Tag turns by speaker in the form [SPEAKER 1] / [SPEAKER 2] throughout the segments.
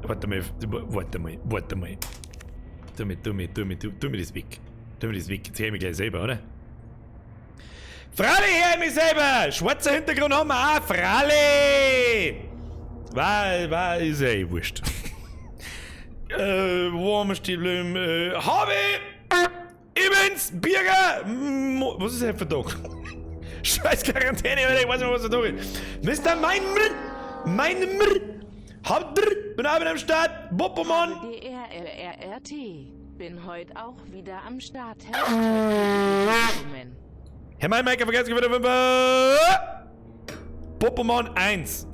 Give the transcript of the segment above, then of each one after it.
[SPEAKER 1] Warte mal, warte mal, warte mal. Tu mir, tu mir, tu mir, tu, tu mir das weg. Tu mir das weg. Jetzt hör ich mich gleich selber, oder? Freilich hör ich mich selber! Schwarzer Hintergrund haben wir auch, freilich! War, war, ist ja eh wurscht. Wo haben wir stehen geblieben? Hab ich! Ich bin's, Birger! Mo was ist heute für Tag? Scheiß Quarantäne, Alter, ich weiß nicht mehr, was für Tag ist. Mister Meinmr! Meinmr! Hauptr! Bin auch wieder am Start! Boppomann!
[SPEAKER 2] DRLRRT. Bin heut auch wieder am Start. Hashtag
[SPEAKER 1] Herr Meinmaker, vergesst wieder 5. Popoman 1.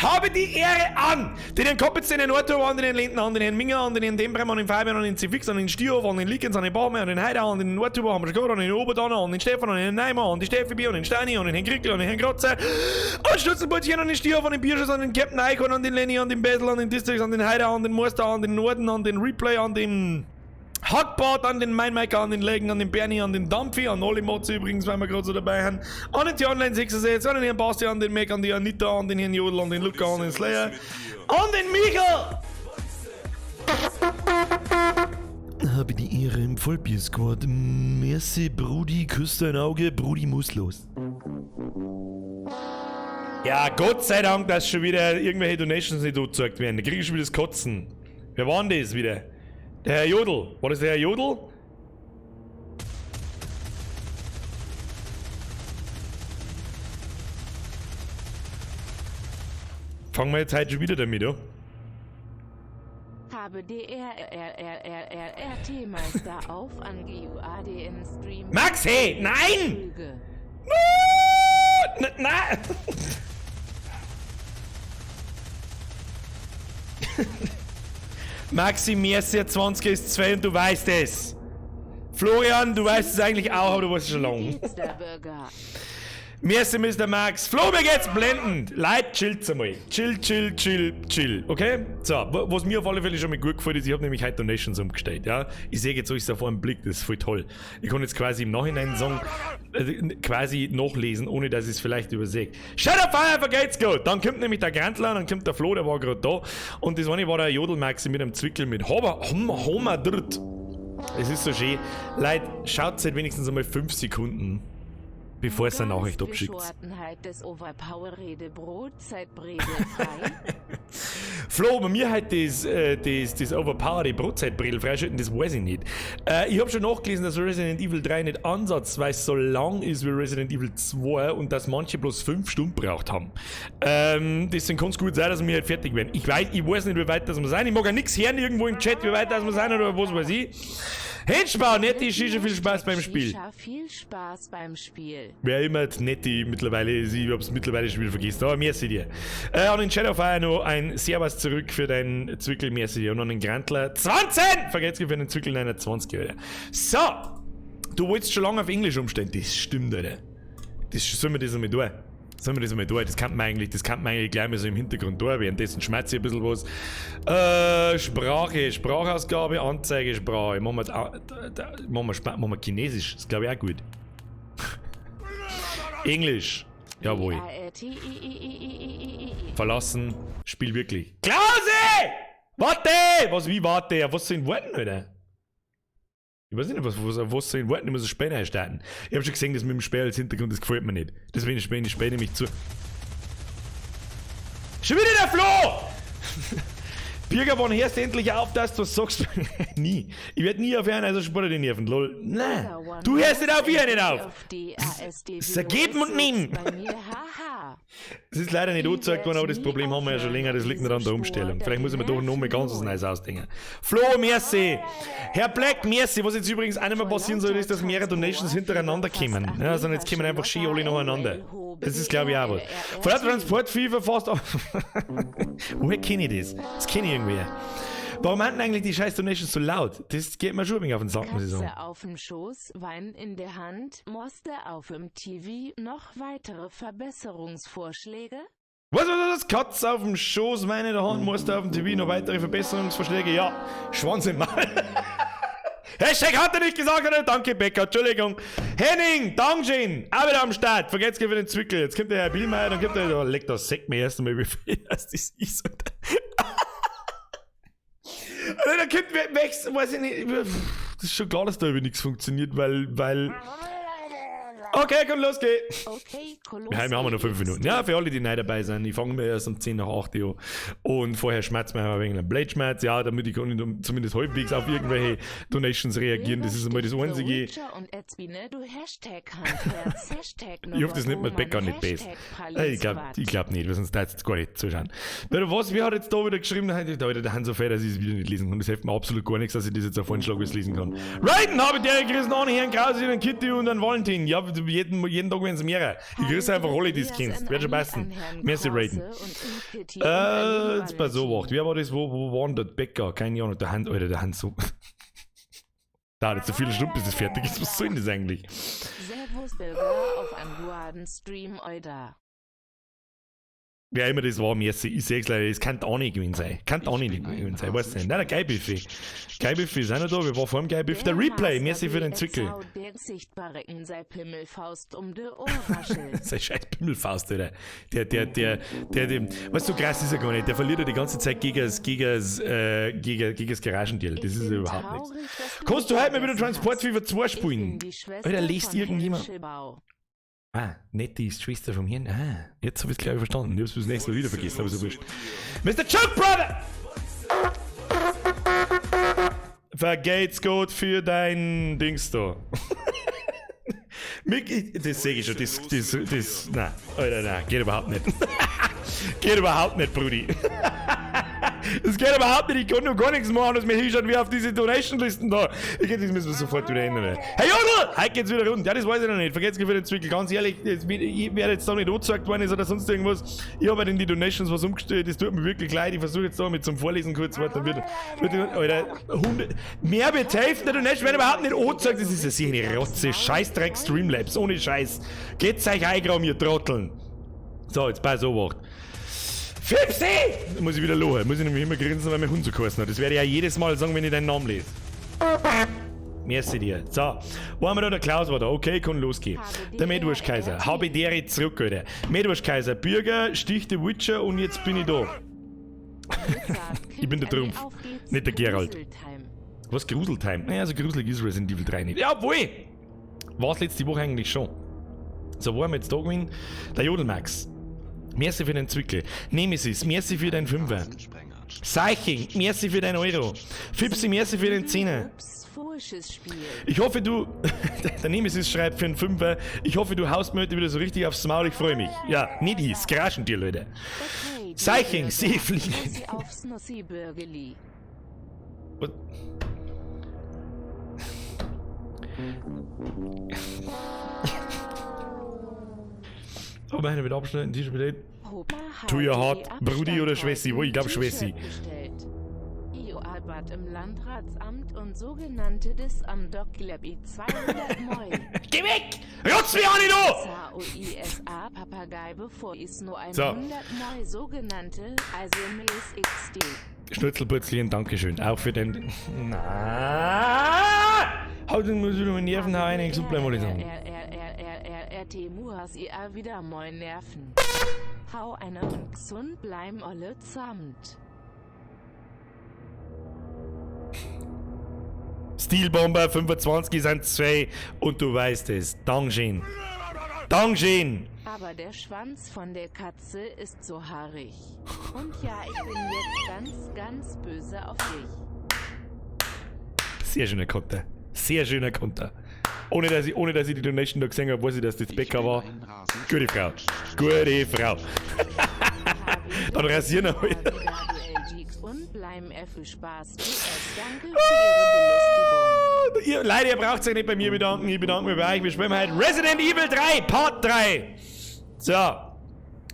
[SPEAKER 1] Habe die Ehre an den Herrn Koppitz, den Herrn Arthur, an den Herrn Lindner, an den Herrn Minger, an den Herrn Dembrem, an den Fabian, an den Zifix, an den Stierhof, an den Likens, an den Baumer, an den Heider, an den Arthur, haben wir schon gehört, an den Oberdanner, an den Stefan, an den Herrn Neimer, an die Steffi B, an den Steini, an den Herrn Krickel, an den Herrn Grotzer, an Stutzelbrötchen, an den Stierhof, an den Bierschuss, an den Captain Icon, an den Lenny, an den Basil, an den Distrix, an den Heider, an den Meister, an den Norden, an den Replay, an den Hackbart, an den Mainmaker, an den Legen, an den Bernie, an den Dampfi, an alle Mods übrigens, weil wir gerade so dabei haben, an den T-Online 66, an den Herrn Basti, an den Mac, an die Anita, an den Herrn Jodl, an den Luca, an den Slayer, an den Michael! Habe die Ehre im Vollbier-Squad. Merci, Brudi, küss dein Auge, Brudi muss los. Ja, Gott sei Dank, dass schon wieder irgendwelche Donations nicht angezeigt werden. Da krieg ich schon wieder das Kotzen. Wer war denn das wieder? Der Herr Jodl. War das der Herr Jodl? Fangen wir jetzt heute schon wieder damit an.
[SPEAKER 2] Habe D R R R R R R T Meister auf an G U A D N Stream.
[SPEAKER 1] Max, hey, nein!
[SPEAKER 2] Lüge.
[SPEAKER 1] Na, na. Maxi, Merci, 20 ist 2 und du weißt es. Florian, du weißt es eigentlich auch, aber du weißt es schon lange. Merci, Mister Max. Flo, mir geht's blendend. Leute, chillt's einmal. Chill, chill, chill, chill. Okay? So, was mir auf alle Fälle schon mal gut gefällt ist, ich hab nämlich heute Donations umgestellt. Ja? Ich sehe jetzt alles auf einen Blick, das ist voll toll. Ich kann jetzt quasi im Nachhinein sagen, quasi nachlesen, ohne dass ich es vielleicht übersehe. Shadow Fire vergeht's gut! Dann kommt nämlich der Grantler, dann kommt der Flo, der war grad da. Und das eine war der Jodelmaxi mit einem Zwickel mit Homer, Homer, Homer Dritt. Es ist so schön. Leute, schaut halt wenigstens einmal 5 Sekunden, bevor es eine Nachricht abschickt.
[SPEAKER 2] Des Overpower-Rede Brotzeitbrede frei.
[SPEAKER 1] Flo, bei mir halt das Overpower, die Brotzeitbrille freischalten, das weiß ich nicht. Ich hab schon nachgelesen, dass Resident Evil 3 nicht ansatzweise so lang ist wie Resident Evil 2 und dass manche bloß 5 Stunden gebraucht haben. Deswegen kann's gut sein, dass wir halt fertig werden. Ich weiß nicht, wie weit das wir sein. Ich mag ja nix hören irgendwo im Chat, wie weit das wir sein oder was weiß ich. Henschbau, Netti, Shisha, viel Spaß beim Spiel.
[SPEAKER 2] Shisha, viel Spaß beim Spiel.
[SPEAKER 1] Wer immer die Netti mittlerweile ist, ich hab's mittlerweile schon wieder vergessen, aber merci dir. An den Shadowfire noch ein Servus zurück für deinen Zwickel, merci dir. Und an den Grantler 20! Vergesst für den Zwickel 29, Alter. So! Du wolltest schon lange auf Englisch umstellen. Das stimmt, Alter. Das sollen wir das einmal tun. Sollen wir das einmal tun? Das kann man eigentlich, das kann man eigentlich gleich mal so im Hintergrund tun. Währenddessen schmerzt ich ein bisschen was. Sprache, Sprachausgabe, Anzeige, Sprache. Machen wir Chinesisch. Das glaub ich auch gut. Englisch. Jawohl. Verlassen. Spiel wirklich. Klause! Warte! Was, wie warte? Was soll ich warten, Alter? Ich weiß nicht, was soll ich warten? Ich muss das Spiel neu starten. Ich hab schon gesehen, das mit dem Spiel als Hintergrund, das gefällt mir nicht. Deswegen spiele ich nämlich zu. Schon wieder der Flo! Birger, wann hörst du endlich auf, dass du was sagst? Nie. Ich werd nie aufhören, also spare die Nerven. Lol. Nein. Du hörst nicht auf, ich hör nicht auf. Zergeben und nehmen. Es ist leider nicht angezeigt worden, aber das Problem haben wir ja schon länger, das liegt nicht an der Umstellung. Vielleicht muss ich mir doch noch mal ganz was Neues ausdenken. Flo, merci. Herr Black, merci. Was jetzt übrigens auch nicht mehr passieren soll, ist, dass mehrere Donations hintereinander kommen. Ja, sondern jetzt kommen einfach schön alle nacheinander. Das ist, glaub ich, auch was. Vor Transport FIFA fast auf. Woher kenne ich das? Das kenne ich irgendwie. Warum haben denn eigentlich die scheiß Donations so laut? Das geht mir schon ein wenig auf den Sack, muss ich sagen.
[SPEAKER 2] Katze auf dem Schoß, Wein in der Hand, Moster auf dem TV, noch weitere Verbesserungsvorschläge?
[SPEAKER 1] Was, was, was? Katze auf dem Schoß, Wein in der Hand, Moster auf dem TV, noch weitere Verbesserungsvorschläge? Ja, Schwanz im Maul. Hashtag hat er nicht gesagt, oder? Danke, Becker. Entschuldigung. Henning, Dankeschön. Auch wieder am Start. Vergesst für den Zwickel. Jetzt kommt der Herr Bielmeier, dann kommt der. Oh, leck das Sekt mir erst einmal, wie viel das ist. Alter, da kommt wächst, weiß ich nicht. Das ist schon klar, dass da über nichts funktioniert, weil. Okay, komm, los geht's.
[SPEAKER 2] Okay,
[SPEAKER 1] Ja, wir haben noch 5 Minuten. Ja, für alle, die neu dabei sind, ich fange mir erst um 10 nach 8 an. Und vorher schmerzt mir ein wenig ein Blade-Schmerz, ja, damit ich kann zumindest halbwegs auf irgendwelche Donations reagieren. Das ist einmal das Einzige. Ich hoffe, das nimmt man Bäcker nicht besser. Ich glaub nicht, wir sonst da jetzt gar nicht zuschauen. Aber was, wer hat jetzt da wieder geschrieben? Da der Hans so fett, dass ich es wieder nicht lesen kann. Das hilft mir absolut gar nichts, dass ich das jetzt auf einen Schlag lesen kann. Raiden habe ich der gerissen an, Herrn Krause, den Kitty und den Valentin. Ja, jeden Tag werden es mehrere. Ich grüße einfach alle, die es kennst. Wird schon passen. Merci, Raiden. Jetzt bei so wacht. Wer war das? Wo war denn der Bäcker? Keine Ahnung. Der Hans, Alter, der Hans so. Dauert jetzt so viele Stunden, bis das fertig ist. Was soll denn das eigentlich?
[SPEAKER 2] Servus, Belga, auf einem guaden Stream, Oida.
[SPEAKER 1] Wer immer das war, merci. Ich seh's leider, es kann auch nicht gewesen sein. Kann auch nicht gewesen sein, weiß nicht. Nein, der Geilbuffet. Geilbuffet ist auch noch da. Wir waren vor dem Geilbuffet. Der Replay, merci für den Zwickel. Sein scheiß Pimmelfaust, Alter. Der, weißt du, so krass ist er gar nicht. Der verliert ja die ganze Zeit gegen das Garagendeal. Das ist ja überhaupt nichts. Kannst du heute mal wieder Transport FIFA 2 spielen? Alter, liest irgendjemand? Ah, Nettie ist Schwester vom Hirn. Ah, jetzt hab ich's glaube ich verstanden. Ich hab's bis nächstes Mal wieder vergessen, aber so wurscht. Mr. Chuck Brother! Vergeht's gut für dein Dings da. Mick, das seh ich schon, das, nein, Alter, nein, geht überhaupt nicht. Geht überhaupt nicht, Brudi. Das geht überhaupt nicht, ich kann noch gar nichts machen, dass mir hinschaut wie auf diese Donation-Listen da. Ich das müssen wir sofort wieder ändern. Hey Jodl! Heute geht's wieder rund. Ja, das weiß ich noch nicht. Vergesst für den Zwickel. Ganz ehrlich, ich werde jetzt da nicht angezeigt worden ist oder sonst irgendwas. Ich habe halt in die Donations was umgestellt. Das tut mir wirklich leid. Ich versuche jetzt da mit zum Vorlesen kurz. Warte, dann wird, Alter, 100, mehr wird helfen. Der Donation wird überhaupt nicht angezeigt. Das ist ja sicher eine Rotze. Scheißdreck Streamlabs. Ohne Scheiß. Geht's euch eingraben, ihr Trotteln. So, jetzt bei so wacht. Fipsi! Da muss ich wieder lachen. Muss ich nämlich immer grinsen, weil mein Hund so geheißen hat. Das werde ich ja jedes Mal sagen, wenn ich deinen Namen lese. Merci dir. So, wo haben wir da? Der Klaus war da. Okay, kann losgehen. Der Medwurst-Kaiser. Habe ich der zurück, Alter. Medwurst-Kaiser. Bürger, Stich der Witcher und jetzt bin ich da. Ich bin der Trumpf. Nicht der Geralt. Was? Gruseltime? Naja, so gruselig ist Resident Evil 3 nicht. Jawohl! War's letzte Woche eigentlich schon. So, wo haben wir jetzt da gewesen? Der Jodelmax. Merci für den Zwickel. Nemesis, merci für deinen Fünfer. Seiching, merci für deinen Euro. Fipsi, merci für den Zehner. Ich hoffe, du... Der Nemesis schreibt für den Fünfer. Ich hoffe, du haust mir heute wieder so richtig aufs Maul. Ich freue mich. Ja, nicht ich, das Garagentier, Leute. Seiching, sie fliegen. Oh, meine mit Abschneiden, Tisch mit Tu your heart, Brudi oder Schwessi? Wo ich glaube Schwessi.
[SPEAKER 2] Im Landratsamt und sogenannte des am Doc 200 Moi.
[SPEAKER 1] Geh weg! Rotz mich an, du!
[SPEAKER 2] S-A-O-I-S-A Papagei bevor is nur 100 Moi sogenannte, also XD.
[SPEAKER 1] Schnitzelputzlchen, Dankeschön. Auch für den. Na! Haut den muss wieder meine Nerven hauen, gesund bleiben, wollte ich sagen.
[SPEAKER 2] R R R R R R T Muas I A wieder moin Nerven. Hau eine und gesund bleiben alle zusammen.
[SPEAKER 1] Stilbomber 25 sind 2 und du weißt es. Dankeschön. Dankeschön.
[SPEAKER 2] Aber der Schwanz von der Katze ist so haarig. Und ja, ich bin jetzt ganz, ganz böse auf dich.
[SPEAKER 1] Sehr schöner Konter. Sehr schöner Konter. Ohne dass ich die Donation da gesehen habe, weiß ich, dass das Bäcker war. Gute Frau. Gute Frau. Dann rasieren wir heute.
[SPEAKER 2] Und bleiben viel Spaß. Danke für Ihre Belustigung.
[SPEAKER 1] Ihr, Leute, ihr braucht euch nicht bei mir bedanken. Ich bedanke mich bei euch. Wir spielen heute Resident Evil 3, Part 3. So.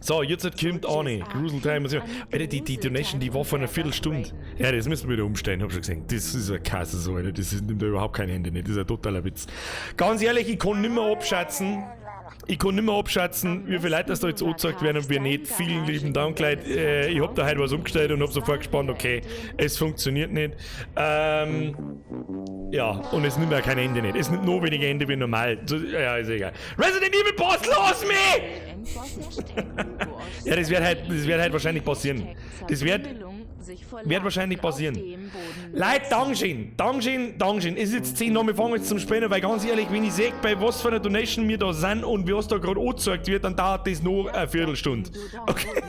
[SPEAKER 1] So, jetzt kommt Arne. Gruseltime. Alter, die Donation, die war vor einer Viertelstunde. Ja, das müssen wir wieder umstellen, hab schon gesehen. Das ist ein Kasse so, Alter. Das nimmt da überhaupt kein Ende nicht. Das ist ein totaler Witz. Ganz ehrlich, ich kann nimmer abschätzen. Ich kann nicht mehr abschätzen, wie viele Leute das da jetzt angezeigt werden und wie nicht. Vielen lieben Dank, Leute. Ich hab da heute was umgestellt und hab sofort gespannt, okay, es funktioniert nicht. Ja, und es nimmt ja kein Ende nicht. Es nimmt noch weniger Ende wie normal. Ja, ist egal. Resident Evil Boss, lass mich! Ja, das wird halt wahrscheinlich passieren. Das wird wahrscheinlich passieren. Leute, Dankeschön, Dankeschön, Dankeschön. Es ist jetzt 10 Uhr, wir fangen jetzt zum Spielen, weil ganz ehrlich, wenn ich sehe, bei was für einer Donation wir da sind und wie was da gerade angezeigt wird, dann dauert das nur eine Viertelstunde. Okay.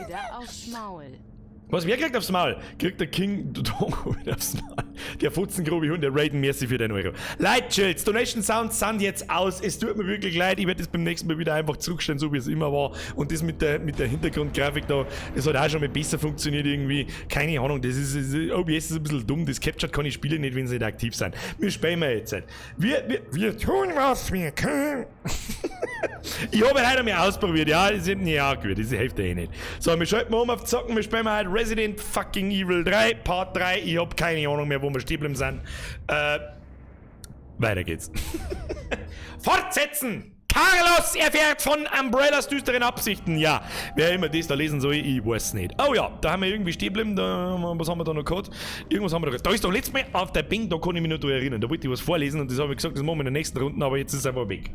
[SPEAKER 1] Was, wer kriegt aufs Maul? Kriegt der King Dodongo wieder aufs Maul. Der Futzengrobe Hund, der Raiden, merci für den Euro. Leute, chills, Donation Sounds sind jetzt aus. Es tut mir wirklich leid. Ich werde das beim nächsten Mal wieder einfach zurückstellen, so wie es immer war. Und das mit der Hintergrundgrafik da, das hat auch schon mal besser funktioniert irgendwie. Keine Ahnung, das ist OBS ist ein bisschen dumm. Das captured kann ich Spiele nicht, wenn sie nicht aktiv sind. Wir spielen mal jetzt. Wir tun, was wir können. Ich habe heute mal ausprobiert, ja, das ist ja gut, das hilft ja eh nicht. So, wir schalten mal um auf Zocken, wir spielen heute Resident fucking Evil 3, Part 3. Ich hab keine Ahnung mehr, wo wir stehen geblieben sind. Weiter geht's. Fortsetzen! Carlos erfährt von Umbrellas düsteren Absichten. Ja, wer immer das da lesen soll, ich weiß nicht. Oh ja, da haben wir irgendwie stehen geblieben. Da, was haben wir da noch gehabt? Irgendwas haben wir da gehabt. Da ist doch letztes Mal auf der Bing, da kann ich mich noch daran erinnern. Da wollte ich was vorlesen und das habe ich gesagt, das machen wir in der nächsten Runde, aber jetzt ist es einfach weg.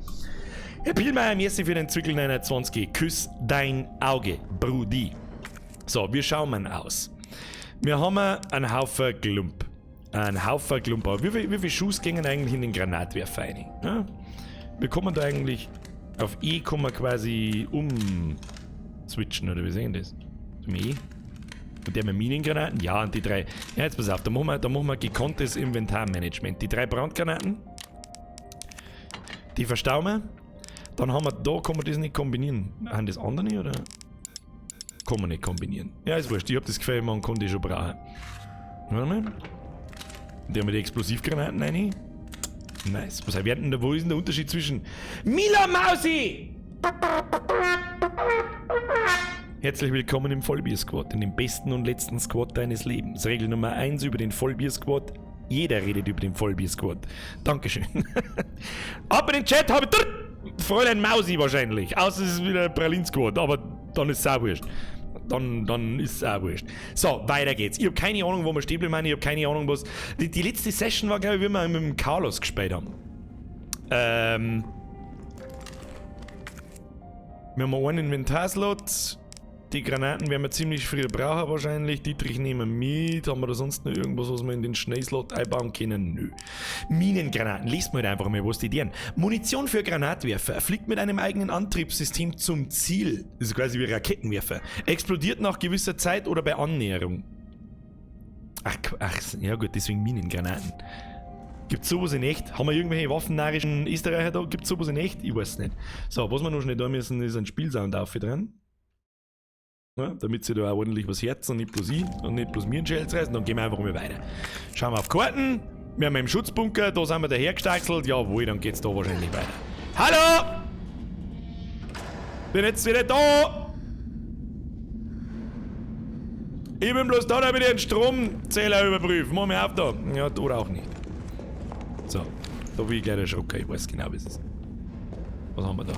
[SPEAKER 1] Herr Pielmeier, merci für den Zwickel 920. Küss dein Auge, Brudi. So, wir schauen mal aus. Wir haben einen Haufen Klump. Einen Haufen Klump. Aber wie viel Schuss gingen eigentlich in den Granatwerfer rein? Ja? Wir kommen da eigentlich auf E kann man quasi umswitchen, oder wie sehen das? Zum E? Und der mit Minengranaten? Ja, und die drei. Ja, jetzt pass auf, da machen wir gekonntes Inventarmanagement. Die drei Brandgranaten. Die verstauen wir. Dann haben wir, da kann man das nicht kombinieren. Haben das andere oder? Kann man nicht kombinieren. Ja, ist wurscht. Ich hab das Gefühl, man kann die schon brauchen. Warte mal. Die haben wir die Explosivgranaten rein. Nice. Was werden denn da, wo ist denn der Unterschied zwischen Mila Mausi? Herzlich willkommen im Vollbier-Squad, in dem besten und letzten Squad deines Lebens. Regel Nummer 1 über den Vollbier-Squad. Jeder redet über den Vollbier-Squad. Dankeschön. Ab in den Chat habe ich Fräulein Mausi wahrscheinlich. Außer es ist wieder Pralin-Squad, aber dann ist es auch wurscht. Dann ist es auch wurscht. So, weiter geht's. Ich habe keine Ahnung, wo wir stehen bleiben. Ich habe keine Ahnung, was. Die letzte Session war, glaube ich, wie wir mit dem Carlos gespielt haben. Wir haben einen Inventarslot. Die Granaten werden wir ziemlich früh brauchen wahrscheinlich. Dietrich nehmen wir mit. Haben wir da sonst noch irgendwas, was wir in den Schnellslot einbauen können? Nö. Minengranaten. Liest mal halt einfach mal, was die deren. Munition für Granatwerfer. Fliegt mit einem eigenen Antriebssystem zum Ziel. Das ist quasi wie Raketenwerfer. Explodiert nach gewisser Zeit oder bei Annäherung. Ach, ja gut, deswegen Minengranaten. Gibt's sowas in echt? Haben wir irgendwelche waffennarischen Österreicher da? Gibt's sowas in echt? Ich weiß nicht. So, was wir noch schnell da müssen, ist ein Spielsound auf dran. Ja, damit sie da auch ordentlich was herzen und nicht bloß ich und nicht bloß mir einen Schels reißen, dann gehen wir einfach mal weiter. Schauen wir auf Karten. Wir haben im Schutzbunker, da sind wir dahergestaxelt. Jawohl, dann geht's da wahrscheinlich weiter. Hallo! Bin jetzt wieder da! Ich bin bloß da, damit ich den Stromzähler überprüfe. Mach mich auf da. Ja, oder auch nicht. So, da will ich gleich erschrocken. Ich weiß genau, wie es ist. Was haben wir da?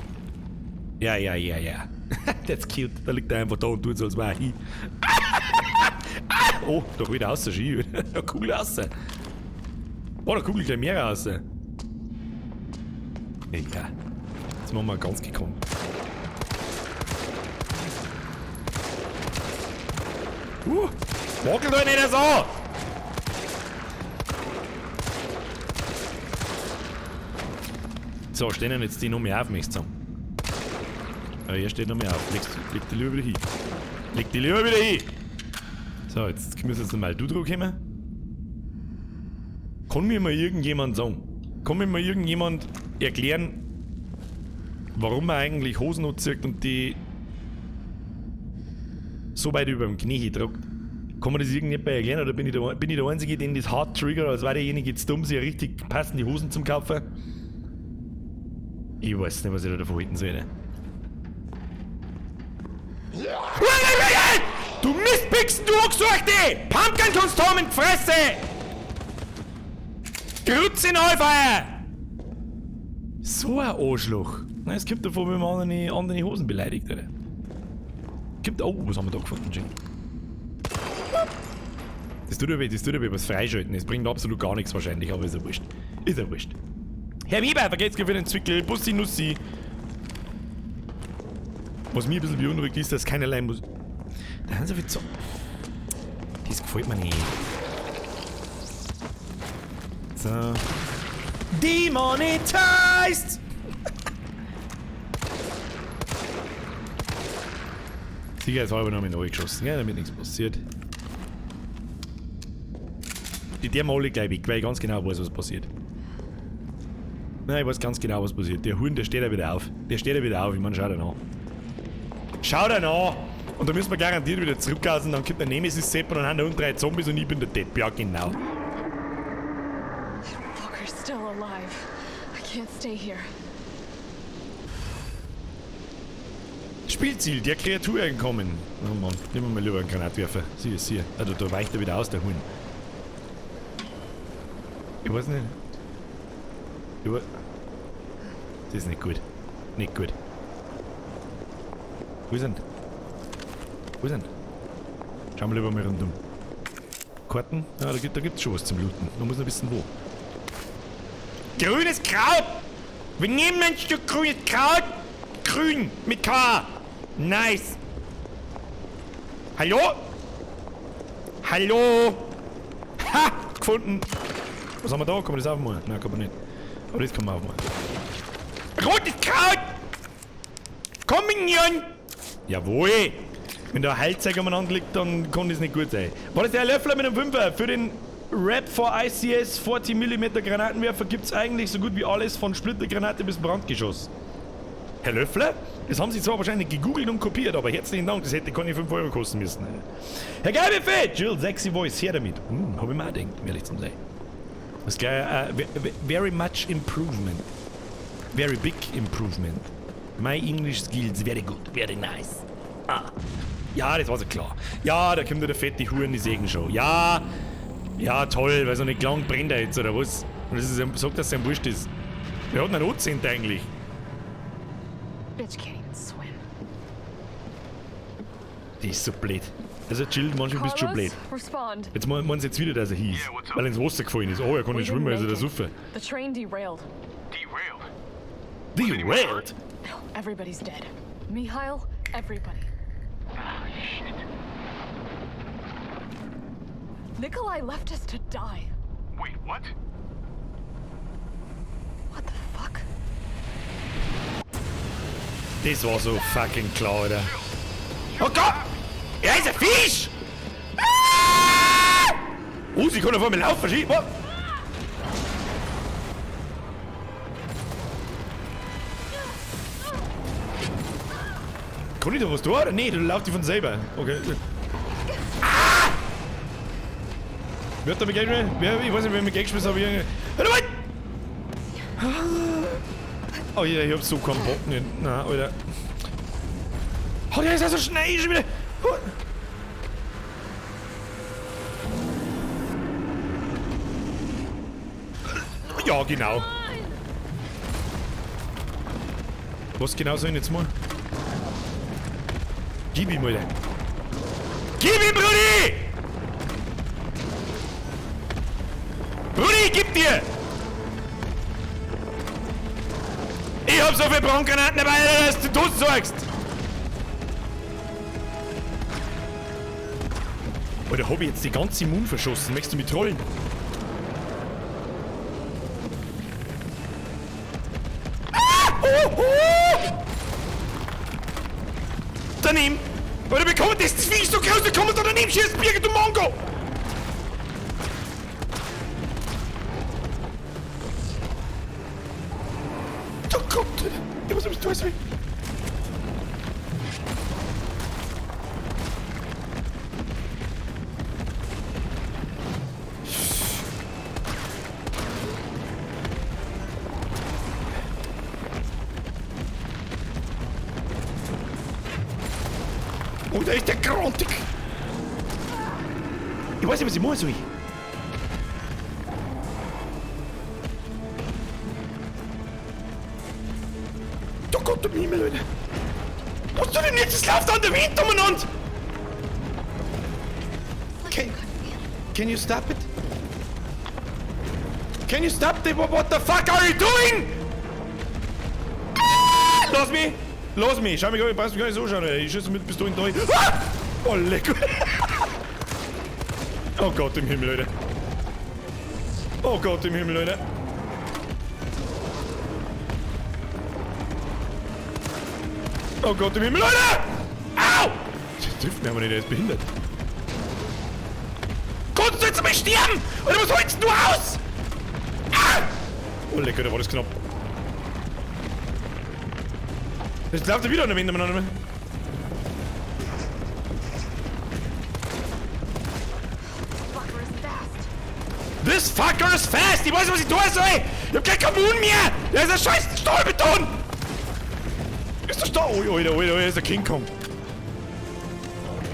[SPEAKER 1] Ja, ja, ja, ja. That's cute. Da liegt er einfach da und tut so, als wäre er hin. Oh, da wieder raus, Ski. Da Kugel raus. Oh, da kugelt gleich mehr raus. Egal. Jetzt machen wir ganz gekonnt. Wackel doch nicht so! So, stehen jetzt die noch mehr auf, möchte ich sagen. Aber hier steht noch mehr auf. Leg die lieber wieder hin. Leg die lieber wieder hin! So, jetzt müssen jetzt mal du drauf kommen. Kann mir mal irgendjemand sagen? Kann mir mal irgendjemand erklären, warum man eigentlich Hosen anzieht und die so weit über dem Knie tragt? Kann man das irgendjemand erklären oder bin ich der Einzige, den das hart triggert, als wäre derjenige jetzt dumm, sich richtig passende Hosen zum Kaufen? Ich weiß nicht, was ich da davon halten soll. Du Mistpixen, du Angesuchte! Pumpkin kannst du haben in die Fresse! Grütze in Allfeuer! So ein Arschloch. Na, es kommt davon, wenn man andere Hosen beleidigt, oder? Gibt, oh, was haben wir da gefunden, Jim? Das tut ja weh, das tut ja weh, was freischalten. Das bringt absolut gar nichts wahrscheinlich, aber ist ja wurscht. Ist ja wurscht. Herr Weber, vergesst für den Zwickel, Bussi Nussi. Was mir ein bisschen beunruhigt ist, dass keinerlei Musik. Da haben sie viel Zo. Das gefällt mir nicht. So. Demonetized! Sicherheitshalber noch mal neu geschossen, ja, damit nichts passiert. Die der alle gleich weg, weil ich ganz genau weiß, was passiert. Nein, ich weiß ganz genau, was passiert. Der Huhn, der steht ja wieder auf. Der steht ja wieder auf. Ich meine, schau dir an. Schau dir an! Und da müssen wir garantiert wieder zurückgehen, dann kommt der Nemesis Sepp und dann haben da unten 3 Zombies und ich bin der Depp. Ja, genau.
[SPEAKER 3] Fucker's still alive. I can't stay here.
[SPEAKER 1] Spielziel, der Kreatur entkommen. Oh Mann, nehmen wir mal lieber einen Granatwerfer. Sieh, sieh. Also, da weicht er wieder aus, der Huhn. Ich weiß nicht. Ich weiß. Das ist nicht gut. Nicht gut. Wo ist denn? Wo ist denn? Schauen wir lieber mal rundum. Karten? Ja, da gibt's schon was zum Looten. Man muss noch wissen, wo. Grünes Kraut! Wir nehmen ein Stück grünes Kraut! Grün! Mit K! Nice! Hallo? Hallo? Ha! Gefunden! Was haben wir da? Kann man das aufmachen? Nein, kann man nicht. Aber das kann man aufmachen. Rotes Kraut! Komm, Minion! Jawohl! Wenn da ein Heilzeug umeinander liegt, dann kann das nicht gut sein. War das der Löffler mit dem Fünfer? Für den Rap for ICS 40 Millimeter Granatenwerfer gibt's eigentlich so gut wie alles von Splittergranate bis Brandgeschoss. Herr Löffler? Das haben Sie zwar wahrscheinlich gegoogelt und kopiert, aber herzlichen Dank, das hätte keine 5 Euro kosten müssen. Herr Geilbuffet! Jill, sexy voice, her damit. Hab ich mir auch gedacht, um ehrlich zu sein. Das ist gleich, very much improvement. Very big improvement. My English skills very good, very nice. Ah. Ja, das war so klar. Ja, da kommt der fette Huren in die Segenshow. Ja, ja, toll, weil so nicht lang brennt er jetzt, oder was? Und das ist, sagt, dass es ein Wurscht ist. Wer hat denn einen Ozent eigentlich?
[SPEAKER 3] Bitch can't even swim.
[SPEAKER 1] Die ist so blöd. Also Jill, manchmal bist du schon blöd.
[SPEAKER 3] Carlos, respond.
[SPEAKER 1] Jetzt meinen sie jetzt wieder, dass er hieß.
[SPEAKER 4] Yeah, what's up?
[SPEAKER 1] Weil er ins Wasser gefallen ist. Oh, er kann nicht
[SPEAKER 3] We
[SPEAKER 1] schwimmen,
[SPEAKER 3] didn't
[SPEAKER 1] also der
[SPEAKER 3] make it.
[SPEAKER 1] Suffe.
[SPEAKER 3] The train derailed.
[SPEAKER 4] Derailed?
[SPEAKER 1] Derailed?
[SPEAKER 3] No, everybody's dead. Mikhail, everybody.
[SPEAKER 4] Ah, shit.
[SPEAKER 3] Nikolai left us to die.
[SPEAKER 4] Wait, what?
[SPEAKER 3] What the fuck?
[SPEAKER 1] Das war so fucking klar, Alter. Oh Gott! Er ist ein Fisch! Ah! Oh, sie kann auf einmal laufen, schieß! Oh. Kann ich da was tun? Oder? Nee, du laufst die von selber. Okay. Ah! Wer hat da mich gegengeschmissen? Wer, ich weiß nicht, wer mich gegengeschmissen hat, aber irgendwie. Warte mal! Oh ja, ich hab so keinen Bock nicht. Nein, Alter. Oh, der ist ja so schnell schon wieder. Oh. Ja, genau. Was genau soll ich jetzt machen? Gib ihm, Alter. Gib ihm, Brudi! Brudi, gib dir! Ich hab so viele Brandgranaten dabei, dass du tot sorgst! Alter, hab ich jetzt die ganze Moon verschossen? Möchtest du mich trollen? Ah! Oh, oh! Daneben! Alter, wie kommt das? Das Vieh ist so groß, da kann man da daneben schießen, Birgit, du Mongo! Oh Gott! Ich muss mich tun. Oh, da ist der grantig. Ich weiß nicht, was ich machen soll. Du Gott im Himmel, Alter. Was tut denn jetzt? Es läuft an der Wind umeinander! Can you stop it? Can you stop it? What the fuck are you doing? Ah, lass mich! Lass mich! Schau mich gar nicht, brauchst mich gar nicht so schauen, Alter. Ich schieße mit Pistolen da. Ah! Oh, leck. Oh Gott im Himmel, Alter. Oh Gott im Himmel, Alter. Oh Gott im Himmel, Alter! Au! Das trifft mich aber nicht, der ist behindert. Kannst du jetzt mal sterben? Oder was holst du aus? Ah! Oh lecker, da war das knapp. Jetzt läuft er wieder an der Winde umeinander. This fucker is fast! Ich weiß, was ich tun soll! Ich hab keinen Kamun mehr! Der ist ein scheiß Stahlbeton! Ist der Stahl? Oh, Alter, Alter, Alter, ist der King Kong.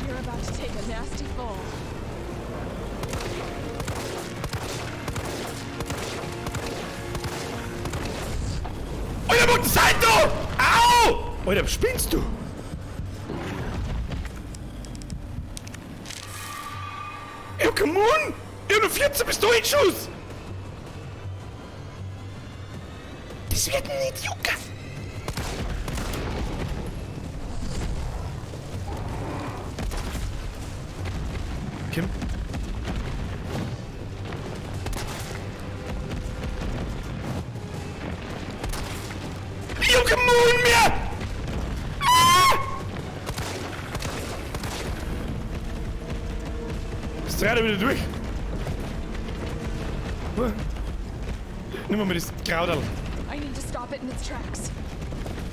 [SPEAKER 3] You're about to take a nasty fall.
[SPEAKER 1] Alter, mach das Salto! Au! Alter, spinnst du? Ich hab keinen Mund! Ich hab nur 14 Pistolenschuss! Das wird nicht jucken! Kim? Ich hab keinen Mund mehr! Ah! Jetzt dreht er wieder durch. Nimm mal das Krauterl.
[SPEAKER 3] I need to stop it in its tracks.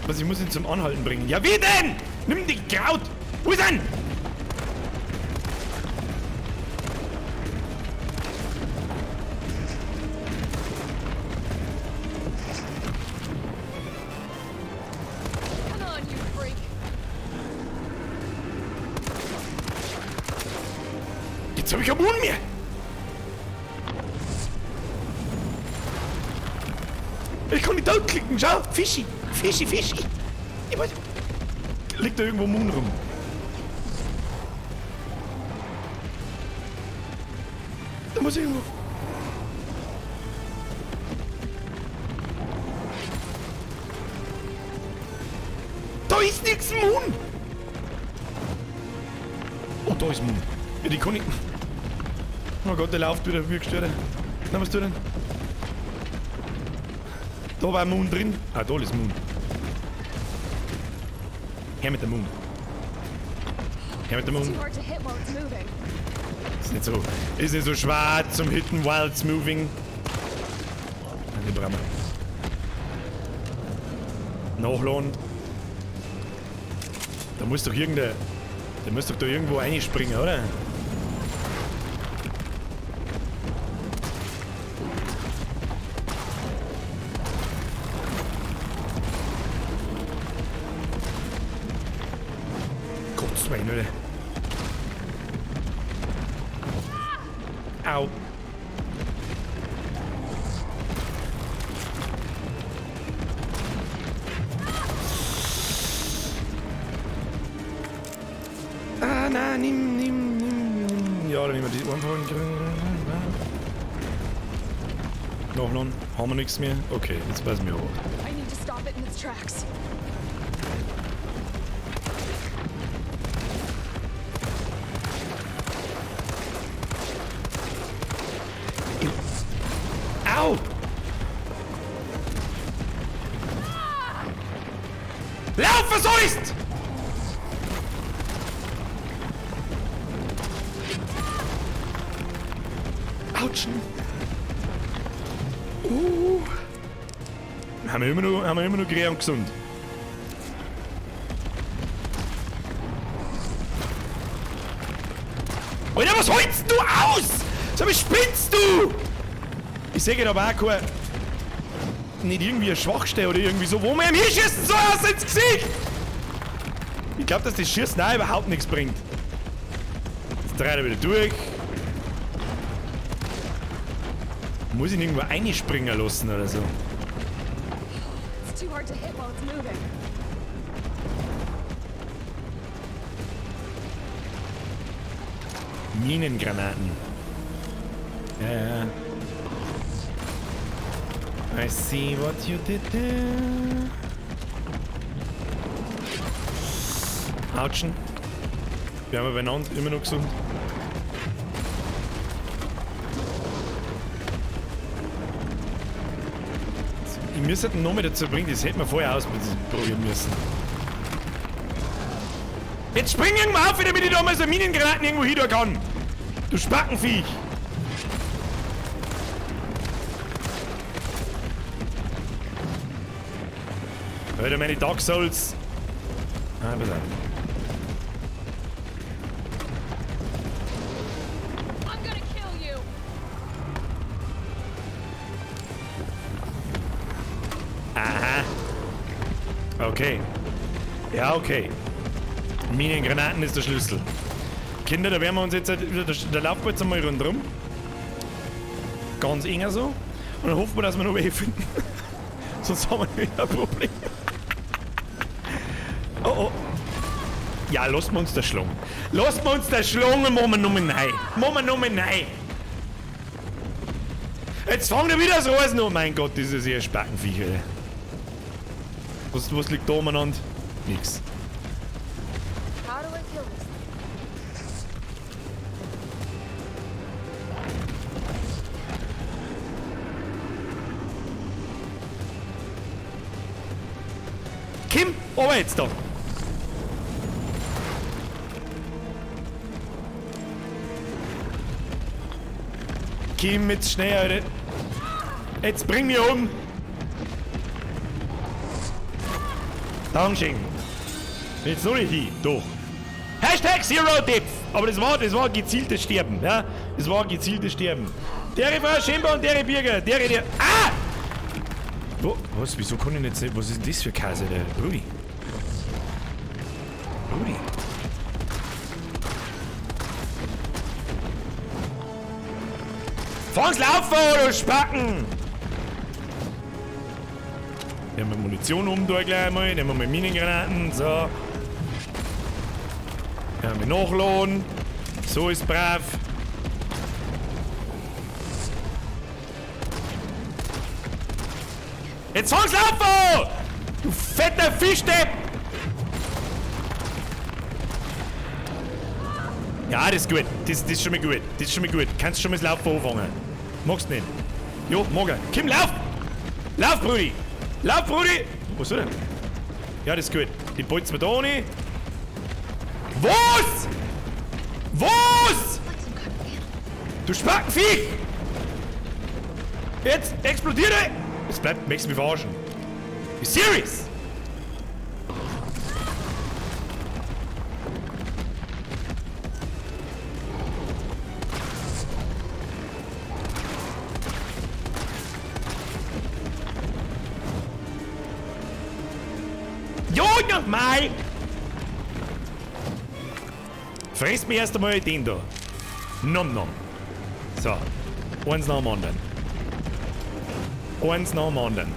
[SPEAKER 1] Was, ich muss ihn zum Anhalten bringen. Ja, wie denn? Nimm die Kraut! Wo ist er?
[SPEAKER 3] Come on, you freak.
[SPEAKER 1] Jetzt hab ich keinen Mund mehr! Ich kann nicht klicken, schau! Fischi! Fischi, Fischi! Ich weiß. Liegt da irgendwo Moon rum? Da muss irgendwo. Da ist nix Moon! Oh, da ist Moon. Ja, die kann ich. Oh Gott, der läuft wieder wie gestört. Na, was tut denn? Da war Moon drin. Ah, da ist Moon. Her mit der Moon. Her mit der Moon. Ist nicht so schwer zum Hitten while it's moving. Nein, die brauchen wir. Nachladen. Da muss doch irgendein. Der muss doch da irgendwo reinspringen, oder? Gottes Willen, oder? Au. Ah, nein, nimm, nimm, nimm, nimm. Ja, dann nehmen wir die einfachen. Nachladen. Haben wir nichts mehr? Okay, jetzt passen wir auf.
[SPEAKER 3] I need to stop it in its tracks.
[SPEAKER 1] Au! Lauf, was sollst! Autschen! Haben wir immer noch grün und gesund. Alter, was holst du aus? Sag mal, spinnst du? Ich sehe aber auch keine, nicht irgendwie eine Schwachstelle oder irgendwie so, wo man ihm hinschießen soll aus ins Gesicht! Ich glaube, dass das Schießen auch überhaupt nichts bringt. Jetzt dreht er wieder durch. Muss ich ihn irgendwo einspringen lassen oder so?
[SPEAKER 3] It's too hard to hit while it's moving.
[SPEAKER 1] Minengranaten. Ja, ja. I see what you did there. Autschen. Wir haben beieinander, immer noch gesund. Ich müsste ihn noch mal dazu bringen, das hätten wir vorher ausprobieren müssen. Jetzt spring irgendwann auf, damit ich da mal so Minengranaten irgendwo hin kann. Du Spackenviech! Alter, meine Dark Souls. Ah, pass auf.
[SPEAKER 3] I'm gonna kill you.
[SPEAKER 1] Aha. Okay. Ja, okay. Minengranaten ist der Schlüssel. Kinder, da werden wir uns jetzt, da laufen wir jetzt einmal rundherum. Ganz enger so. Und dann hoffen wir, dass wir noch welche finden. Sonst haben wir wieder ein Problem. Oh oh. Ja, lassen wir uns das schlagen. Lassen wir uns das schlagen und machen wir nochmal neu. Machen wir nochmal neu. Jetzt fangen wir wieder das Rosen an. Oh mein Gott, das ist ja ein Spackenviech, Alter. Was liegt da umeinander? Nix. Kim, aber jetzt da. Kim, jetzt schnell, Alter. Jetzt bring mich um. Dankeschön. Jetzt noch nicht hin. Doch. Hashtag Zero Depth. Aber das war gezieltes Sterben. Ja? Das war gezieltes Sterben. Dere Frau Schimper und dere Birger. Dere, der. Ah! Wo? Was? Wieso kann ich nicht sehen? Was ist denn das für Käse, der Brudi? Brudi. Fang's laufen, du Spacken! Nehmen wir Munition um da gleich mal. Nehmen wir mal Minengranaten. So. Nehmen wir nachladen. So ist brav. Jetzt fang's laufen! Du fetter Fischdepp! Ja, das ist gut. Das ist schon mal gut. Das ist schon mal gut. Kannst schon mal das Laufen anfangen. Magst nicht. Jo, mag er. Kim, lauf! Lauf, Brudi! Lauf, Brudi! Was soll denn? Ja, das ist gut. Die bolzen wir da rein. Was? Was? Du Spackenviech! Jetzt explodiert er! Jetzt bleibt, möchtest du mich verarschen? You serious? Jo, nochmal! Fress mir erst einmal den da. Nom nom. So. Eins nach dem anderen. Eins nach dem anderen.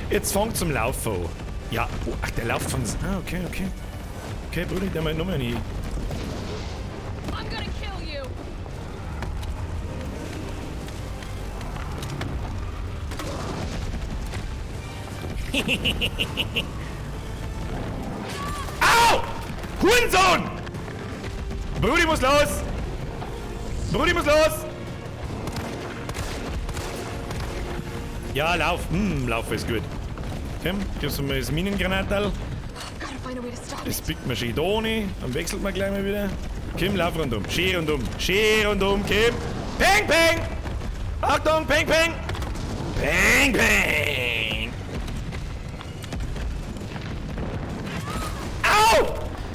[SPEAKER 1] Jetzt fängt zum Laufen an. Ja, oh, ach, der läuft von. Ah, okay, okay. Okay, Bruder, der mal nochmal nicht.
[SPEAKER 3] I'm gonna kill you.
[SPEAKER 1] Au! Hurensohn! Brudi muss los! Brudi muss los! Ja, lauf. Lauf ist gut. Okay, gibst du mir das Minengranatal. Das pickt man schön da rein. Dann wechselt man gleich mal wieder. Kim, lauf rundum. Schön rundum. Schön rundum, Kim. Peng, peng! Achtung, peng, peng! Peng, peng! Au!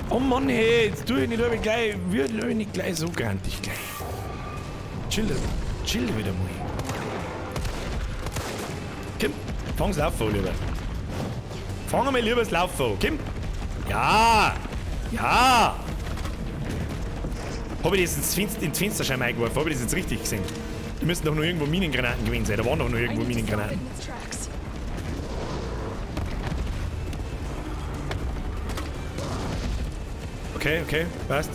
[SPEAKER 1] Oh Mann, hey, jetzt tu ich nicht gleich, würde ich nicht gleich so grantig gleich. Chill, chill wieder mal. Kim, fang's Laufen an, lieber. Fang einmal lieber das Laufen an, Kim. Ja! Ja! Hab ich das ins Fensterscheiben eingeworfen? Hab ich das jetzt richtig gesehen? Die müssen doch noch irgendwo Minengranaten gewesen sein. Da waren doch noch irgendwo Minengranaten. Okay, okay, passt.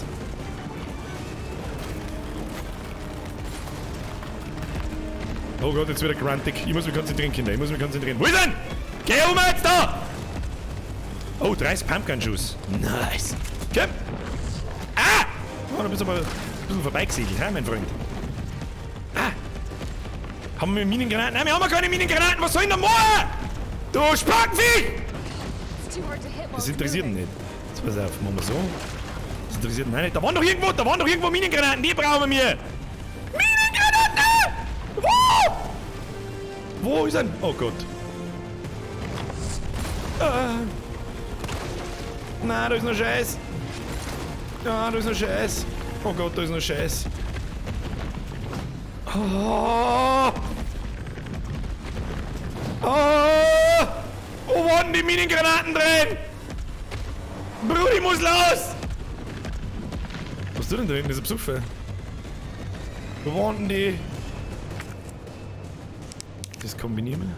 [SPEAKER 1] Oh Gott, jetzt wird er grantig. Ich muss mich konzentrieren, Kinder. Ich muss mich konzentrieren. Wo ist er? Geh um jetzt da! Oh, 30 Pumpgun-Schuss. Nice. Komm! Ah! Oh, da bist du aber ein bisschen vorbeigesegelt, hä, mein Freund? Ah! Haben wir Minengranaten? Nein, wir haben keine Minengranaten! Was soll ich denn da machen? Du Spackviech! Das interessiert ihn nicht. Jetzt pass auf, machen wir so. Das interessiert ihn nicht. Da waren doch irgendwo, Minengranaten, die brauchen wir! Minengranaten! Wo? Wo ist er? Oh Gott. Nein, da ist noch Scheiß. Ah, da ist noch Scheiß. Oh Gott, da ist noch Scheiß. Oh. Oh. Wo waren die Minengranaten drin? Brudi muss los! Was tut denn da hinten, dieser Psuffe? Wo waren denn die? Das kombinieren wir.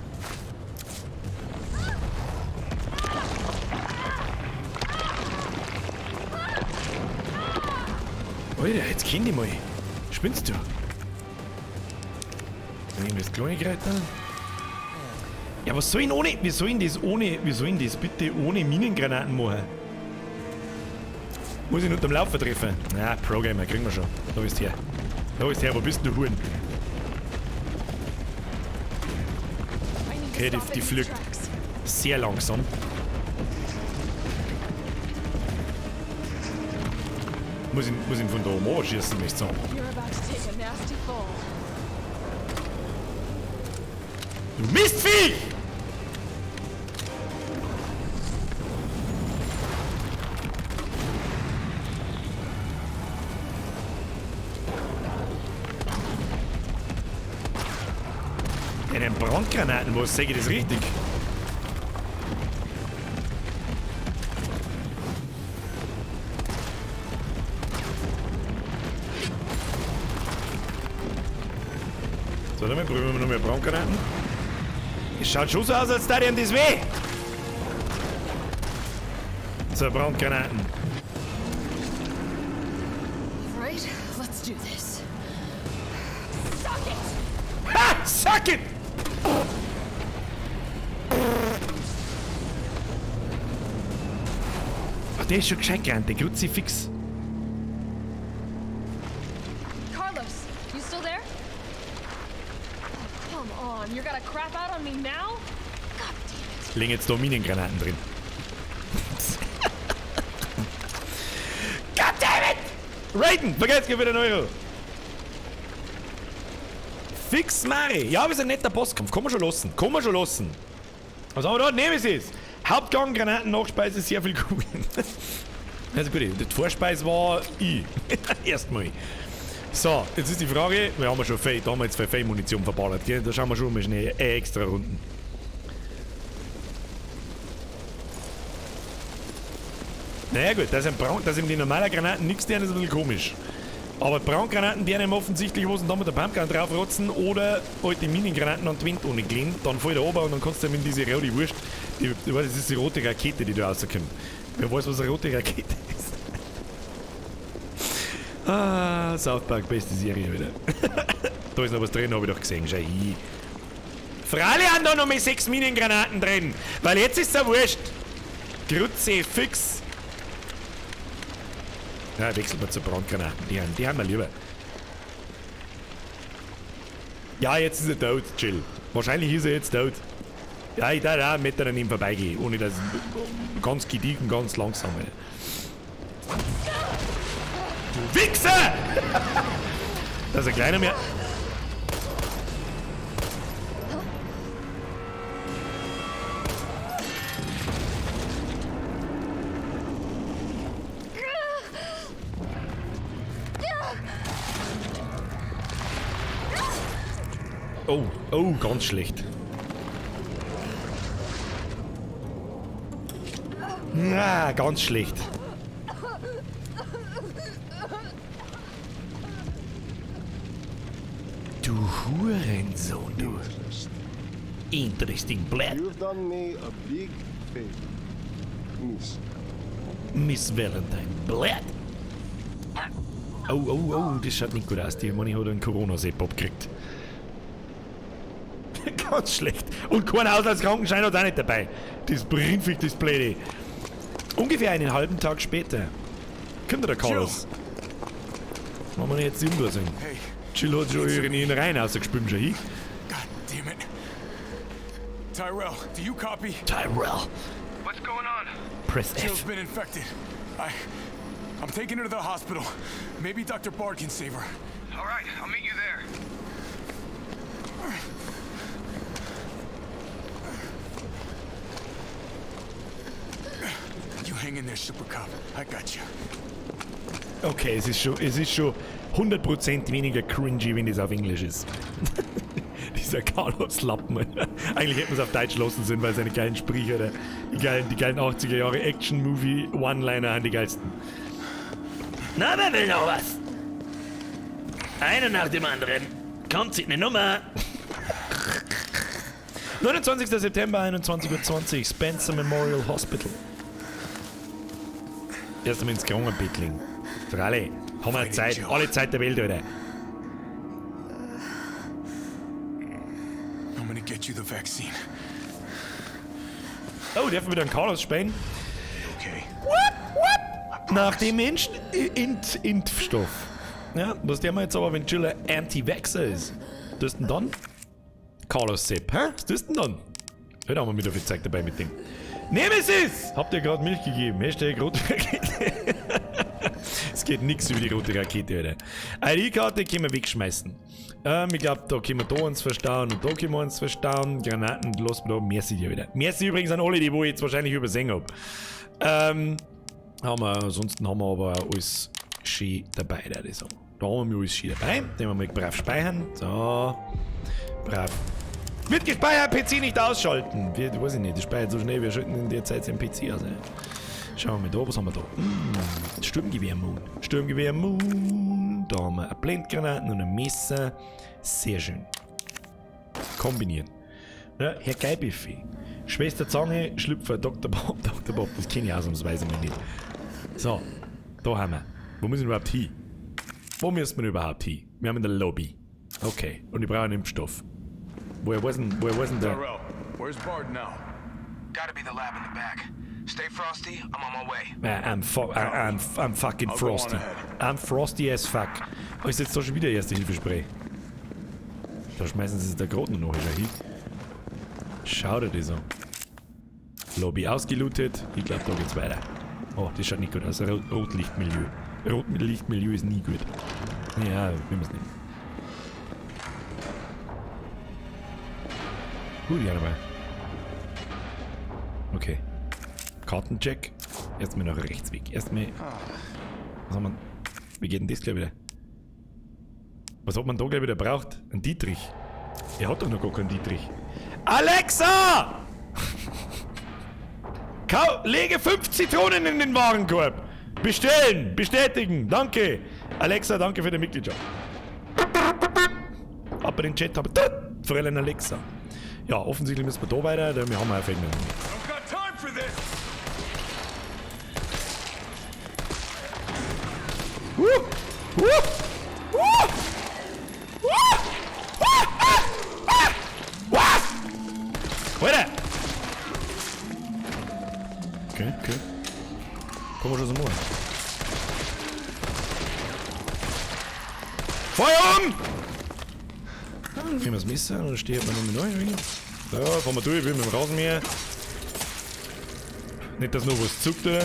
[SPEAKER 1] Alter, jetzt kenn ich mal. Spinnst du? Dann nehmen wir das kleine Gerät da. Ja, was soll ich ohne. Wie soll ich das ohne. Wie soll ich das bitte ohne Minengranaten machen? Muss ich nur unterm Laufen treffen? Na, Pro-Gamer, kriegen wir schon. Da bist du her. Da bist du her, wo bist du, Huren? Okay, die fliegt sehr langsam. Muss ihn von da oben anschießen, möchte ich sagen. Du Mistviech! In den Brandgranaten, was sage ich das richtig? So, dann probieren wir noch mehr Brandgranaten. Es schaut schon so aus, als da ihm das weh. So, Brandgranaten.
[SPEAKER 3] Right, let's do this. Suck it!
[SPEAKER 1] Ha! Suck it! Ach, der ist schon gescheit gerannt, der Kruzifix.
[SPEAKER 3] Carlos, you still there? Oh, come on, you're gonna crap out on me now? God damn it.
[SPEAKER 1] Liegen jetzt da Minengranaten drin. God damn it! Raiden, vergesst wieder einen Euro. Fix Mari. Ja, aber ist ein netter Bosskampf. Kann man schon lassen. Kann man schon lassen. Was haben wir da? Nemesis. Hauptgang, Granaten, Nachspeise, sehr viel Kugeln. Also gut, die Vorspeise war ich. Erstmal. So, jetzt ist die Frage, wir haben schon viel, da haben wir jetzt viel Munition verballert, gell? Da schauen wir schon mal schnell extra Runden. Naja gut, dass ihm die normalen Granaten nichts tun, ist ein bisschen komisch. Aber Brandgranaten, die einem offensichtlich, wo sie dann mit der Pumpgun draufrotzen oder halt die Minengranaten an die Wind ohne glühen, dann fällt er runter und dann kannst du ihm in diese rote Wurst, die, ich weiß, das ist die rote Rakete, die da rauskommt. Wer weiß, was eine rote Rakete ist. Ah, South Park, beste Serie wieder. Da ist noch was drin, hab ich doch gesehen. Schau hin. Freilich haben da noch mal 6 Minengranaten drin, weil jetzt ist es ja wurscht. Grütze, fix. Ja, wechseln wir zu Brandgranaten. Die haben wir lieber. Ja, jetzt ist er tot, chill. Wahrscheinlich ist er jetzt tot. Ja, ich darf auch einen Meter an ihm vorbeigehen, ohne dass ganz gediegen, ganz langsam. Du Wichser! Da ist ein kleiner mehr. Oh, oh, ganz schlecht. Na, ganz schlecht. Du Hurensohn, du. Interesting blood.
[SPEAKER 5] You've done me a big favor, Miss.
[SPEAKER 1] Miss Valentine. Blood. Oh, oh, oh, das schaut nicht gut aus. Die Manni hat einen Corona-Sepp abgekriegt. Ganz schlecht. Und kein Auslandskrankenschein hat auch nicht dabei. Das bringt mich, das Blöde. Ungefähr einen halben Tag später kommt der Carlos. Machen wir jetzt die Umdrehung.
[SPEAKER 4] Hey,
[SPEAKER 1] Jill hat schon ihre Innereien rausgespült, schon hin.
[SPEAKER 4] God damn it. Tyrell, do you copy?
[SPEAKER 1] Tyrell.
[SPEAKER 4] What's going on?
[SPEAKER 1] Press
[SPEAKER 4] Jill's
[SPEAKER 1] F.
[SPEAKER 4] been infected. I'm taking her to the hospital. Maybe Dr. Bard can save her. All right, I'll meet you there. You hang in there, Super Cop. I got you.
[SPEAKER 1] Okay, es ist schon 100% weniger cringy, wenn das auf Englisch ist. Dieser Carlos-Lappen. Eigentlich hätten wir es auf Deutsch lassen sollen, weil seine geilen Sprüche oder die geilen 80er Jahre Action-Movie One-Liner sind die geilsten.
[SPEAKER 6] Na, wer will noch was? Einer nach dem anderen. Kommt, zieht eine Nummer.
[SPEAKER 1] 29. September, 21:20 Uhr, Spencer Memorial Hospital. Erst einmal ins Krankenbett liegen. Für alle. Haben wir Zeit, alle Zeit der Welt, Alter.
[SPEAKER 4] I'm gonna get you the vaccine.
[SPEAKER 1] Oh, dürfen wir wieder einen Carlos spielen?
[SPEAKER 4] Okay.
[SPEAKER 1] Nach dem Menschen Impfstoff. Ja, was der mal jetzt aber, wenn Jill ein Anti-Vaxxer ist. Was ist denn dann? Carlos Sepp, hä? Was ist denn dann? Heute haben wir wieder viel Zeug dabei mit dem. Nemesis! Habt ihr gerade Milch gegeben? Hashtag rote Rakete. Es geht nix über die rote Rakete, Alter. ID-Karte können wir wegschmeißen. Ich glaub, da können wir da uns verstauen und da können wir uns verstauen. Granaten, los, da, merci dir wieder. Merci übrigens an alle, die wo ich jetzt wahrscheinlich übersehen hab. Ansonsten haben wir aber auch alles schön dabei, da ich sagen. Da haben wir alles schön dabei. Den wir mal brav speichern. So. Brav. Wird gespeichert, PC nicht ausschalten. Wird, weiß ich nicht, das speichert so schnell, wir schalten in der Zeit seinen PC aus. Ey. Schauen wir mal da, was haben wir da? Sturmgewehr Moon. Sturmgewehr Moon. Da haben wir eine Blendgranaten und ein Messer. Sehr schön. Kombinieren. Ja, Herr Geibiffi. Schwester Zange, Schlüpfer, Dr. Bob, Dr. Bob. Das kenne ich ausnahmsweise mal nicht. So, da haben wir. Wo müssen wir überhaupt hin? Wo müssen wir überhaupt hin? Wir haben in der Lobby. Okay, und ich brauche einen Impfstoff. Woher weiß denn der?
[SPEAKER 4] Tyrell, where's Bard now?
[SPEAKER 7] Gotta be the lab in the back. Stay frosty, I'm on my way.
[SPEAKER 1] I'm fucking frosty. I'm frosty as fuck. Oh, ist jetzt da schon wieder erste Hilfespray. Da schmeißen sie es da gerade noch hin. Schau dir das an. Lobby ausgelootet. Ich glaub, da geht's weiter. Oh, das schaut nicht gut aus. Rotlichtmilieu. Rotlichtmilieu ist nie gut. Ja, wir müssen nicht. Gut, ja, dabei. Okay. Kartencheck. Erstmal nach rechts weg. Erstmal. Was haben wir? Wie geht denn das gleich wieder? Was hat man da gleich wieder braucht? Ein Dietrich. Er hat doch noch gar keinen Dietrich. Alexa! Lege 5 Zitronen in den Warenkorb. Bestellen! Bestätigen! Danke! Alexa, danke für die Mitgliedschaft. Aber den Chat habe ich. Fräulein Alexa. Ja, offensichtlich müssen wir da weiter, denn wir haben ja Feld mehr. Alter! Okay, okay. Kommen wir schon so machen. Feuer um! Kriegen wir das Messer und dann steht man noch mit neu. So, fahren wir durch, ich will mit dem Rasenmäher. Nicht, dass noch was zuckt, oder?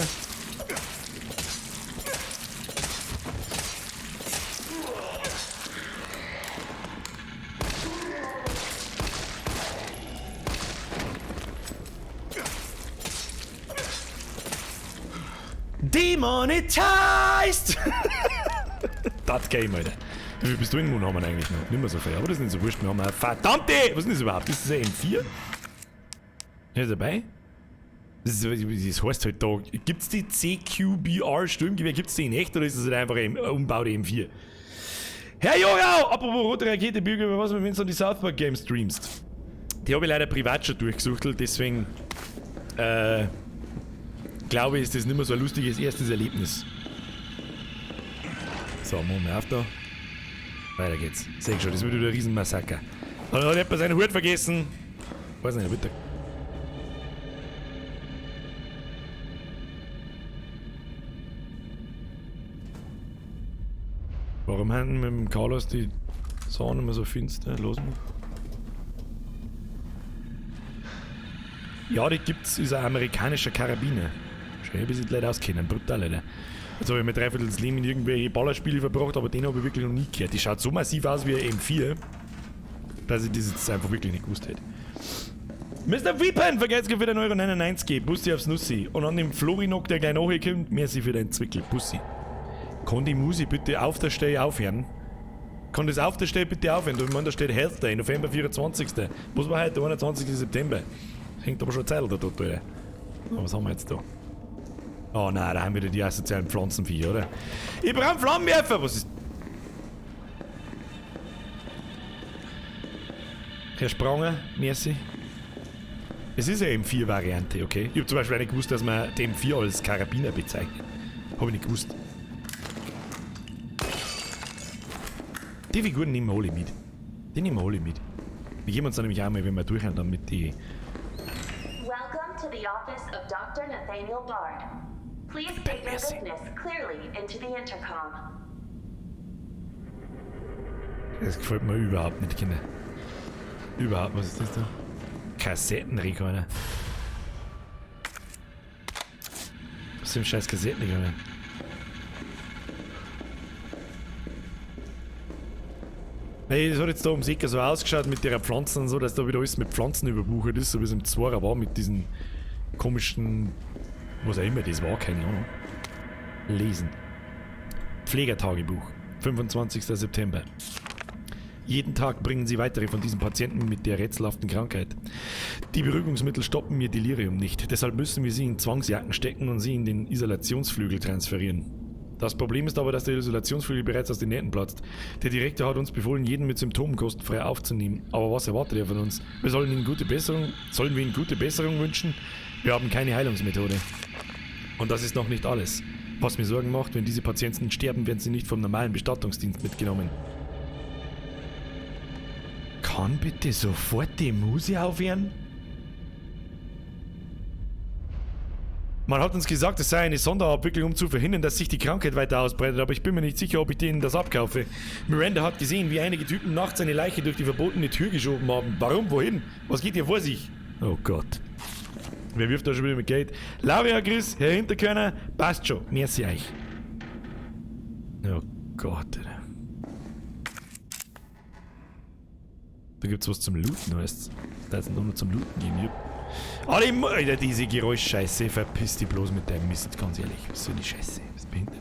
[SPEAKER 1] Demonetized! Das Game, Alter. Wie viel Pistolen haben wir eigentlich noch? Nicht mehr so viel, aber das ist nicht so wurscht. Wir haben eine verdammte! Was ist denn das überhaupt? Ist das ein M4? Ist dabei? Das heißt halt da. Gibt's die CQBR Sturmgewehr? Gibt's die in echt oder ist das halt einfach ein umbaute M4? Herr Jorau! Apropos rote Rakete, Bürger, was wenn du die South Park Games streamst? Die habe ich leider privat schon durchgesuchtelt, deswegen glaube ich, ist das nicht mehr so ein lustiges erstes Erlebnis. So, machen wir auf da. Weiter geht's. Seh schon, das wird wieder ein Riesenmassaker. Da hat jemand seinen Hut vergessen. Weiß nicht, bitte. Warum haben mit dem Carlos die Sachen immer so finster? Los mal. Ja, die gibt's, ist ein amerikanischer Karabiner. Schön, bis ich die Leute auskennen, brutal, Alter. Jetzt habe ich mir dreiviertel das Leben in irgendwelche Ballerspiele verbracht, aber den habe ich wirklich noch nie gehört. Die schaut so massiv aus wie ein M4, dass ich das jetzt einfach wirklich nicht gewusst hätte. Mr. Weepen, vergesst für den Euro 99, Bussi aufs Nussi. Und an dem Florinok, der gleich nachkommt, merci für deinen Zwickel, Bussi. Kann die Musi bitte auf der Stelle aufhören? Kann das auf der Stelle bitte aufhören? Ich meine, da steht Health Day, November 24. Was war heute, der 21. September? Hängt aber schon Zeit da dort, Alter. So, was haben wir jetzt da? Oh nein, da haben wir wieder die asozialen Pflanzenviecher, oder? Ich brauche einen Flammenwerfer! Was ist. Herr Spranger, merci. Es ist eine M4-Variante, okay? Ich hab zum Beispiel auch nicht gewusst, dass man die M4 als Karabiner bezeichnet. Hab ich nicht gewusst. Die Figuren nehmen wir alle mit. Die nehmen wir alle mit. Wir geben uns dann nämlich auch mal, wenn wir durchhauen, damit die.
[SPEAKER 8] Welcome to the office of Dr. Nathaniel Bard. Please state your business clearly into the intercom.
[SPEAKER 1] Das gefällt mir überhaupt nicht, Kinder. Überhaupt, was ist das da? Kassettenrekorder. Was ist denn scheiß Kassettenrekorder? Hey, das hat jetzt da ums Eck so ausgeschaut mit der Pflanzen und so, dass da wieder alles mit Pflanzen überwuchert ist, so wie es im Zwarer war mit diesen komischen, was auch immer das war, keine Ahnung. Lesen. Pflegertagebuch, 25. September. Jeden Tag bringen sie weitere von diesen Patienten mit der rätselhaften Krankheit. Die Beruhigungsmittel stoppen ihr Delirium nicht, deshalb müssen wir sie in Zwangsjacken stecken und sie in den Isolationsflügel transferieren. Das Problem ist aber, dass der Isolationsflügel bereits aus den Nähten platzt. Der Direktor hat uns befohlen, jeden mit Symptomen kostenfrei aufzunehmen. Aber was erwartet er von uns? Wir sollen ihnen gute Besserung, sollen wir ihnen gute Besserung wünschen? Wir haben keine Heilungsmethode. Und das ist noch nicht alles. Was mir Sorgen macht, wenn diese Patienten sterben, werden sie nicht vom normalen Bestattungsdienst mitgenommen. Kann bitte sofort die Muse aufhören? Man hat uns gesagt, es sei eine Sonderabwicklung, um zu verhindern, dass sich die Krankheit weiter ausbreitet, aber ich bin mir nicht sicher, ob ich denen das abkaufe. Miranda hat gesehen, wie einige Typen nachts eine Leiche durch die verbotene Tür geschoben haben. Warum? Wohin? Was geht hier vor sich? Oh Gott. Wer wirft da schon wieder mit Geld? Laura, Chris, Herr Hinterkörner, passt schon. Merci euch. Oh Gott, Alter. Da gibt's was zum Looten, weißt du? Da ist nur noch zum Looten geben. Alle, Alter, diese Geräuschscheiße, verpiss dich bloß mit deinem Mist, ganz ehrlich. Was soll die Scheiße? Was behindert?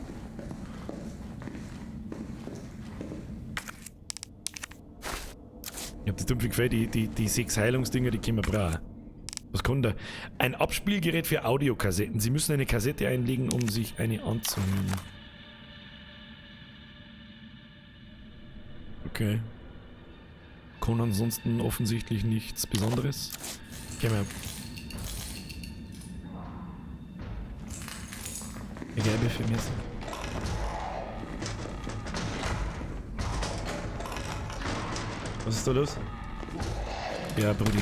[SPEAKER 1] Ich hab das dumpf gefällt, die 6 Heilungsdinger, die können wir brauchen. Was kann da? Ein Abspielgerät für Audiokassetten. Sie müssen eine Kassette einlegen, um sich eine anzuhören. Okay. Kann ansonsten offensichtlich nichts Besonderes. Gehen wir. Egal, wie viel mir sind. Was ist da los? Ja, Brudi.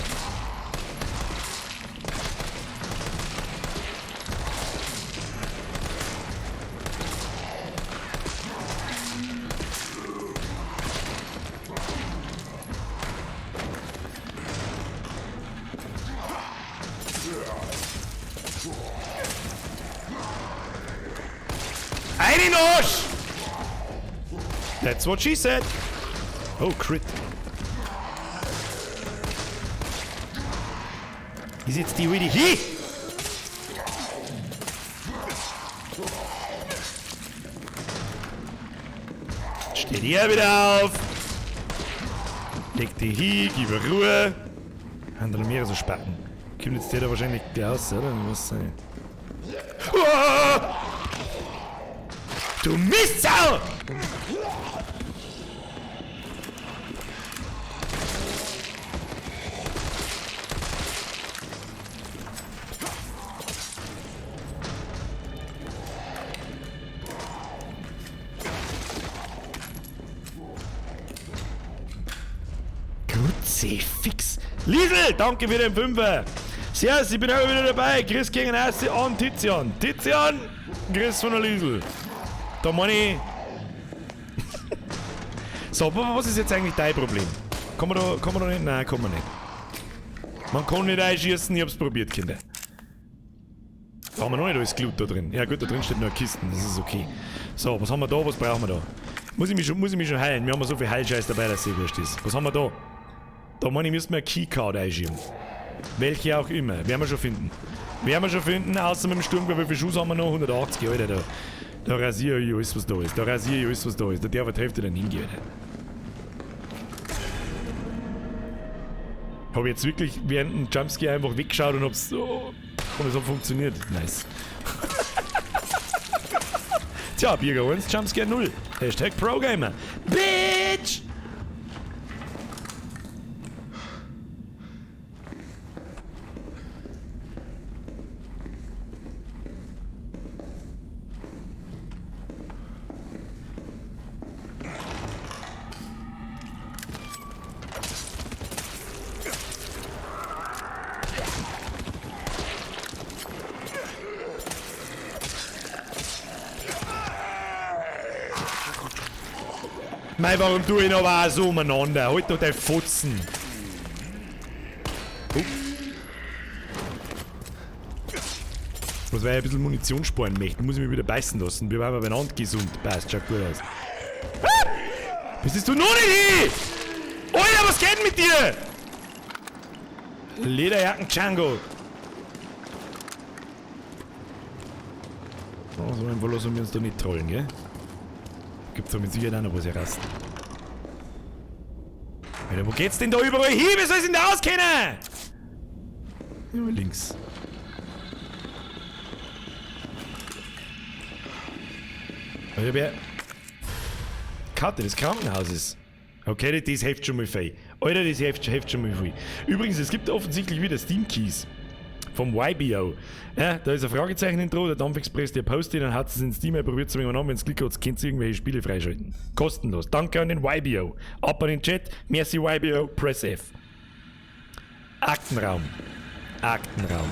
[SPEAKER 1] Einen Arsch! That's what she said. Oh, Crit. Ist jetzt die really hier? Steht hier wieder auf. Leg die hin, gib Ruhe. Haben da noch mehrere so Spacken. Kommt jetzt der da wahrscheinlich gleich raus, oder? Was sein? Oh! Du Mistsau! Zefix. Liesel, danke für den Fünfer. Servus, ich bin auch wieder dabei. Chris gegen Assi an Tizian. Tizian, Chris von der Liesel. Da meine ich. So, aber was ist jetzt eigentlich dein Problem? Kann man da nicht? Nein, kann man nicht. Man kann nicht einschießen, ich hab's probiert, Kinder. Da haben wir noch nicht alles Glut da drin. Ja gut, da drin steht nur Kisten, das ist okay. So, was haben wir da, was brauchen wir da? Muss ich mich schon heilen? Wir haben so viel Heilscheiß dabei, dass es wurscht ist. Was haben wir da? Da meine ich, müssen wir eine Keycard einschieben. Welche auch immer. Werden wir schon finden. Werden wir schon finden, außer mit dem Sturmgewehr. Wie viel Schuss haben wir noch? 180, Alter. Da rasiere ich alles, was da ist. Da rasiere ich alles, was da ist. Da darf die Hälfte dann hingehen, Alter. Hab ich jetzt wirklich während dem Jumpscare einfach weggeschaut und hab's. Oh, und es hat funktioniert. Nice. Tja, Birger 1, Jumpscare 0. Hashtag ProGamer. Bitch! Mei, warum tue ich noch was so umeinander? Halt doch dein Fotzen. Oh. Was, weil ich ein bisschen Munition sparen möchte, muss ich mich wieder beißen lassen. Wir waren beieinander gesund. Passt, schaut gut aus. Ah! Bist du noch nicht hin? Alter, was geht denn mit dir? Lederjacken Django. Oh, so einfach lassen wir uns da nicht trollen, gell? Gibt's doch mit Sicherheit auch noch was heraus. Alter, wo geht's denn da überall hin? Wie soll ich denn da auskennen? Ja, links. Ich hab ja Karte des Krankenhauses. Okay, das hilft schon mal viel. Alter, das hilft schon mal viel. Übrigens, es gibt offensichtlich wieder Steam Keys. Vom YBO. Ja, da ist ein Fragezeichen drin, der Dampfexpress, der postet, dann hat es in Steam, er probiert es irgendwann an, wenn es Klick hat, könnt ihr irgendwelche Spiele freischalten. Kostenlos. Danke an den YBO. Ab an den Chat. Merci YBO. Press F. Aktenraum. Aktenraum.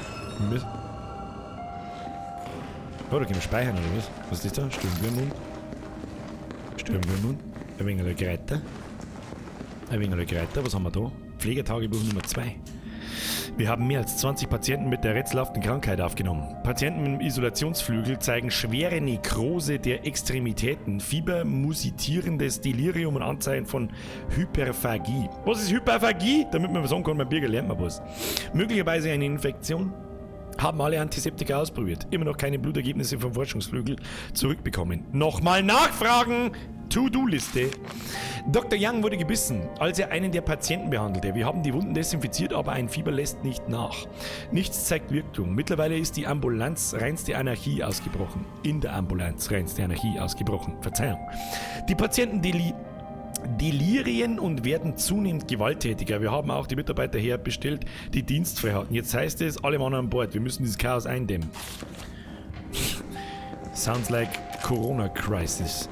[SPEAKER 1] Oh, da können wir speichern, oder was? Was ist das da? Sturmgewehr. Sturmgewehr. Ein wenig Greiter. Ein wenig Greiter. Was haben wir da? Pflegetagebuch Nummer 2. Wir haben mehr als 20 Patienten mit der rätselhaften Krankheit aufgenommen. Patienten im Isolationsflügel zeigen schwere Nekrose der Extremitäten, Fieber, musitierendes Delirium und Anzeichen von Hyperphagie. Was ist Hyperphagie? Damit man was sagen kann, beim Bürger lernt man was. Möglicherweise eine Infektion. Haben alle Antiseptika ausprobiert. Immer noch keine Blutergebnisse vom Forschungsflügel zurückbekommen. Nochmal nachfragen! To-Do-Liste. Dr. Young wurde gebissen, als er einen der Patienten behandelte. Wir haben die Wunden desinfiziert, aber ein Fieber lässt nicht nach. Nichts zeigt Wirkung. Mittlerweile ist die Ambulanz reinste Anarchie ausgebrochen. In der Ambulanz reinste Anarchie ausgebrochen. Verzeihung. Die Patienten delirien und werden zunehmend gewalttätiger. Wir haben auch die Mitarbeiter herbestellt, die dienstfrei hatten. Jetzt heißt es, alle Mann an Bord. Wir müssen dieses Chaos eindämmen. Sounds like Corona Crisis.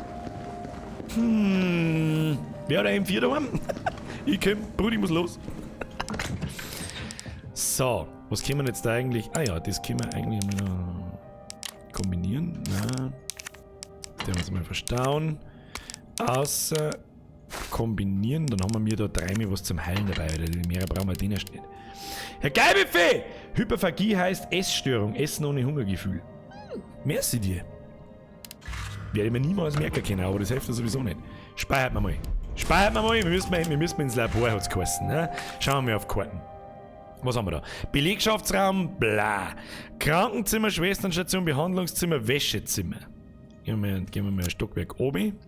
[SPEAKER 1] Wer hat ein M4 daheim? Ich komm, Bruder, ich muss los. So, was können wir jetzt da eigentlich? Ah ja, das können wir eigentlich noch kombinieren. Na, den wir uns mal verstauen. Außer kombinieren, dann haben wir mir da dreimal was zum Heilen dabei, weil mehr brauchen wir den erst nicht. Herr Geilbuffet! Hyperphagie heißt Essstörung, Essen ohne Hungergefühl. Merci dir. Werde ich mir niemals merken können, aber das hilft ja sowieso nicht. Speichert man mal. Speichert man mal, wir müssen ins Labor, hat's geheißen, ne? Schauen wir mal auf Karten. Was haben wir da? Belegschaftsraum, bla. Krankenzimmer, Schwesternstation, Behandlungszimmer, Wäschezimmer. Gehen wir mal ein Stockwerk oben.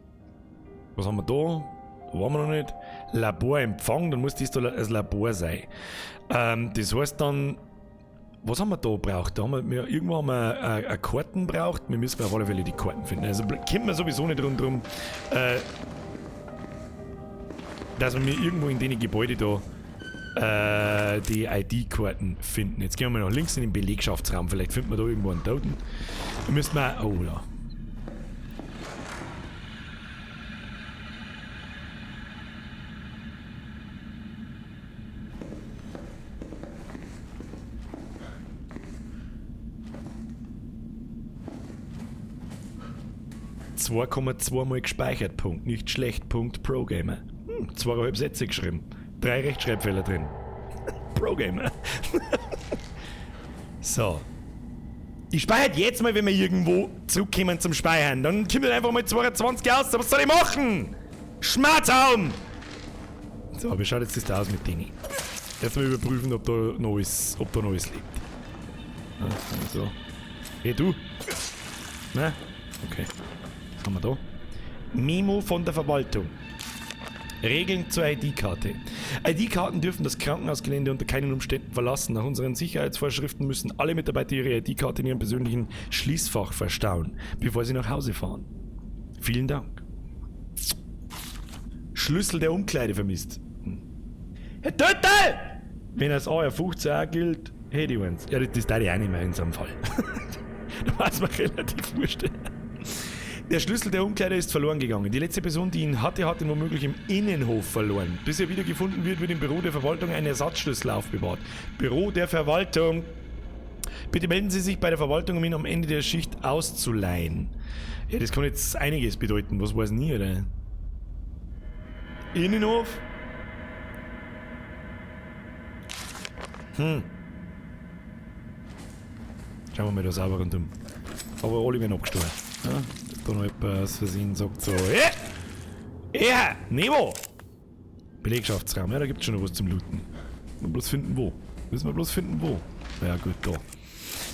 [SPEAKER 1] Was haben wir da? Da waren wir noch nicht. Laborempfang, dann muss das da das Labor sein. Das heißt dann, was haben wir da gebraucht? Da haben wir, irgendwo haben wir eine Karten braucht. Wir müssen auf alle Fälle die Karten finden. Also kommt man sowieso nicht rundherum, dass wir irgendwo in den Gebäude da die ID-Karten finden. Jetzt gehen wir nach links in den Belegschaftsraum. Vielleicht finden wir da irgendwo einen Toten. Da müssen wir. Oh ja. 2,2 mal gespeichert. Punkt. Nicht schlecht. Punkt. Pro-Gamer. 2,5 Sätze geschrieben. 3 Rechtschreibfehler drin. Pro-Gamer. So. Ich speichere jetzt mal, wenn wir irgendwo zurückkommen zum Speichern. Dann kommt einfach mal 22 aus. Was soll ich machen? Schmatzhaum! So, wie schaut jetzt das da aus mit denen? Erstmal überprüfen, ob da noch alles, lebt. Ja, so. Hey, du! Na? Okay. Was haben wir da? Memo von der Verwaltung. Regeln zur ID-Karte. ID-Karten dürfen das Krankenhausgelände unter keinen Umständen verlassen. Nach unseren Sicherheitsvorschriften müssen alle Mitarbeiter ihre ID-Karte in ihrem persönlichen Schließfach verstauen, bevor sie nach Hause fahren. Vielen Dank. Schlüssel der Umkleide vermisst. Herr Tötel! Wenn das AR15 auch gilt, hätte ich eins. Ja, das darf ich auch nicht mehr in so einem Fall. Da war es mir relativ wurscht. Der Schlüssel der Umkleide ist verloren gegangen. Die letzte Person, die ihn hatte, hat ihn womöglich im Innenhof verloren. Bis er wiedergefunden wird, wird im Büro der Verwaltung ein Ersatzschlüssel aufbewahrt. Büro der Verwaltung. Bitte melden Sie sich bei der Verwaltung, um ihn am Ende der Schicht auszuleihen. Ja, das kann jetzt einiges bedeuten. Was weiß nie, oder? Innenhof? Schauen wir mal da sauber und dumm. Aber alle werden abgestohlen. Ja? Da noch jemand aus Versehen sagt so, hey! Ja! Nemo! Belegschaftsraum, ja, da gibt's schon noch was zum Looten. Müssen wir bloß finden, wo. Müssen wir bloß finden, wo. Ja, gut, da.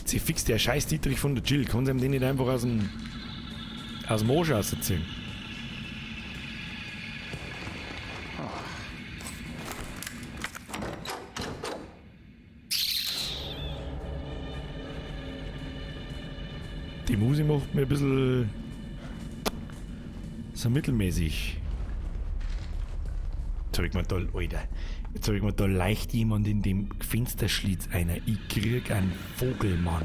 [SPEAKER 1] Jetzt fixt der scheiß Dietrich von der Jill. Kann sie ihm den nicht einfach aus dem Arsch rausziehen? Die Musik macht mir ein bisschen so mittelmäßig. Jetzt hab ich mir da, Alter, jetzt hab ich mir da leicht jemand in dem Fensterschlitz einer. Ich krieg einen Vogel, Mann.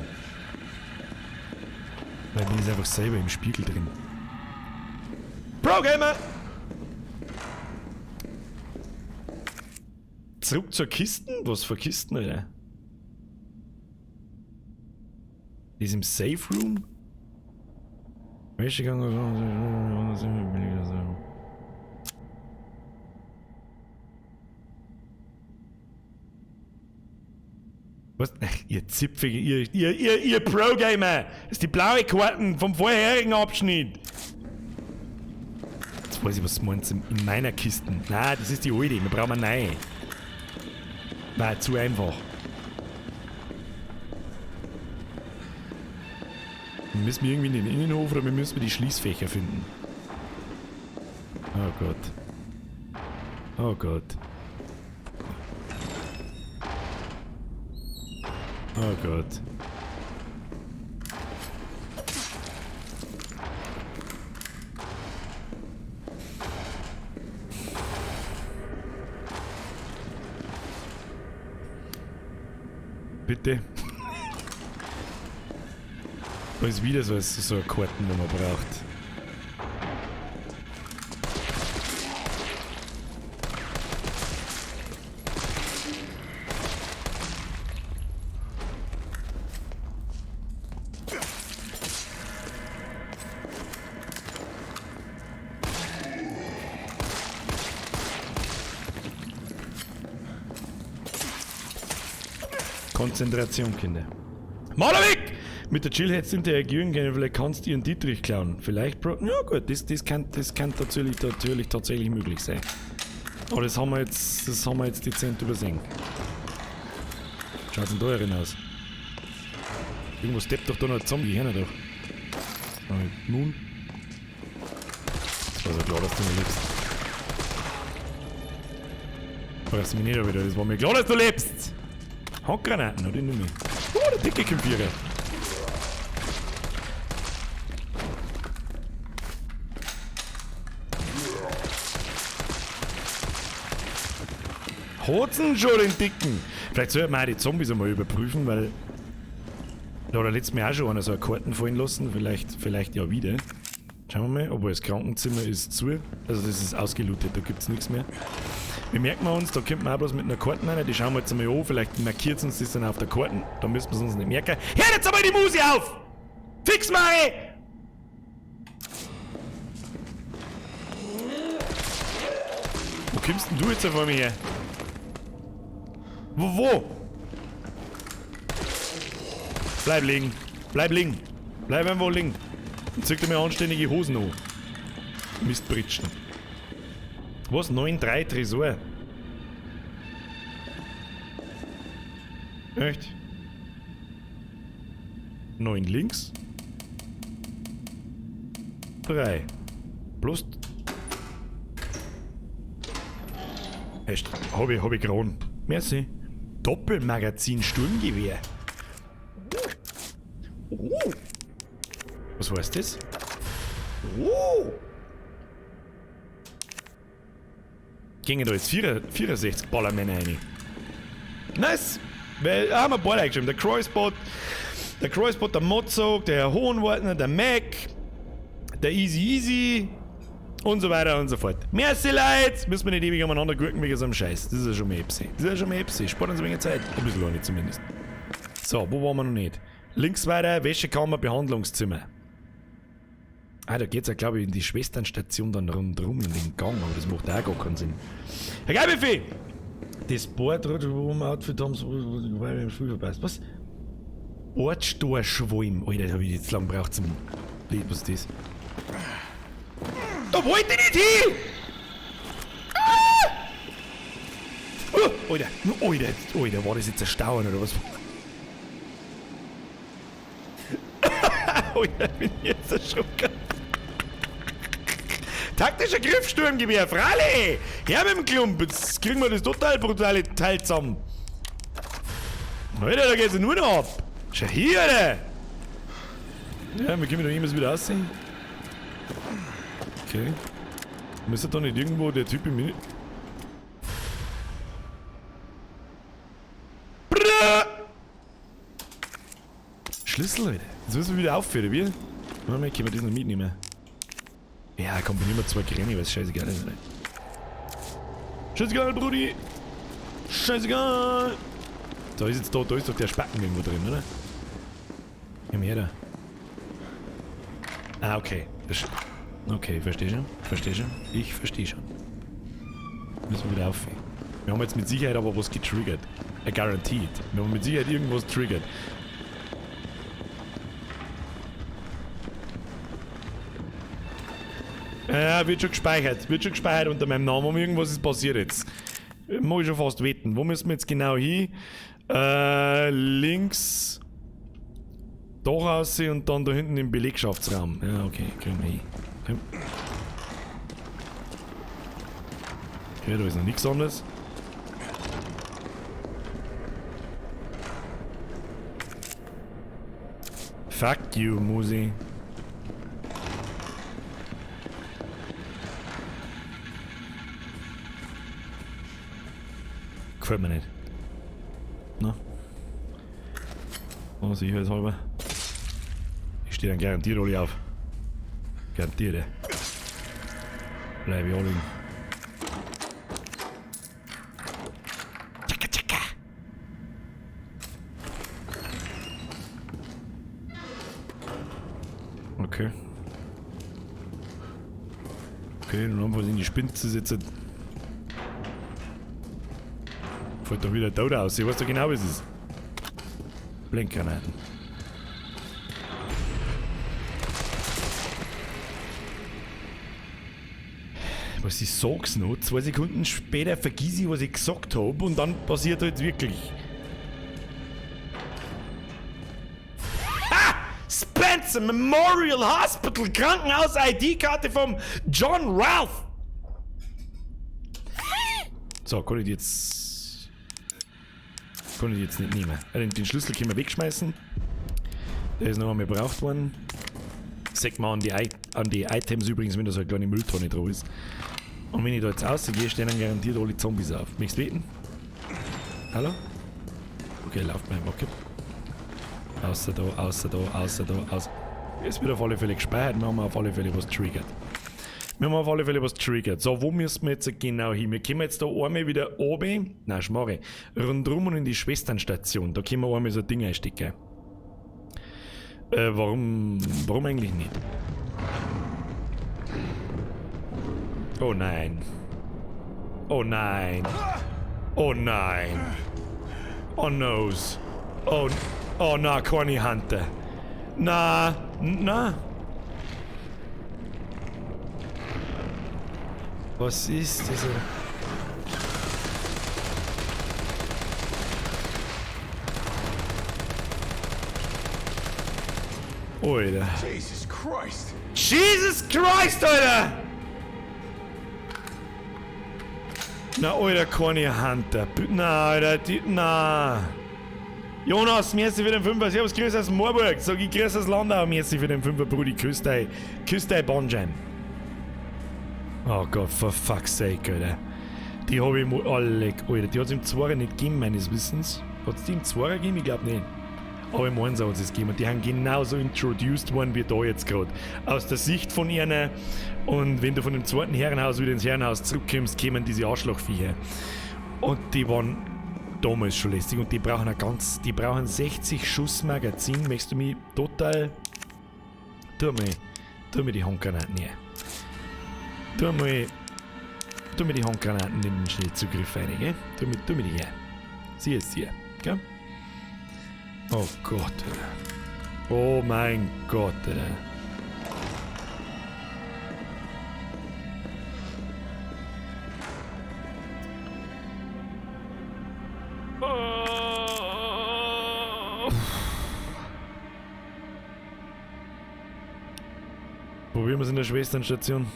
[SPEAKER 1] Weil bin ich einfach selber im Spiegel drin. Pro Gamer! Zurück zur Kisten? Was für Kisten, Alter? Die ist im Safe Room? Was? Ach, ihr Zipfige, ihr Pro-Gamer! Das ist die blaue Karten vom vorherigen Abschnitt! Jetzt weiß ich, was du meinst in meiner Kiste. Nein, das ist die alte, wir brauchen eine neue. War zu einfach. Wir müssen irgendwie in den Innenhof oder wir müssen die Schließfächer finden. Oh Gott. Oh Gott. Oh Gott. Bitte. Da ist wieder so eine Karten, die man braucht. Konzentration, Kinder. Malerweg! Mit der Jill hättest du interagieren können, vielleicht kannst du ihren Dietrich klauen. Vielleicht, Bro. Ja gut, das kann natürlich tatsächlich möglich sein. Aber das haben wir jetzt dezent übersehen. Schaut's denn da herin aus? Irgendwo steppt doch da noch ein Zombie her, doch. Nun. Das war so klar, dass du noch lebst. Brauchst du mich nicht wieder, das war mir klar, dass du lebst! Handgranaten, oder nicht mehr? Oh, der dicke Kämpfer. Hat's schon den Dicken? Vielleicht sollten wir auch die Zombies einmal überprüfen, weil... Da hat letztes Mal auch schon einer so eine Karten fallen lassen. Vielleicht ja wieder. Schauen wir mal, obwohl das Krankenzimmer ist zu. Also das ist ausgelootet, da gibt's nichts mehr. Wir merken uns, da kommt man auch bloß mit einer Karte rein. Die schauen wir jetzt einmal an, vielleicht markiert uns das dann auf der Karte. Da müssen wir es uns nicht merken. Hör jetzt einmal die Musik auf! Fix mal! kommst denn du jetzt vor mir her? Wo, wo? Bleib liegen. Bleib liegen. Bleib einfach liegen. Und zieh dir mir anständige Hosen an. Mistbritschen. Was? 9,3 Tresor. Echt? 9 links. 3. Plus. Echt? Hab ich Kron. Merci. Doppelmagazin Sturmgewehr. Was heißt das? Gingen da jetzt 64 Ballermänner rein. Nice! Weil, haben wir ein paar eingeschrieben. Der Kreuzbot, der Mozog, der Herr Hohenwartner, der Mac, der Easy Easy und so weiter und so fort. Merci, Leute! Müssen wir nicht ewig umeinander gurken wegen so einem Scheiß. Das ist ja schon mal Epsi. Das ist ja schon mal Epsi. Spart uns ein wenig Zeit. Ein bisschen auch nicht zumindest. So, wo waren wir noch nicht? Links weiter, Wäschekammer, Behandlungszimmer. Ah, da geht's ja, glaube ich, in die Schwesternstation dann rundherum in den Gang, aber das macht auch gar keinen Sinn. Herr Geilbuffet! Das Board, wo wir Outfit haben, so, weil wir im Spiel verpasst. Was? Ortstorschwalm. Alter, das hab ich jetzt lang gebraucht zum Lesen. Was ist das? Da wollte ich nicht hin! Ah! Oh, Alter, Alter, Alter, war das jetzt ein Stauern oder was? Alter, bin ich jetzt erschrocken. Taktischer Griffsturmgewehr, Fralle! Her mit dem Klump, jetzt kriegen wir das total brutale Teil zusammen. Alter, da geht's ja nur noch ab. Schau hier, Alter! Ja, wir können da jemals wieder aussehen. Okay. Müsste da nicht irgendwo der Typ im Mini... Schlüssel, Alter. Jetzt müssen wir wieder aufführen, wie? Warte mal, können wir das noch mitnehmen? Ja, komm, bin immer zwei Granny, weil es scheißegal ist, Alter. Scheißegal, Brudi! Scheißegal! Da ist jetzt da ist doch der Spacken irgendwo drin, oder? Komm her da. Ah, okay. Das okay, verstehe schon. Verstehe schon. Ich verstehe schon. Müssen wir wieder aufhören. Wir haben jetzt mit Sicherheit aber was getriggert. Guaranteed. Wir haben mit Sicherheit irgendwas triggert. Ja, wird schon gespeichert. Wird schon gespeichert unter meinem Namen. Um irgendwas ist passiert jetzt. Muss ich schon fast wetten. Wo müssen wir jetzt genau hin? Links. Da raus und dann da hinten im Belegschaftsraum. Ja, okay, kriegen wir hin. Okay, da ist noch nichts anderes. Fuck you, Musi. Gefällt mir nicht. Na? Oh, sicherheitshalber. Ich stehe dann garantiert alle auf. Garantiert, ey. Bleib ich alle. Tschakka, tschakka. Okay. Okay, nun haben wir in die Spinne zu setzen. Fällt doch wieder tot aus. Ich weiß doch genau, was es ist. Blinkgranaten. Was ich sag's noch, 2 Sekunden später vergiss ich, was ich gesagt hab, und dann passiert halt wirklich. Ha! Spencer Memorial Hospital Krankenhaus ID-Karte vom John Ralph! So, kann ich die jetzt. Kann ich jetzt nicht nehmen. Den Schlüssel können wir wegschmeißen. Der ist noch einmal gebraucht worden. Sagt man an die Items übrigens, wenn da so eine kleine Mülltonne drauf ist. Und wenn ich da jetzt rausgehe, stehen dann garantiert alle Zombies auf. Möchtest du beten? Hallo? Okay, lauft mir einfach. Okay. Außer da, außer da, außer da, außer. Es wird auf alle Fälle gespeichert, wir haben auf alle Fälle was triggert. Wir haben auf alle Fälle was triggert. So, wo müssen wir jetzt genau hin? Wir kommen jetzt da einmal wieder oben. Nein, Schmarre. Rundrum und in die Schwesternstation. Da können wir einmal so ein Ding einstecken. Warum eigentlich nicht? Oh nein. Oh nein. Oh nein. Oh noes. Oh, oh na, keine Hunter. Na, na. Was ist das? Alter.
[SPEAKER 4] Jesus Christ.
[SPEAKER 1] Jesus Christ, Alter! Na, Alter, keine Hunter. Na, Alter, die, na. Jonas, merci für den Fünfer. Servus, grüß aus Marburg. Sag ich, grüß aus Landau. Merci für den Fünfer, Brudi. Küss dein Bandscheiben. Oh Gott, for fuck's sake, Alter. Die hab ich mal alle, Alter. Die hat's im Zwarer nicht gegeben, meines Wissens. Hat's die im Zwarer gegeben? Ich glaub nicht. Aber im Einser hat es gegeben. Und die haben genauso introduced worden wie da jetzt grad. Aus der Sicht von einer. Und wenn du von dem zweiten Herrenhaus wieder ins Herrenhaus zurückkommst, kämen diese Arschlochviecher. Und die waren damals schon lästig. Und die brauchen ein ganz, die brauchen 60 Schuss Magazin. Möchtest du mich total. Tu mir die Handgranaten her. Tu mir die Handgranaten in den Schnellzugriff rein, gell? Tu mir die her. Sieh es hier, gell? Oh Gott, Alter. Oh mein Gott, Alter. Oh. Probieren wir es in der Schwesternstation.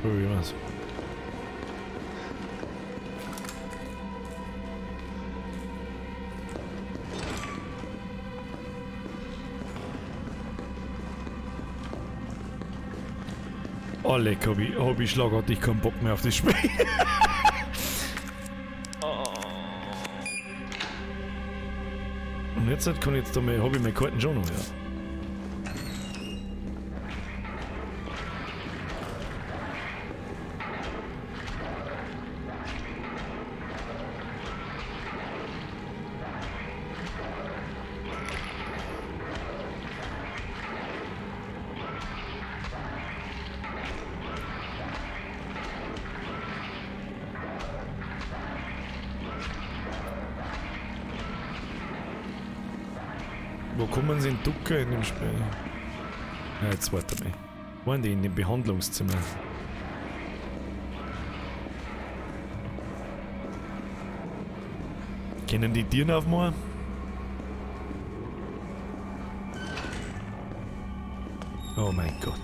[SPEAKER 1] Probieren wir es. Oh leck, hab ich schlagartig keinen Bock mehr auf das Spiel. Und jetzt kann ich jetzt da mal, hab ich meine Karten schon noch, ja. Wo kommen sie in Ducker in dem Spiel? Ja, jetzt warte mal. Waren die in dem Behandlungszimmer? Können die Tieren aufmachen? Oh mein Gott.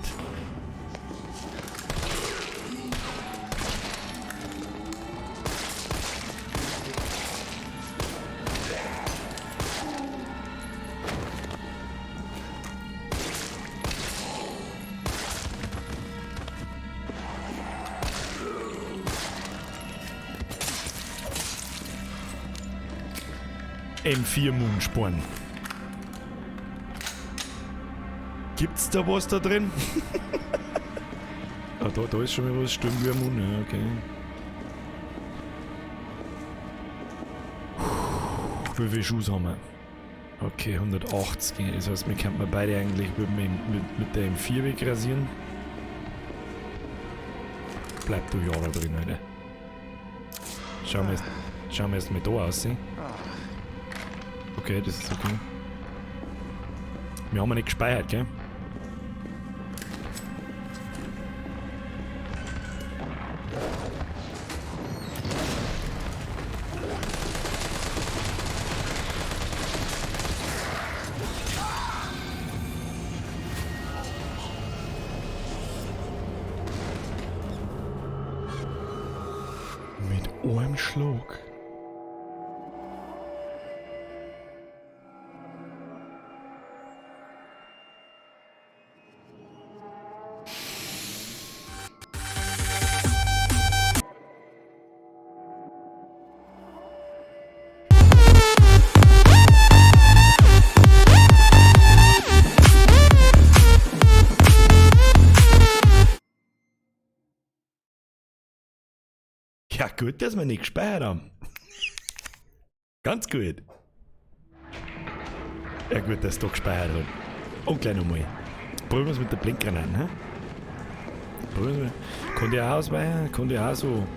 [SPEAKER 1] M4 Moonsporn. Gibt's da was da drin? Ah, da ist schon mal was. Sturmgewehr-Moon, ja, okay. Wie viel Schuss haben wir? Okay, 180. Das heißt, wir könnten beide eigentlich mit der M4 wegrasieren. Bleib du ja da drin, Alter. Schauen wir erst mal da aus. Okay, das ist okay. Wir haben ja nicht gespeichert, gell? Mit einem Schlag. Ja, gut, dass wir nicht gespeichert haben. Ganz gut. Ja gut, dass ich da gespeichert habe. Und gleich nochmal. Probieren wir es mit der Blinkgranate, ne? Probieren wir. Kann der auch ausweichen? Kann der auch so...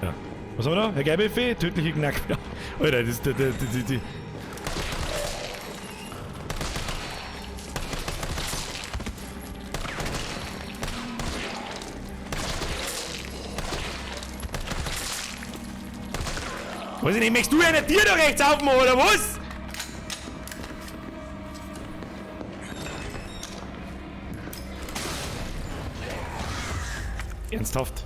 [SPEAKER 1] Ja. Was haben wir da? Herr Geibefee? Tödliche Knack. Alter, das ist die. Weiß ich nicht, möchtest du eine Tür da rechts aufmachen, oder was? Ernsthaft?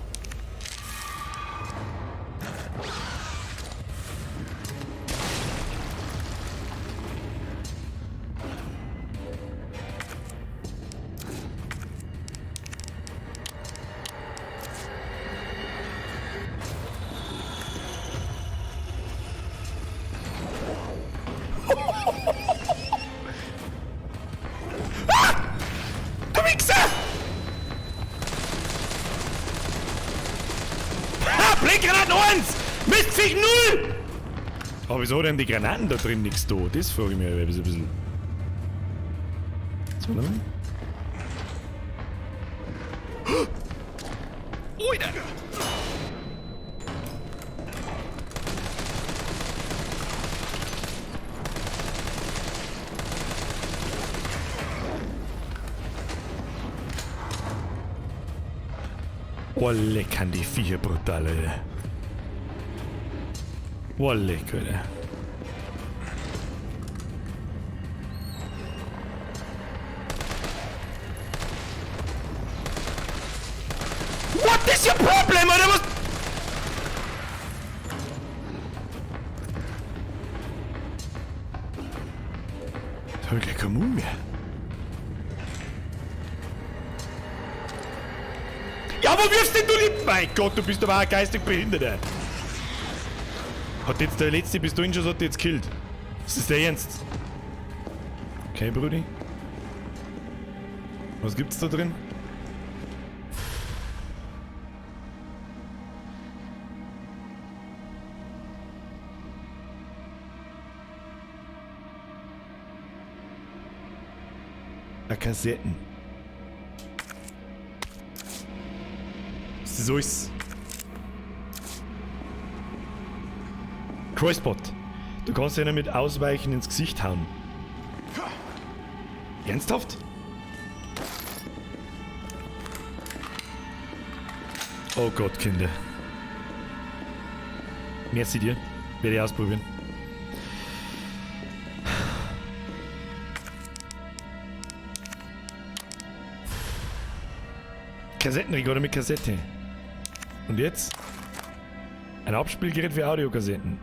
[SPEAKER 1] Du Wichser! Ha! Blinkgranaten 1! Mistviech 0! Aber wieso hat denn die Granaten da drin nichts da? Das frage ich mich ein bisschen. So, warte mal. Alter! Oh, leck an die Viecher brutal, Alter. Oh, leck, Alter. What is your problem, oder was? Da hab ich gleich keinen Mund mehr. Ja, wo wirfst denn du die? Mein Gott, du bist aber auch geistig Behinderter. Hat jetzt der letzte Pistolenschuss hat jetzt gekillt. Ist das der Ernst? Okay, Brudi. Was gibt's da drin? Ah, Kassetten. So ist. Crossbot. Du kannst ja mit Ausweichen ins Gesicht hauen. Ernsthaft? Oh Gott, Kinder. Merci dir. Werde ich ausprobieren. Kassettenrekorder mit Kassette. Und jetzt? Ein Abspielgerät für Audiokassetten.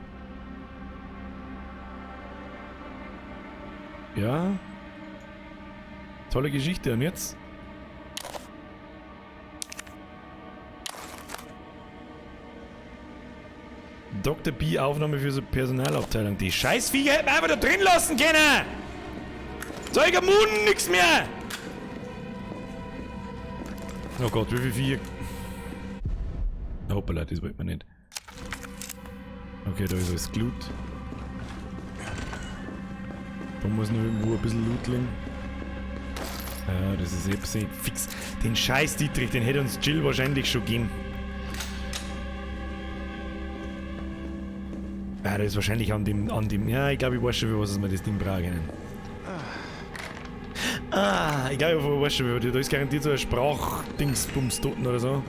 [SPEAKER 1] Ja. Tolle Geschichte. Und jetzt? Dr. B. Aufnahme für so Personalabteilung. Die Scheißviecher hätten wir einfach da drin lassen können! Zeug am Mund, nix mehr! Oh Gott, wie viel Viecher... Hoppala, das wollte man nicht. Okay, da ist alles Glut. Da muss noch irgendwo ein bisschen Loot liegen. Ja, das ist eh fix. Den scheiß Dietrich, den hätte uns Jill wahrscheinlich schon gegeben. Ja, der ist wahrscheinlich an dem. Ja, ich glaube, ich weiß schon, für was wir das Ding brauchen. Ah, ich glaube, ich weiß schon, da ist garantiert so ein Sprachdingsbums-Toten oder so.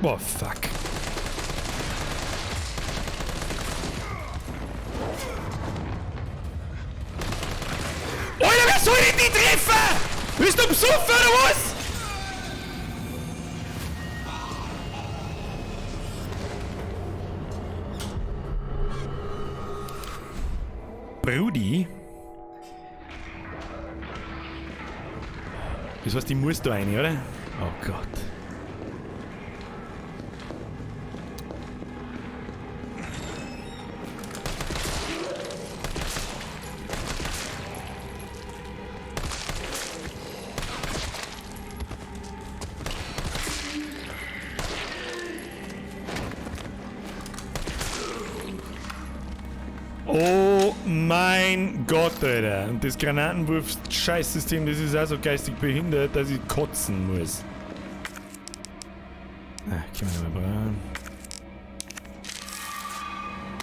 [SPEAKER 1] Boah, fuck. Alter, wer soll denn die treffen? Bist du besoffen oder was? Brudi? Das heißt, ich muss da rein, oder? Oh Gott. Oh mein Gott, Alter. Und das Granatenwurf-Scheißsystem, das ist auch so geistig behindert, dass ich kotzen muss. Ah, können wir nicht mehr brauchen.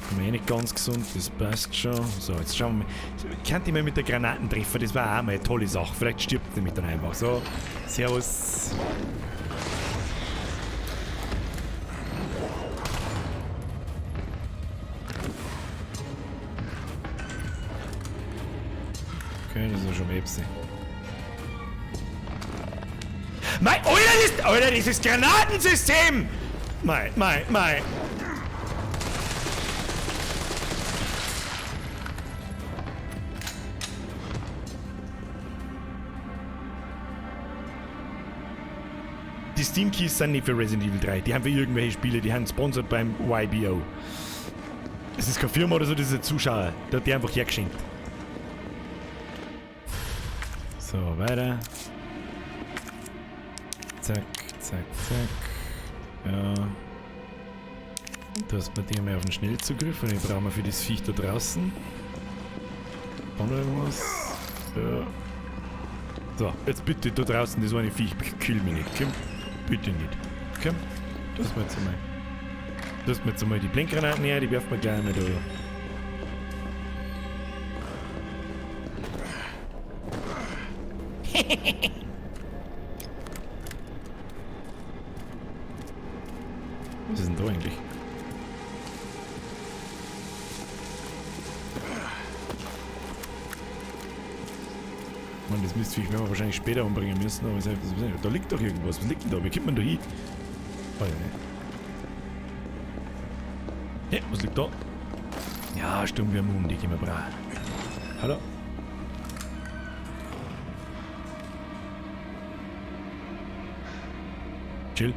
[SPEAKER 1] Bin mir eh nicht ganz gesund, das passt schon. So, jetzt schauen wir mal. Könnt ihr mal mit der Granaten treffen, das war auch mal eine tolle Sache. Vielleicht stirbt sie mich dann einfach. So, servus. Okay, das ist schon mal etwas. Mein, Alter, dieses Granatensystem! Mei. Die Steam Keys sind nicht für Resident Evil 3, die haben für irgendwelche Spiele, die haben sponsert beim YBO. Das ist keine Firma oder so, das ist ein Zuschauer, der hat die einfach hergeschenkt. So, weiter. Zack, zack, zack. Ja. Da hast du mir auf den Schnellzugriff und den brauchen wir für das Viech da draußen. War noch irgendwas? Ja. So, jetzt bitte da draußen, das eine Viech, kill mich nicht. Komm, bitte nicht. Komm, das mir jetzt einmal. Das mir jetzt einmal die Blinkgranaten her, die werfen wir gleich einmal da. Was ist denn da eigentlich? Mann, das Mistviech werden wir wahrscheinlich später umbringen müssen, aber da liegt doch irgendwas. Was liegt denn da? Wie kommt man da hin? Oh, ja, was liegt da? Ja, Sturm wie am Mund, die gehen wir brav. Hallo? Chill.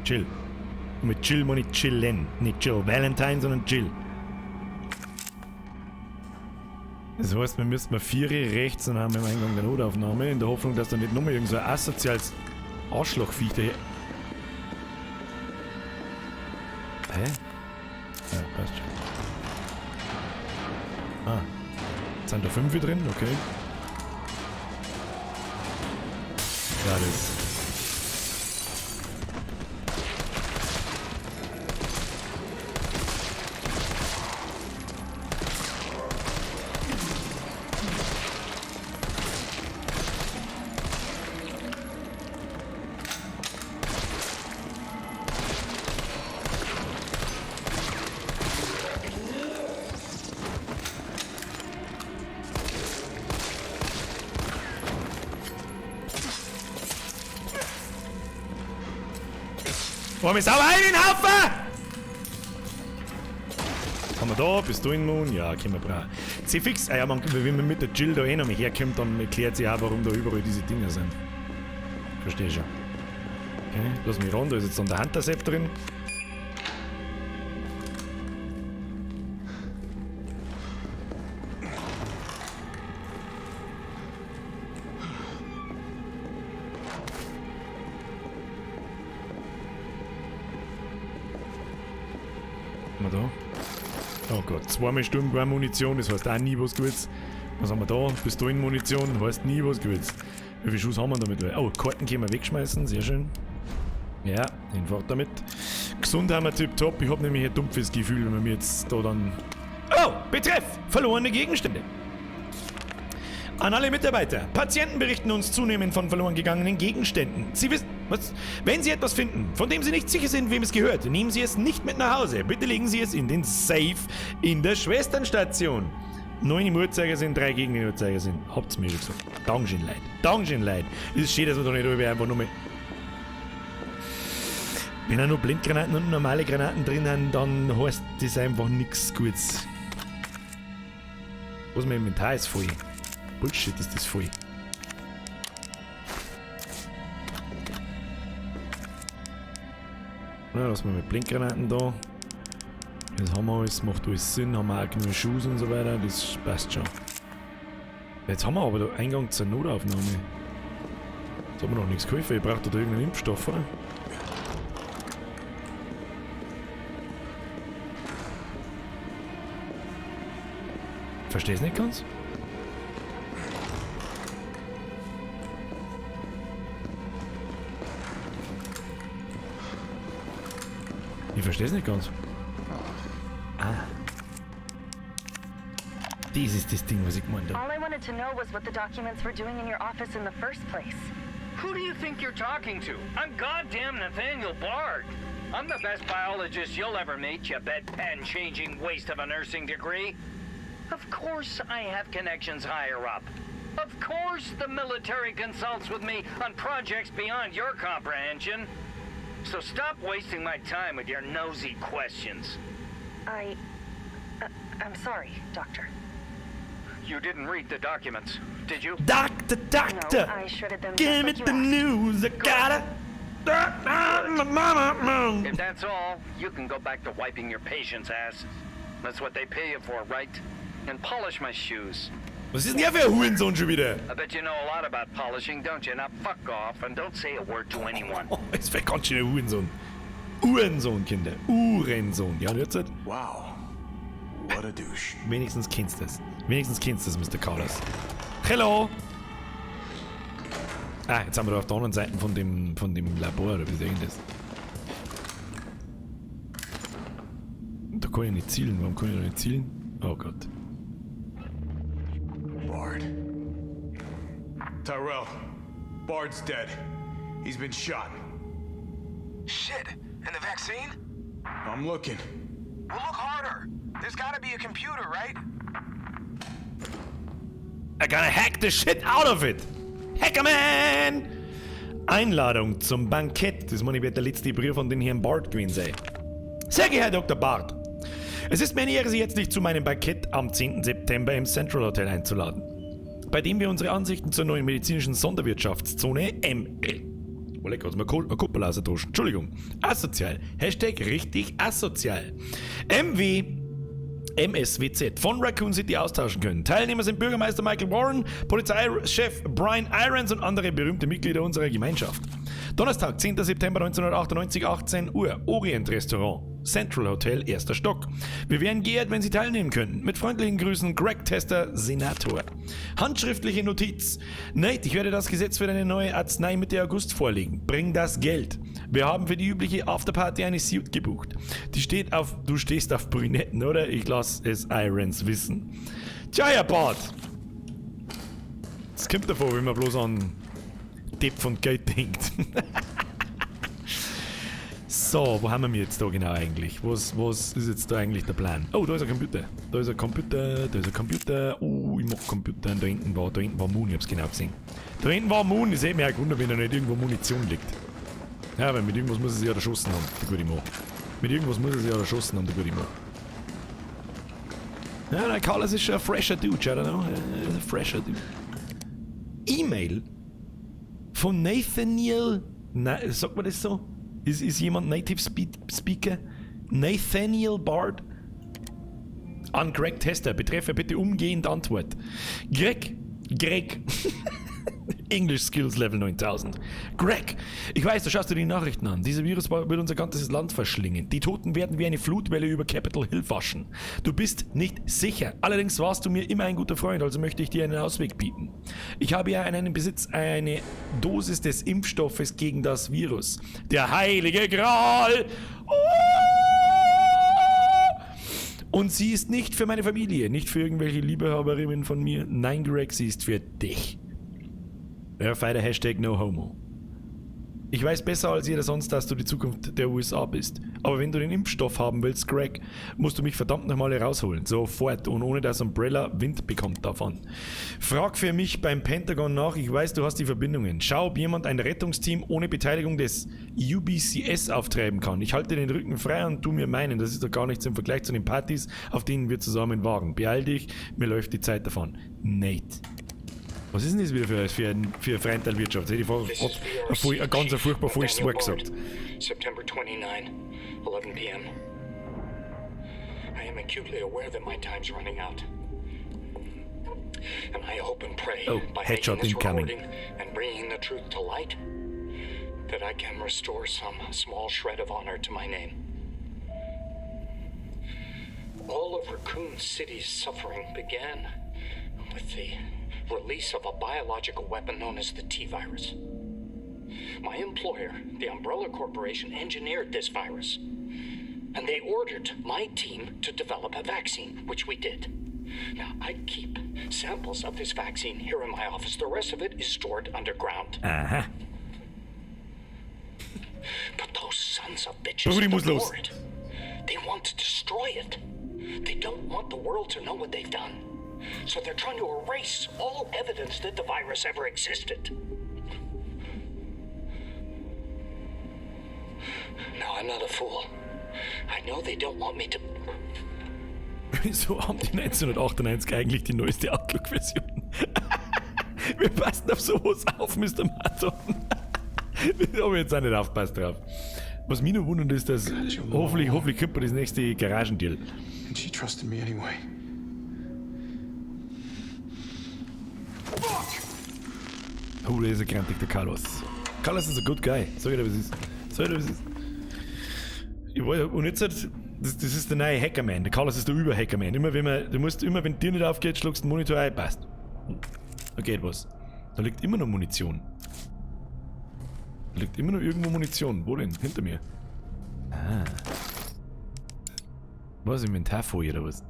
[SPEAKER 1] Chill. Und mit Chill meine ich chillen. Nicht Jill Valentine, sondern Chill. Das heißt, wir müssten mal 4 rechts und haben im Eingang der Notaufnahme, in der Hoffnung, dass da nicht nochmal irgend so ein asoziales Arschlochviech daher. Hä? Ja, passt schon. Ah. Jetzt sind da 5 drin, okay. Ja, das. Wollen wir sauber ein den Haufen? Haben wir da? Bist du in Moon? Ja, können wir brauchen. C-Fix, ah ja, man, wenn man mit der Jill da eh noch mal herkommt, dann erklärt sich auch, warum da überall diese Dinger sind. Verstehe schon. Okay, lass mich ran, da ist jetzt dann der Hunter-Sepp drin. Da? Oh Gott, zweimal Sturmgewehrmunition, das heißt auch nie was Gutes. Was haben wir da? Pistolenmunition, heißt nie was Gutes. Wie viel Schuss haben wir damit? Oh, Karten können wir wegschmeißen, sehr schön. Ja, hinfort damit. Gesund haben wir tipptopp. Ich hab nämlich ein dumpfes Gefühl, wenn wir mir jetzt da dann... Oh, Betreff! Verlorene Gegenstände. An alle Mitarbeiter. Patienten berichten uns zunehmend von verloren gegangenen Gegenständen. Sie wissen... Was? Wenn Sie etwas finden, von dem Sie nicht sicher sind, wem es gehört, nehmen Sie es nicht mit nach Hause. Bitte legen Sie es in den Safe in der Schwesternstation. 9 im Uhrzeigersinn, 3 gegen den Uhrzeigersinn. Habt's mir schon gesagt. Dankeschön, Leid. Dankeschön, Leid. Es ist schön, dass man da nicht über einfach nur mehr... Wenn auch nur Blendgranaten und normale Granaten drin sind, dann heißt das einfach nichts Gutes. Was, mein Inventar ist voll. Bullshit, ist das voll. Ja, lassen wir mit Blinkgranaten da. Das haben wir alles, macht alles Sinn, haben wir auch genug Schuss und so weiter, das passt schon. Jetzt haben wir aber da Eingang zur Notaufnahme. Jetzt haben wir noch nichts geholfen, ich brauche da irgendeinen Impfstoff, oder? verstehe es nicht ganz. Ich verstehe es nicht ganz. Ah. Dies ist das Ding, was ich gemeint habe.
[SPEAKER 8] All I wanted to know was what the documents were doing in your office in the first place.
[SPEAKER 9] Who do you think you're talking to? I'm goddamn Nathaniel Bard. I'm the best biologist you'll ever meet, you bedpan-changing waste of a nursing degree. Of course I have connections higher up. Of course the military consults with me on projects beyond your comprehension. So stop wasting my time with your nosy questions.
[SPEAKER 8] I'm sorry, Doctor.
[SPEAKER 9] You didn't read the documents, did you?
[SPEAKER 1] Doctor, Doctor!
[SPEAKER 8] No, I shredded them
[SPEAKER 1] Give
[SPEAKER 8] just
[SPEAKER 1] me
[SPEAKER 8] like you
[SPEAKER 1] the
[SPEAKER 8] asked.
[SPEAKER 1] news, I gotta.
[SPEAKER 9] If that's all, you can go back to wiping your patients' asses. That's what they pay you for, right? And polish my shoes.
[SPEAKER 1] Was ist denn der für ein Hurensohn schon wieder?
[SPEAKER 9] I bet you know a lot about polishing, don't you? Now fuck off and don't say a word to anyone.
[SPEAKER 1] Oh, es wäre ganz schön ein Hurensohn. Uhrensohn, Kinder. Uhrensohn. Ja, und jetzt?
[SPEAKER 4] Wow. What a douche.
[SPEAKER 1] Wenigstens kennst du es. Wenigstens kennst du es, Mr. Carlos. Hello! Ah, jetzt haben wir da auf der anderen Seite von dem Labor, oder wie sehen das? Da kann ich nicht zielen. Warum kann ich da nicht zielen? Oh Gott.
[SPEAKER 4] Bard. Tyrell. Bard's dead. He's been shot.
[SPEAKER 7] Shit. And the vaccine?
[SPEAKER 4] I'm looking.
[SPEAKER 7] Well, look harder. There's gotta be a computer, right?
[SPEAKER 1] I gotta hack the shit out of it! Hackerman! Einladung zum Bankett. Das meine ich, wird der letzte Brief von den Herrn Bard gewesen sein. Sehr geehrter Herr Dr. Bard, es ist mir eine Ehre, Sie herzlich zu meinem Bankett am 10. September im Central Hotel einzuladen, bei dem wir unsere Ansichten zur neuen medizinischen Sonderwirtschaftszone ML. Oh lecker, hat's mir eine Kuppel rausgedroschen. Entschuldigung. Asozial. Hashtag richtig asozial. MW MSWZ von Raccoon City austauschen können. Teilnehmer sind Bürgermeister Michael Warren, Polizeichef Brian Irons und andere berühmte Mitglieder unserer Gemeinschaft. Donnerstag, 10. September 1998, 18 Uhr, Orient Restaurant, Central Hotel, erster Stock. Wir wären geehrt, wenn Sie teilnehmen könnten. Mit freundlichen Grüßen, Greg Tester, Senator. Handschriftliche Notiz. Nate, ich werde das Gesetz für deine neue Arznei Mitte August vorlegen. Bring das Geld. Wir haben für die übliche Afterparty eine Suite gebucht. Die steht auf, du stehst auf Brünetten, oder? Ich lass es Irons wissen. Tja, Herr Bart. Das kommt davor, wenn man bloß an Depp und Geld denkt. So, wo haben wir jetzt da genau eigentlich? Was ist jetzt da eigentlich der Plan? Oh, da ist ein Computer. Da ist ein Computer, da ist ein Computer. Oh, ich mag Computer. Da hinten war Moon, ich hab's genau gesehen. Da hinten war Moon, ich hätte mich auch gewundert, wenn da nicht irgendwo Munition liegt. Ja, weil mit irgendwas muss er sich ja erschossen haben, der gute Mann. Mit irgendwas muss er sich ja erschossen haben, der gute Mann. Ja, der Carlos ist schon ein fresher Dude, I don't know. Ein fresher Dude. E-Mail von Nathaniel. Na, sagt man das so? Ist jemand Native Speaker? Nathaniel Bard? An Greg Tester. Betreffe bitte umgehend Antwort. Greg. English Skills Level 9000. Greg, ich weiß, du schaust dir die Nachrichten an. Dieser Virus wird unser ganzes Land verschlingen. Die Toten werden wie eine Flutwelle über Capitol Hill waschen. Du bist nicht sicher. Allerdings warst du mir immer ein guter Freund, also möchte ich dir einen Ausweg bieten. Ich habe ja in einem Besitz eine Dosis des Impfstoffes gegen das Virus. Der Heilige Gral! Oh! Und sie ist nicht für meine Familie, nicht für irgendwelche Liebhaberinnen von mir. Nein, Greg, sie ist für dich. Ja, feier Hashtag NoHomo. Ich weiß besser als jeder sonst, dass du die Zukunft der USA bist. Aber wenn du den Impfstoff haben willst, Greg, musst du mich verdammt nochmal herausholen. Sofort und ohne dass Umbrella Wind bekommt davon. Frag für mich beim Pentagon nach, ich weiß, du hast die Verbindungen. Schau, ob jemand ein Rettungsteam ohne Beteiligung des UBCS auftreiben kann. Ich halte den Rücken frei und tu mir meinen. Das ist doch gar nichts im Vergleich zu den Partys, auf denen wir zusammen waren. Beeil dich, mir läuft die Zeit davon. Nate. Was ist denn das wieder für eine Freundteilwirtschaft? Das hätte ich vorher ein ganz furchtbar falsches Wort gesagt.
[SPEAKER 10] September 29, 11 p.m. I am acutely aware that my time's running out. And I hope and pray by
[SPEAKER 1] headshot
[SPEAKER 10] making this
[SPEAKER 1] incoming.
[SPEAKER 10] recording and bringing the truth to light that I can restore some small shred of honor to my name. All of Raccoon City's suffering began with the release of a biological weapon known as the T-virus. My employer, the Umbrella Corporation, engineered this virus. And they ordered my team to develop a vaccine, which we did. Now, I keep samples of this vaccine here in my office. The rest of it is stored underground.
[SPEAKER 1] Aha.
[SPEAKER 10] But those sons of bitches
[SPEAKER 1] Brudi muss
[SPEAKER 10] at the
[SPEAKER 1] los.
[SPEAKER 10] board, they want to destroy it. They don't want the world to know what they've done. So they're trying to erase all evidence that the virus ever existed. Now, I'm not a fool. I know they don't want me to.
[SPEAKER 1] Wieso haben die 1998 eigentlich die neueste Outlook-Version? Wir passen auf sowas auf, Mr. Martin. Da habe ich jetzt auch nicht aufgepasst drauf. Was mich nur wundert, ist, dass hoffentlich kriegt man das nächste Garagendeal.
[SPEAKER 4] And she trusted me anyway.
[SPEAKER 1] Oh, der ist ein grantig, der Carlos. Carlos is a good guy. Sag ich dir, was ist. Sag ich dir, was ist. Ich weiß, und jetzt, das ist der neue Hackerman. Der Carlos ist der Über-Hackerman. Immer wenn man, du musst immer, wenn dir nicht aufgeht, schluckst du den Monitor ein, passt. Da geht was. Da liegt immer noch Munition. Da liegt immer noch irgendwo Munition. Wo denn? Hinter mir. Ah. Was? Inventar voll oder was?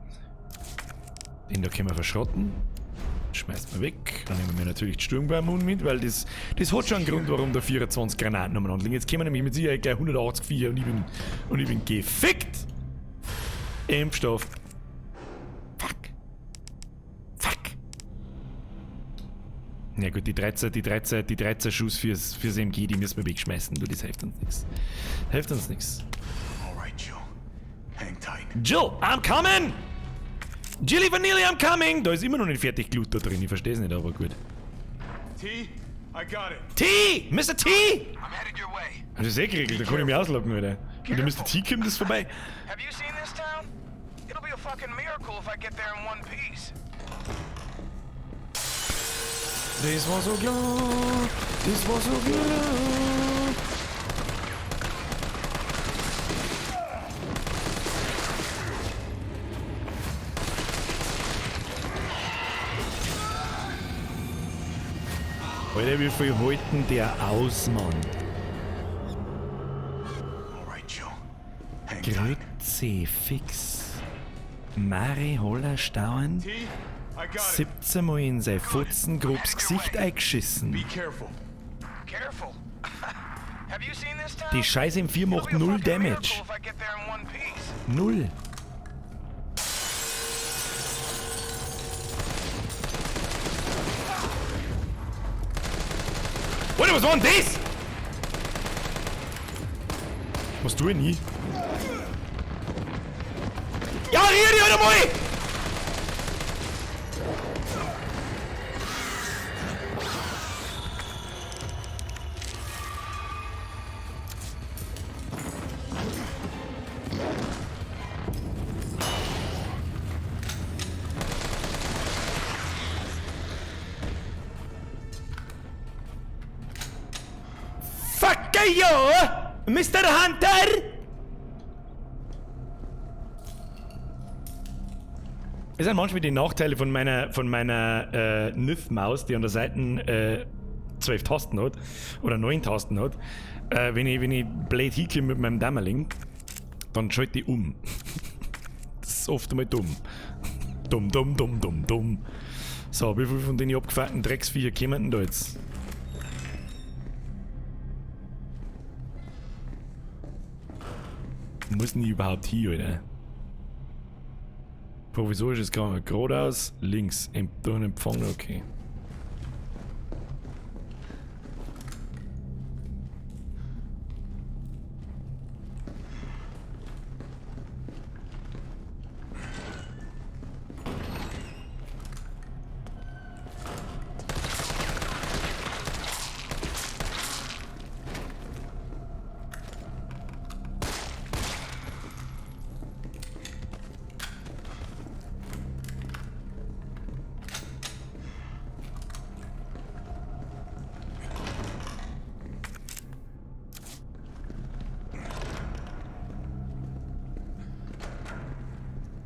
[SPEAKER 1] Den da können wir verschrotten. Schmeißt man weg. Dann nehmen wir natürlich die Sturmgewehrmun mit, weil das hat schon einen Grund, warum da 24 Granaten umeinander liegen. Jetzt kommen nämlich mit Sicherheit gleich 180 Viecher und ich bin gefickt. Impfstoff. Fuck. Fuck. Ja gut, die 13 Schuss fürs MG, die müssen wir wegschmeißen. Du, das hilft uns nichts. Hilft uns nichts.
[SPEAKER 4] Alright, Jill. Hang tight.
[SPEAKER 1] Jill, I'm coming! Jilly Vanilli, I'm coming! Da ist immer noch nicht fertig Glut da drin, ich verstehe es nicht, aber gut.
[SPEAKER 4] T, I got it.
[SPEAKER 1] T! Mr. T!
[SPEAKER 7] I'm headed your way.
[SPEAKER 1] Das ist eh geregelt, da kann ich mich ausloggen, Alter. Wenn der Mr. T kommt, ist vorbei.
[SPEAKER 7] Have you seen this town? It'll be a fucking miracle if I get there in one piece.
[SPEAKER 1] Das war so klar, das war so klar. Alter, wie viel hält denn der aus, Mann? Grüezi, fix. Mari Holler Stauen. 17 Mal in sein Fotzen grobs Gesicht eingeschissen. Die Scheiße M4 macht 0 Damage. 0. Alter, was war denn das? Was tue ich nie? Ja, rühr dich halt einmal! Fuck you, Mr. Hunter! Das sind manchmal die Nachteile von meiner Nif-Maus, die an der Seite 12 Tasten hat oder 9 Tasten hat. Wenn ich blöd hinkomme mit meinem Dammerling, dann schalte ich um. Das ist oft einmal dumm. Dumm, dumm, dumm, dumm, dumm. So, wie viel von den abgefahrenen Drecksviecher kommen denn da jetzt? Muss denn ich überhaupt hin, Alter? Provisorisches Krankenhaus. Geradeaus, links. Durch den Empfang, okay.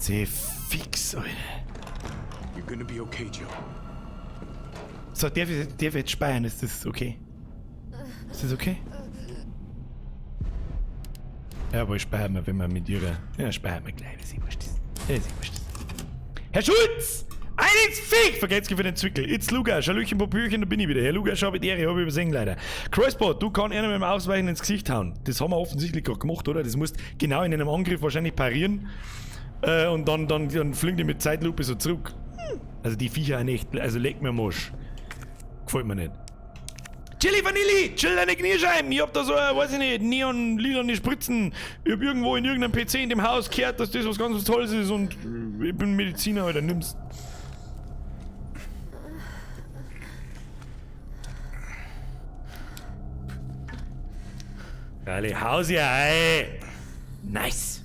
[SPEAKER 1] Kruzifix, Alter.
[SPEAKER 4] You're gonna be okay, Jill.
[SPEAKER 1] So, darf ich jetzt speichern? Ist das okay? Ist das okay? Ja, aber ich speichere mal, wenn man mit ihrer... Ja, speichern wir gleich, wie sie wurscht ist. Ja, sie wurscht ist. Herr Schulz! Eines Fick! Vergeht's für den Zwickel. It's Luca. Schallüchen, Popöchen, da bin ich wieder. Herr Luca, schau mit Ehre, hab ich übersehen leider. Crossbot, du kannst einer mit dem Ausweichen ins Gesicht hauen. Das haben wir offensichtlich gerade gemacht, oder? Das musst genau in einem Angriff wahrscheinlich parieren. Und dann fliegen die mit Zeitlupe so zurück. Also die Viecher auch nicht. Also leck mir am Arsch. Gefällt mir nicht. Chili Vanilli! Chill deine Kniescheiben! Ich hab da so, weiß ich nicht, neon-lilane Spritzen. Ich hab irgendwo in irgendeinem PC in dem Haus gehört, dass das was ganz was Tolles ist und ich bin Mediziner, Alter, nimm's. Geile Haus ja, ey! Nice!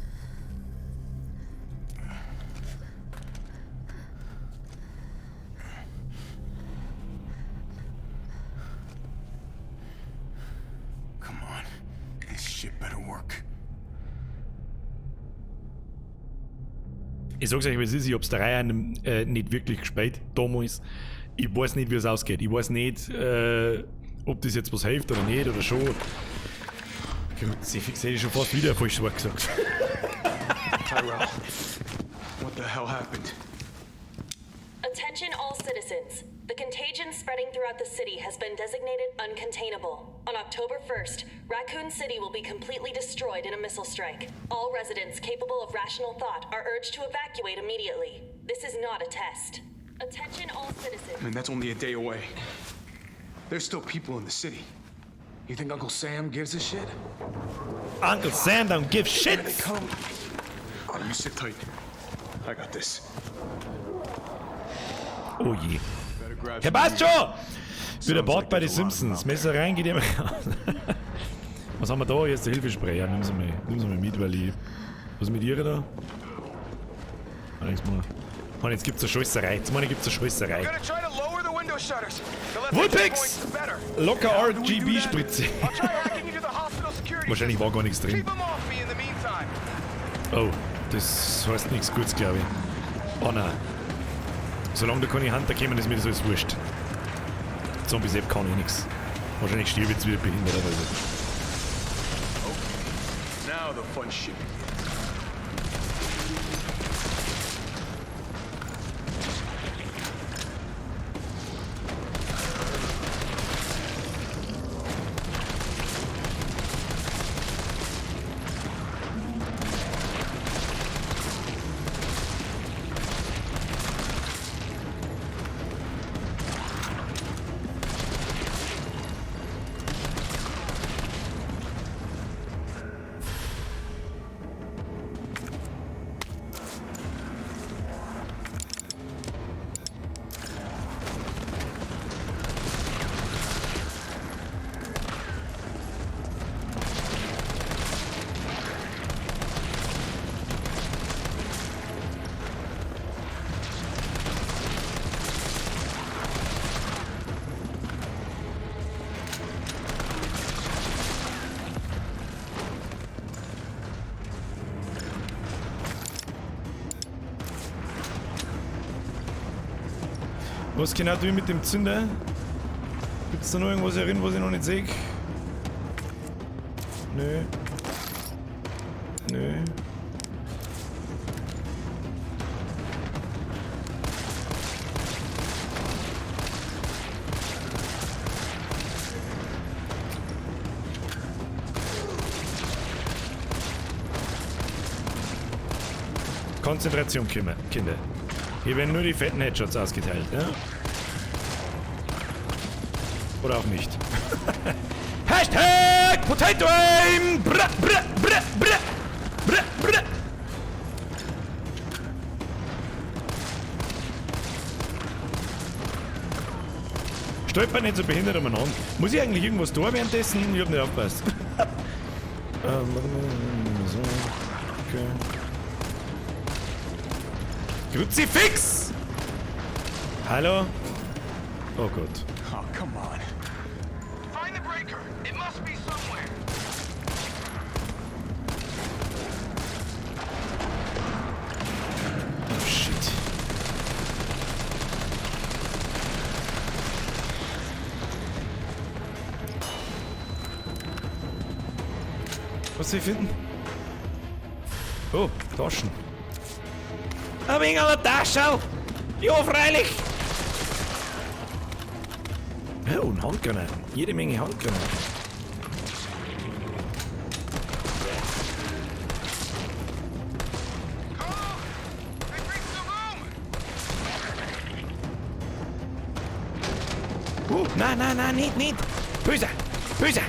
[SPEAKER 4] Come on. This shit better work.
[SPEAKER 1] Ich sag's euch, wie es ist, ich hab's der Reihe nicht wirklich gespielt, damals. Ich weiß nicht, wie es ausgeht. Ich weiß nicht, ob das jetzt was hilft oder nicht oder schon. Kruzifix, hätte ich schon fast wieder falsch gesagt.
[SPEAKER 4] Tyrell, what the hell happened?
[SPEAKER 8] Attention all citizens. The contagion spreading throughout the city has been designated uncontainable. On October 1st, Raccoon City will be completely destroyed in a missile strike. All residents capable of rational thought are urged to evacuate immediately. This is not a test. Attention all citizens.
[SPEAKER 4] I mean, that's only a day away. There's still people in the city. You think Uncle Sam gives a shit?
[SPEAKER 1] Uncle Sam don't give shit!
[SPEAKER 4] They come. Oh, you sit tight. I got this.
[SPEAKER 1] Oh je. Herr passt schon! Wie der Bart bei den Simpsons. Messer rein, geht immer raus. Was haben wir da? Jetzt der Hilfespray. Ja, nimm sie mal mit, weil ich. Was ist mit ihr da? Allerdings mal. Mann, jetzt gibt's eine Scheißerei. Jetzt meine gibt's eine Scheißerei. Vulpix! Locker RGB-Spritze. Wahrscheinlich war gar nichts drin. Oh, das heißt nichts Gutes, glaube ich. Oh nein. Solange da keine Hunter kommen, ist mir das alles wurscht. Zombies App kann ich nichts. Wahrscheinlich stirb ich jetzt wieder behindert, aber so.
[SPEAKER 4] Okay. Now the fun shit begins.
[SPEAKER 1] Was genau tue ich mit dem Zünder? Gibt's da noch irgendwas herin, was ich noch nicht sehe? Nö. Nö. Konzentration, Kinder. Hier werden nur die fetten Headshots ausgeteilt, ja? Oder auch nicht. Hashtag Potato Aim! Bra, bra, bra, bra, bra, bra. Stolper nicht so behindert umeinander. Muss ich eigentlich irgendwas tun währenddessen? Ich hab nicht aufgepasst. Warte mal. So. Okay. Kruzifix! Hallo? Oh Gott.
[SPEAKER 4] Oh, come on.
[SPEAKER 7] Find the breaker. It must be somewhere.
[SPEAKER 1] Was soll ich finden? Oh, Taschen. Ein wenig an der Taschel! Ja, freilich! Oh, ein Handgranaten. Jede Menge Handgranaten. Oh, nein, nein, nein, nicht, nicht! Böse! Böse!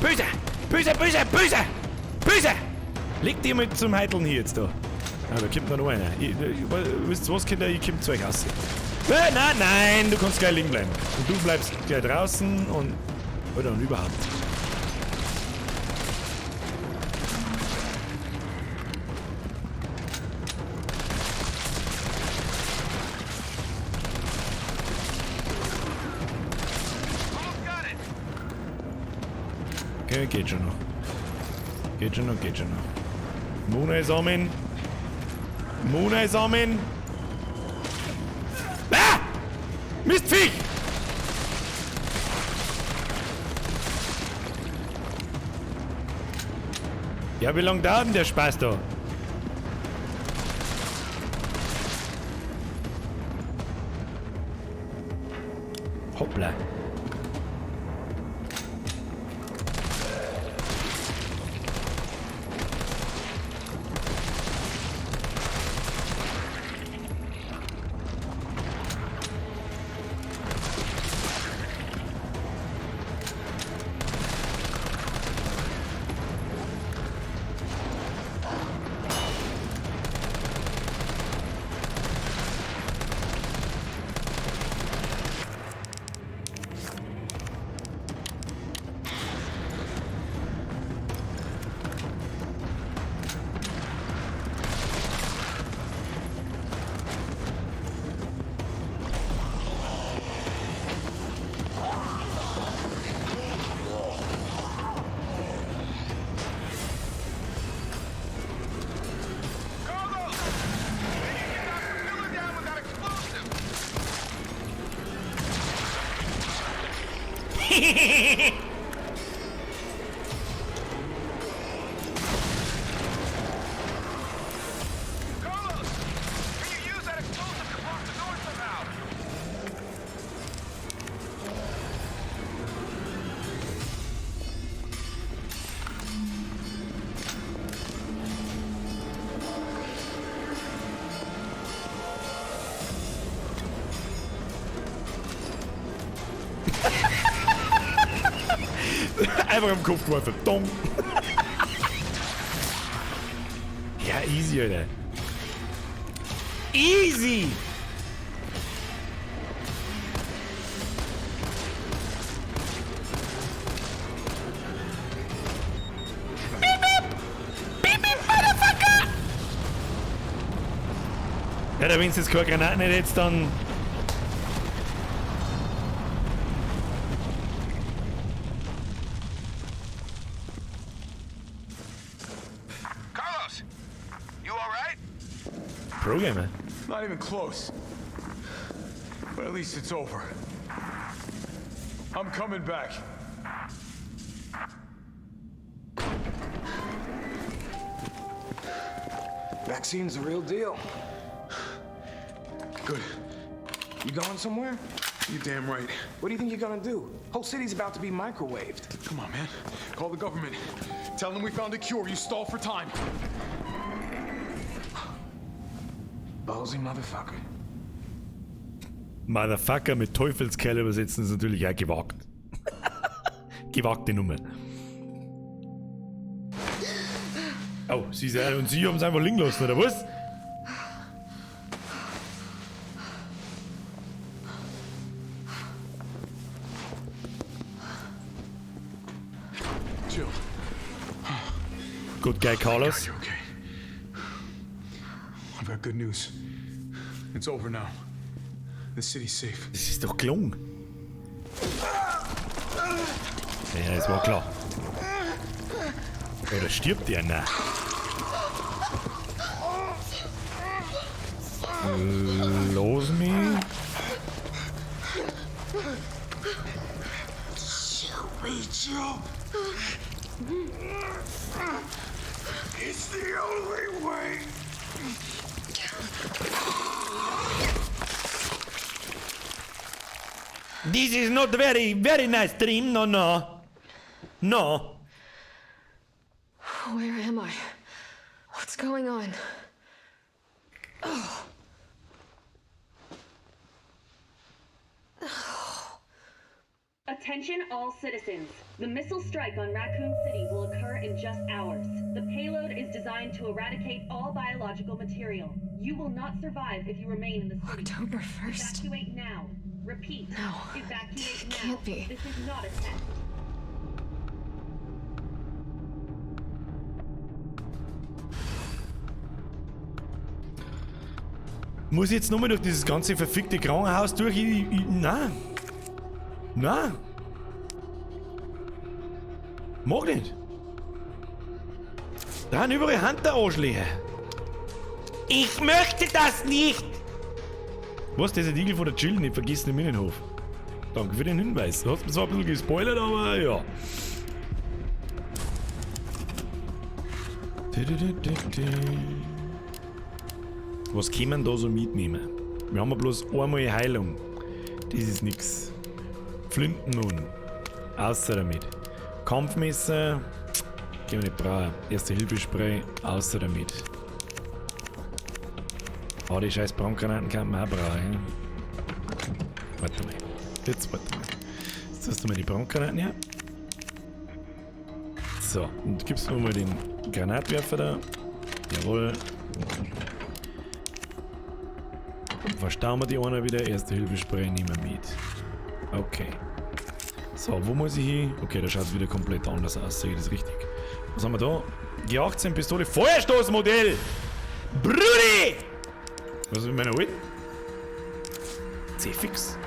[SPEAKER 1] Böse! Böse, böse, böse! Böse! Leg dir mal zum Heiteln hier jetzt da. Ah, da kommt noch einer. Wisst ihr was, Kinder? Ich komm zu euch raus. Nein, nein, du kannst gleich liegen bleiben. Und du bleibst gleich draußen und... Oder und überhaupt. Okay, geht schon noch. Geht schon noch, geht schon noch. Mona ist amen. Mona ist amen. Ah! Mistviech! Ja, wie lange dauert denn der Spaß da? Hoppla.
[SPEAKER 7] Carlos! Can you use that explosive to block the door somehow?
[SPEAKER 1] Einfach im Kopf geworfen. Dong. Ja, easy, Alter. Easy! Beep, beep! Beep, beep, motherfucker! Ja, da wenn du jetzt keine Granaten nicht hättest, dann...
[SPEAKER 7] Carlos! You alright?
[SPEAKER 1] Pro-Gamer.
[SPEAKER 4] Not even close. But at least it's over. I'm coming back.
[SPEAKER 11] Vaccine's the real deal.
[SPEAKER 4] Good.
[SPEAKER 11] You going somewhere?
[SPEAKER 4] You damn right.
[SPEAKER 11] What do you think you're gonna do? Whole city's about to be microwaved.
[SPEAKER 4] Come on, man. Call the government. Tell them we found a cure. You stall for time.
[SPEAKER 11] Ballsy motherfucker.
[SPEAKER 1] Motherfucker mit Teufelskerl übersetzen ist natürlich auch gewagt. Gewagte Nummer. Oh, sie ist ja, und sie haben es einfach liegen lassen, oder was?
[SPEAKER 4] Jill.
[SPEAKER 1] Good guy, Carlos.
[SPEAKER 4] God, you're okay. I've got good news. It's over now. The city's safe.
[SPEAKER 1] Das ist doch gelungen. Ja, das war klar. Oder stirbt der? Nein. Los mich.
[SPEAKER 11] Jill.
[SPEAKER 7] It's the only way.
[SPEAKER 1] This is not very, very nice dream, no, no. No.
[SPEAKER 3] Where am I? What's going on? Oh.
[SPEAKER 8] Attention all citizens. The missile strike on Raccoon City will occur in just hours. The payload is designed to eradicate all biological material. You will not survive if you remain in the city.
[SPEAKER 3] October 1st.
[SPEAKER 8] Evacuate now. Repeat.
[SPEAKER 3] No.
[SPEAKER 8] Evacuate now.
[SPEAKER 3] Can't be.
[SPEAKER 8] This is not a test.
[SPEAKER 1] Muss ich jetzt nochmal durch dieses ganze verfickte Krankenhaus durch? Nein. Nein. Mag nicht. Da sind überall Hunter-Arschlöcher. Ich möchte das nicht! Was, das ist der Igel von der Jill nicht vergessen im Innenhof. Danke für den Hinweis. Du hast mir zwar ein bisschen gespoilert, aber ja. Was können wir da so mitnehmen? Wir haben ja bloß einmal Heilung. Das ist nix. Flinten nun. Außer damit. Kampfmesser. Können wir nicht brauchen. Erste-Hilfe-Spray. Außer damit. Ah, die scheiß Brandgranaten kann man auch brauchen. Ja? Warte mal. Jetzt warte mal. Jetzt hast du mal die Brandgranaten her. So, und gibst mir mal den Granatwerfer da. Jawohl. Dann verstauen wir die einer wieder. Erste-Hilfe-Spray nehmen wir mit. Okay. So, wo muss ich hin? Okay, da schaut es wieder komplett anders aus. Sehe ich das richtig? Was haben wir da? G18 Pistole. Feuerstoßmodell! Brudi! Was ist mit meiner alten? C-Fix.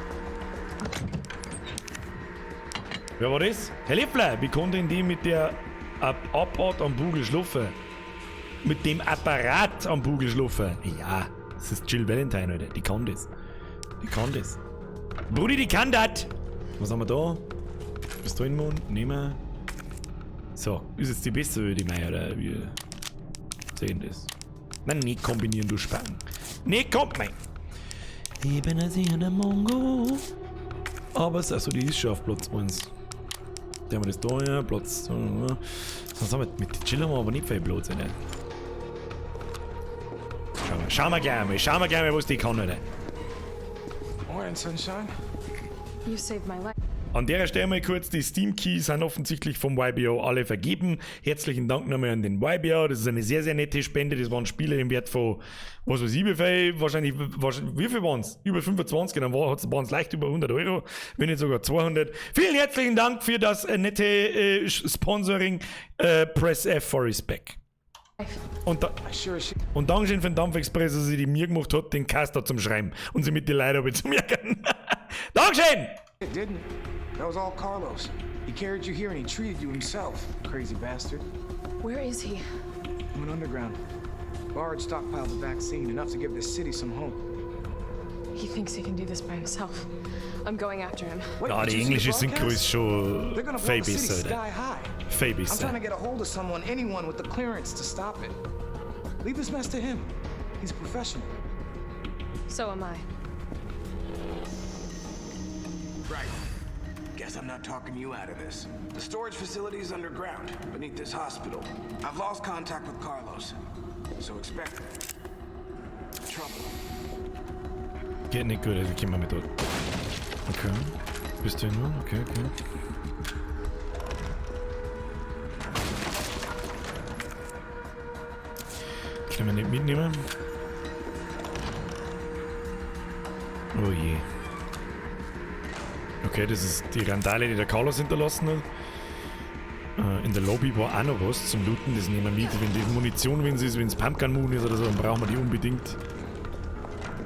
[SPEAKER 1] Wer war das? Herr Leffler, wie konnte denn die mit der Abart am Bugel schlafen? Mit dem Apparat am Bugel schlafen? Ja, das ist Jill Valentine, Alter. Die kann das. Die kann das. Brudi, die kann das! Was haben wir da? Pistolenmund, nehmen wir. So, ist jetzt die beste, würde ich meinen, oder? Wir sehen das. Nein, nicht kombinieren, du Spangen. Nicht kommt mein. Ich bin ein Mongo. Aber es, also die ist schon auf Platz 1. Da haben wir das da, ja, Platz. Sonst haben wir mit Jill haben wir aber nicht viel Platz, ne? Schauen wir gleich mal, schauen wir gleich mal, was die kann, oder?
[SPEAKER 11] Morning, Sunshine.
[SPEAKER 3] You saved my life.
[SPEAKER 1] An der Stelle mal kurz, die Steam Keys sind offensichtlich vom YBO alle vergeben. Herzlichen Dank nochmal an den YBO, das ist eine sehr, sehr nette Spende. Das waren Spiele im Wert von, was weiß ich, wie viel, wahrscheinlich, wie viel waren es? Über 25, dann waren es leicht über 100 Euro, wenn nicht sogar 200. Vielen herzlichen Dank für das nette Sponsoring. Press F for Respect. Und Dankeschön für den Dampfexpress, dass sie die mir gemacht hat, den Caster zum Schreiben und sie mit den Leuten zum Ärgern. Dankeschön!
[SPEAKER 11] It didn't. That was all Carlos. He carried you here and he treated you himself, crazy bastard.
[SPEAKER 3] Where is he?
[SPEAKER 11] He went underground. Bard stockpiled the vaccine, enough to give this city some hope.
[SPEAKER 3] He thinks he can do this by himself. I'm going after him.
[SPEAKER 11] Wait,
[SPEAKER 1] Ja,
[SPEAKER 11] did
[SPEAKER 1] die
[SPEAKER 11] you see the
[SPEAKER 1] englische Synchro ist schon
[SPEAKER 11] They're gonna blow
[SPEAKER 1] viel
[SPEAKER 11] the city
[SPEAKER 1] besser,
[SPEAKER 11] sky
[SPEAKER 1] Alter.
[SPEAKER 11] high.
[SPEAKER 1] Viel
[SPEAKER 11] I'm trying to
[SPEAKER 1] besser.
[SPEAKER 11] get a hold of someone, anyone with the clearance to stop it. Leave this mess to him. He's a professional.
[SPEAKER 3] So am I.
[SPEAKER 7] Right. Guess I'm not talking you out of this. The storage facility is underground, beneath this hospital. I've lost contact with Carlos, so expect trouble.
[SPEAKER 1] Geht nicht gut, also gehen wir mit dort. Okay. Bist du nun? Okay, okay. Können wir nicht mitnehmen? Oh je. Okay, das ist die Randale, die der Carlos hinterlassen hat. In der Lobby war auch noch was zum Looten, das nehmen wir mit. Wenn die Munition, wenn sie ist, wenn es Pumpgun Moon ist oder so, dann brauchen wir die unbedingt.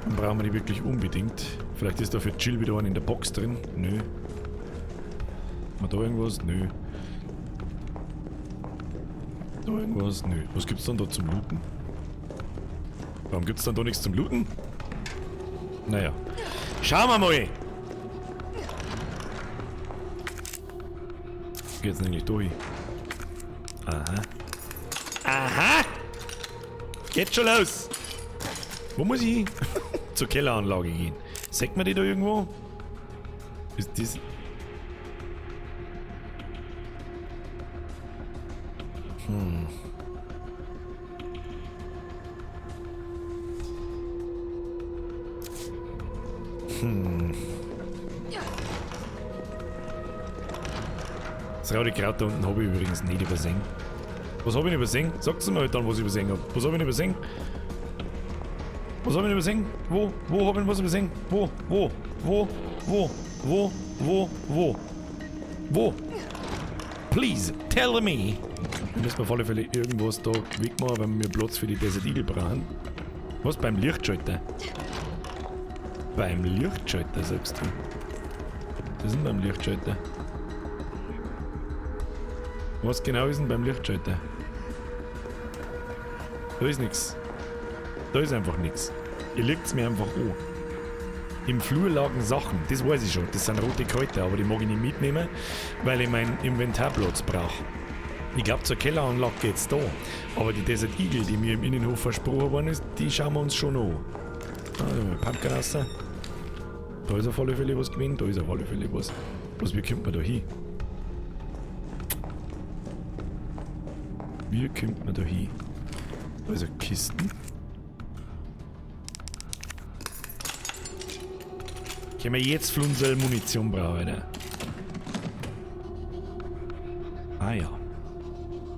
[SPEAKER 1] Dann brauchen wir die wirklich unbedingt. Vielleicht ist da für Jill wieder einer in der Box drin. Nö. Haben wir da irgendwas? Nö. Da irgendwas? Nö. Was gibt's dann da zum Looten? Warum gibt's dann da nichts zum Looten? Naja. Schauen wir mal! Geht's denn eigentlich durch? Aha. Aha! Geht schon los! Wo muss ich hin? Zur Kelleranlage gehen. Sagt man die da irgendwo? Ist das... Hm. Hm. Das rote Kraut da unten habe ich übrigens nicht übersehen. Was habe ich denn übersehen? Sagt's mir halt dann, was ich übersehen hab. Was habe ich denn übersehen? Was habe ich denn übersehen? Wo? Wo habe ich denn was übersehen? Wo? Wo? Wo? Wo? Wo? Wo? Wo? Wo? Please, tell me! Wir müssen auf alle Fälle irgendwas da wegmachen, weil wir Platz für die Desert Eagle brauchen. Was? Beim Lichtschalter? Beim Lichtschalter, sagst du? Das ist denn beim Lichtschalter? Was genau ist denn beim Lichtschalter? Da ist nix. Da ist einfach nix. Ihr legt's mir einfach an. Im Flur lagen Sachen, das weiß ich schon. Das sind rote Kräuter, aber die mag ich nicht mitnehmen, weil ich meinen Inventarplatz brauche. Ich glaub, zur Kelleranlage geht's da. Aber die Desert Eagle, die mir im Innenhof versprochen worden ist, die schauen wir uns schon an. Ah, da haben wir Pumpkin raus. Da ist auf alle Fälle was gewesen, da ist auf alle Fälle was. Bloß, wie kommt man da hin? Wie kommt man da hin? Da ist eine Kisten. Können wir jetzt Flunsel Munition brauchen, Alter. Ah ja.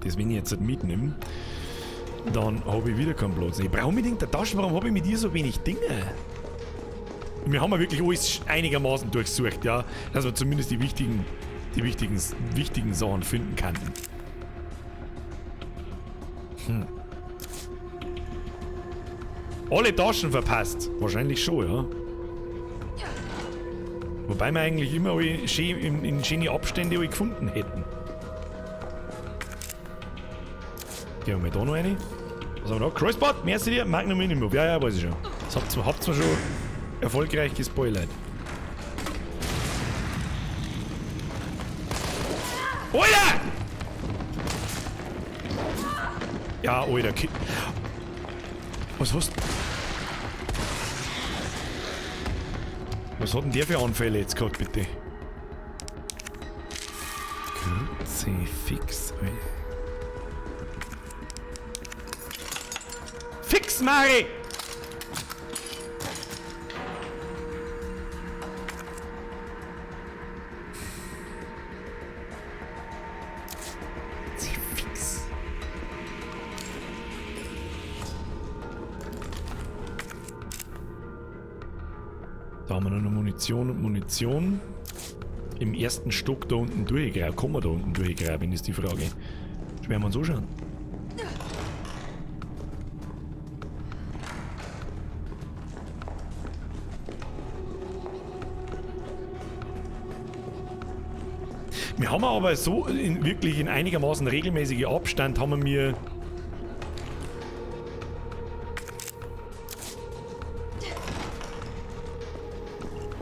[SPEAKER 1] Das, wenn ich jetzt mitnehme, dann habe ich wieder keinen Platz. Ich brauche unbedingt eine Tasche. Warum habe ich mit dir so wenig Dinge? Wir haben ja wirklich alles einigermaßen durchsucht, ja. Dass wir zumindest die wichtigen Sachen finden könnten. Hm. Alle Taschen verpasst. Wahrscheinlich schon, ja. Wobei wir eigentlich immer alle schön in schöne Abstände alle gefunden hätten. Gehen wir mal da noch rein. Was haben wir da? Crossbot, merci dir, Magnum Minimum. Ja, ja, weiß ich schon. Das habt ihr schon erfolgreich gespoilert. Alter! Ja, Alter. Was hast du? Was hat denn der für Anfälle jetzt gehabt, bitte? Kruzifix, Alter. Fix, Mari! Fix. Da haben wir noch Munition und Munition. Im ersten Stock da unten durchgraben. Kommen wir da unten durchgraben, ist die Frage. Das werden wir uns anschauen. Wir haben aber so wirklich in einigermaßen regelmäßigen Abstand haben wir mir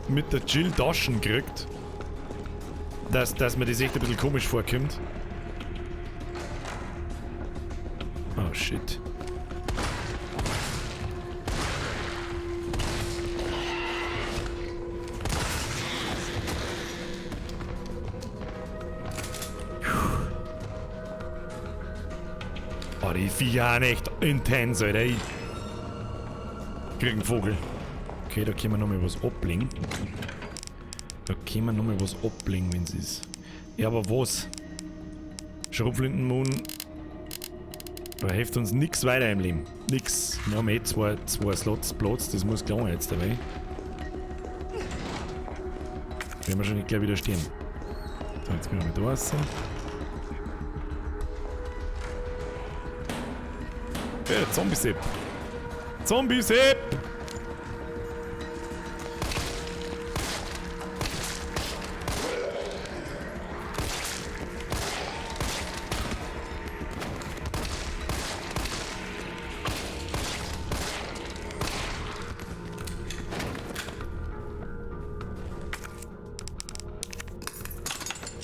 [SPEAKER 1] mit der Jill Taschen gekriegt, dass mir das echt ein bisschen komisch vorkommt. Oh shit. Oh, die Viecher sind echt intens, Alter. Ich krieg einen Vogel. Okay, da können wir nochmal was ablegen. Da können wir nochmal was ablegen, wenn's ist. Ja, aber was? Schrotflintenmoon. Da hilft uns nix weiter im Leben. Nix. Wir haben eh zwei Slots Platz, das muss klar jetzt dabei. Werden wir schon nicht gleich wieder stehen. So, jetzt gehen wir mal da raus. Ja, Zombie-Sepp. Zombie-Sepp!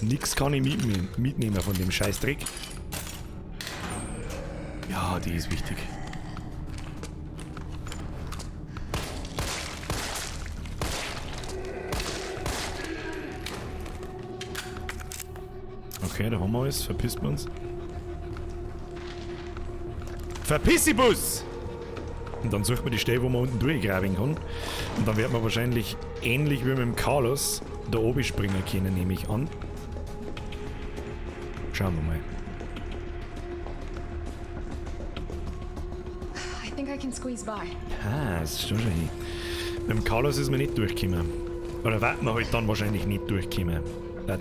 [SPEAKER 1] Nix kann ich mitnehmen von dem Scheißdreck. Ja, die ist wichtig. Okay, da haben wir alles. Verpisst wir uns. Verpissibus! Und dann sucht man die Stelle, wo man unten durchgraben kann. Und dann wird man wahrscheinlich ähnlich wie mit dem Carlos da oben springen können, nehme ich an. Schauen wir mal.
[SPEAKER 3] I think I can squeeze by.
[SPEAKER 1] Ah, das ist schon schon hin. Mit dem Carlos ist man nicht durchgekommen. Oder wird man halt dann wahrscheinlich nicht durchkommen. Das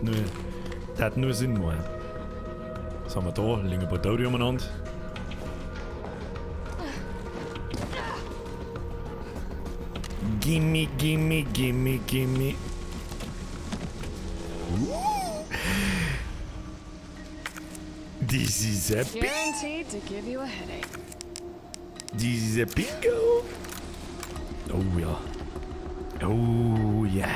[SPEAKER 1] hat nur Sinn machen. Was haben wir da? Liegen ein paar Tote umeinander. Gimme, gimme, gimme, gimme. This is a
[SPEAKER 3] Guaranteed to give you a headache.
[SPEAKER 1] This is a bingo. Oh ja. Oh ja.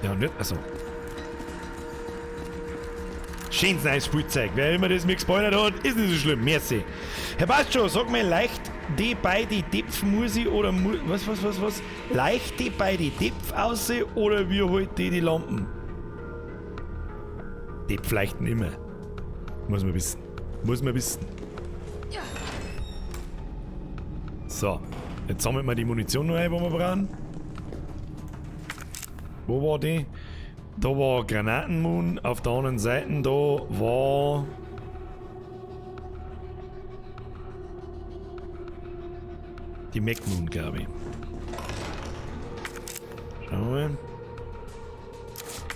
[SPEAKER 1] Ja, nicht, also. Schönes neues Spielzeug. Wer immer das mir gespoilert hat, ist nicht so schlimm. Merci. Herr Pascho, sag mir leicht die bei die Depf muss ich oder was, was? Leicht die bei die Depf aussehen oder wie holt die die Lampen? Depf leichten immer. Muss man wissen. Muss man wissen. So. Jetzt sammeln wir die Munition noch ein, die wir brauchen. Wo war die? Da war Granatenmoon, auf der anderen Seite da war... die Mac Moon, glaube ich. Schauen wir mal.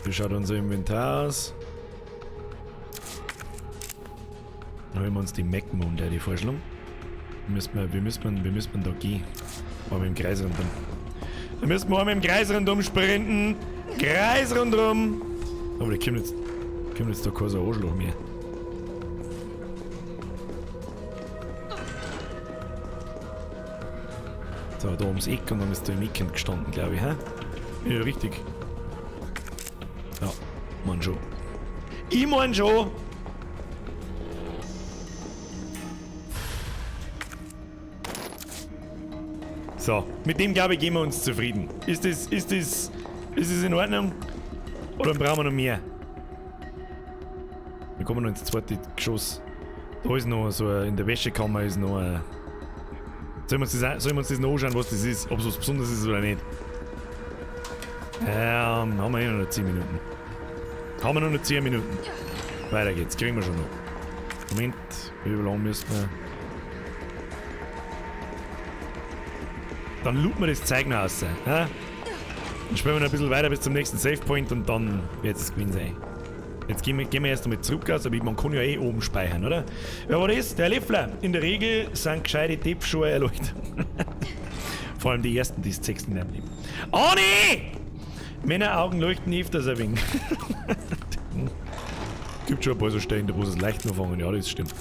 [SPEAKER 1] Wie schaut unser Inventar aus? Dann holen wir uns die Mac Moon, der die Vorschlag. Wie müssen wir da gehen? Aber im Kreis rundum. Da müssen wir einmal im Kreis rundum sprinten. Kreis rundum. Aber da kommt jetzt da kein so Arschloch mehr. So, da ums Eck und dann ist da im Eck gestanden, glaube ich, hä? Ja, richtig. Ja, mein schon. Ich mein schon! So, mit dem, glaube ich, geben wir uns zufrieden. Ist das in Ordnung? Oder brauchen wir noch mehr? Wir kommen noch ins zweite Geschoss. Da ist noch so ein, in der Wäschekammer ist noch ein. Sollen wir uns das noch anschauen, was das ist? Ob es was Besonderes ist oder nicht? Haben wir eh noch 10 Minuten. Haben wir noch 10 Minuten. Weiter geht's, kriegen wir schon noch. Moment, wie lange müssen wir? Dann looten wir das Zeug noch raus. Ja? Dann spielen wir noch ein bisschen weiter bis zum nächsten Save Point und dann wird es gewesen sein. Jetzt gehen wir erst einmal zurück aus, aber man kann ja eh oben speichern, oder? Wer war das? Der Leffler. In der Regel sind gescheite Deppschuhe erleuchtet. Vor allem die ersten, die es zeigst in deinem Leben. Oh nee! Meine Augen leuchten öfters ein wenig. Gibt schon ein paar so Stellen, da wo es leicht noch fangen. Ja, das stimmt.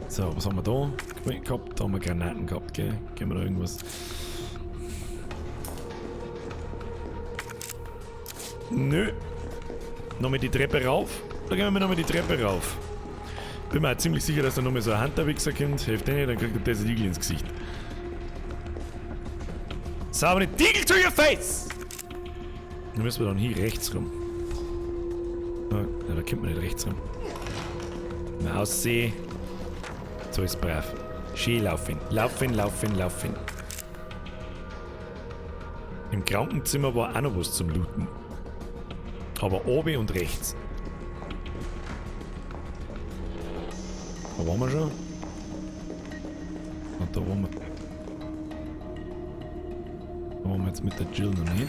[SPEAKER 1] So, was haben wir da gehabt? Da haben wir Granaten gehabt, gell? Gehen wir da irgendwas? Nö. Nochmal die Treppe rauf. Da gehen wir nochmal die Treppe rauf. Bin mir auch ziemlich sicher, dass da nochmal so ein Hunterwichser kommt. Hilft nicht, dann kriegt er das Igel ins Gesicht. Saubere Deagle to your face! Dann müssen wir dann hier rechts rum. Na, da kommt man nicht rechts rum. Na, aussehen. So ist brav. Schön laufen. Laufen, laufen, laufen. Im Krankenzimmer war auch noch was zum Looten. Aber oben und rechts. Da waren wir schon. Und da waren wir. Da waren wir jetzt mit der Jill noch nicht.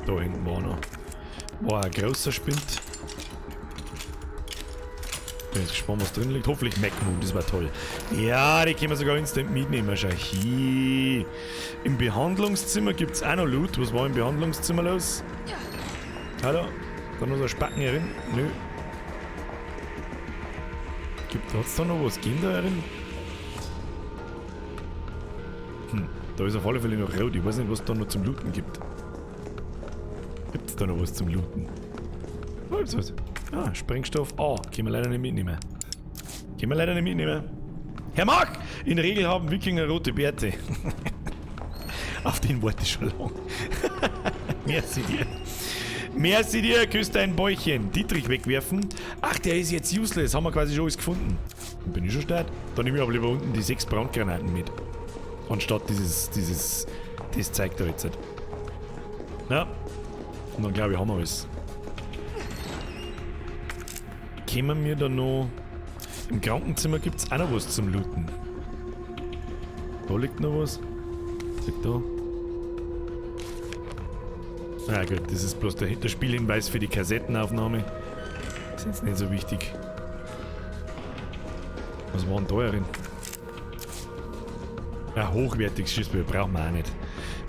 [SPEAKER 1] Da hinten war noch. War ein großer Spind. Bin jetzt gespannt, was drin liegt. Hoffentlich Mac Moon, das war toll. Ja, die können wir sogar instant mitnehmen. Schau hier. Im Behandlungszimmer gibt es auch noch Loot. Was war im Behandlungszimmer los? Hallo? Da noch so ein Spacken hier drin? Nö. Hat es da noch was gegeben da drin? Da ist auf alle Fälle noch rot. Ich weiß nicht, was da noch zum Looten gibt. Gibt's da noch was zum Looten? Oh, gibt's was? Ah, Sprengstoff. Ah, können wir leider nicht mitnehmen. Können wir leider nicht mitnehmen. Herr Mark! In der Regel haben Wikinger rote Bärte. Auf den warte ich schon lang. Merci dir. Merci dir, küsst dein Bäuchchen. Dietrich wegwerfen. Ach, der ist jetzt useless. Haben wir quasi schon alles gefunden. Bin ich schon stark? Dann nehme ich aber lieber unten die 6 Brandgranaten mit. Anstatt das zeigt da jetzt. Ja. Und dann glaube ich, haben wir alles. Kämen wir da noch... Im Krankenzimmer gibt es auch noch was zum Looten. Da liegt noch was. Liegt da. Na gut, das ist bloß der Spielhinweis für die Kassettenaufnahme. Ist jetzt nicht so wichtig. Was war denn da drin? Ja, hochwertiges Schießpulver brauchen wir auch nicht.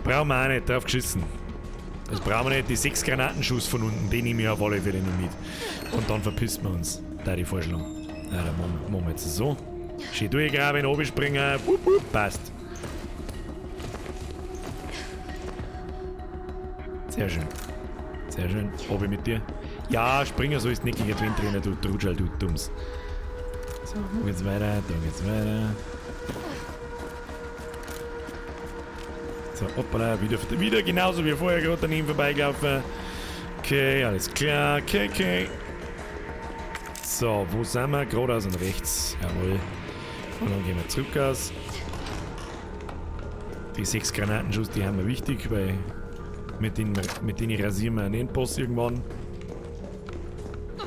[SPEAKER 1] Brauchen wir auch nicht, drauf geschissen. Das brauchen wir nicht. Die 6 Granatenschuss von unten, den nehme ich auf alle Fälle noch mit. Und dann verpisst wir uns. Da die Vorschlag. Ja, dann machen wir jetzt so. Schön durchgraben, runterspringen. Wupp, wupp, passt. Sehr schön. Sehr schön. Obi mit dir. Ja, springen so ist nicht gegen den Trainer, du Trutschal, du Dumms. So, da geht's weiter, da geht's weiter. So, hoppala, wieder genauso wie vorher gerade daneben vorbeigelaufen. Okay, alles klar, okay, okay. So, wo sind wir? Geradeaus und rechts. Jawohl. Und dann gehen wir zurück aus. Die 6 Granatenschuss, die haben wir wichtig, weil mit denen rasieren wir einen Endboss irgendwann.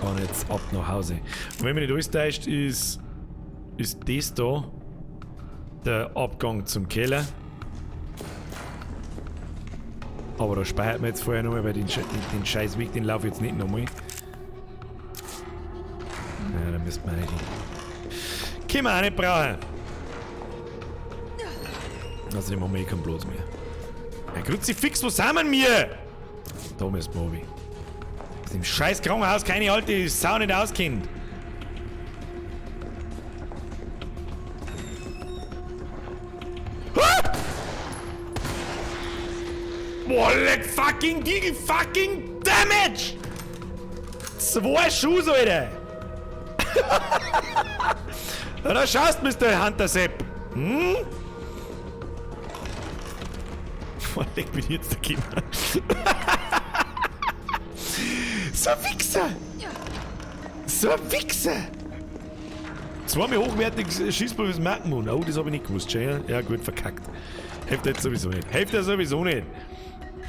[SPEAKER 1] Und jetzt ab nach Hause. Und wenn mich nicht alles täuscht, ist das da der Abgang zum Keller. Aber da speichert man jetzt vorher nochmal, weil den scheiß Weg, den laufe ich jetzt nicht nochmal. Ja, da müssen wir nicht hin. Können wir auch nicht brauchen. Außerdem haben wir eh keinen Platz mehr. Ja, Kruzifix, wo sind wir denn? Da müssen wir runter. Dass im scheiß Krankenhaus keine alte Sau nicht auskennt. Ah! Boah, leck fucking Giggle fucking Damage! 2 Schuss, Alter! Na, da schaust, Mr. Hunter Sepp! Hm? Boah, leck mich jetzt der Kinder. So ein Wichser! So ein Wichser! Zweimal hochwertiges Schießpulver fürs Magnum. Oh, das habe ich nicht gewusst, schön. Ja gut, verkackt. Hilft jetzt sowieso nicht. Hilft ja sowieso nicht.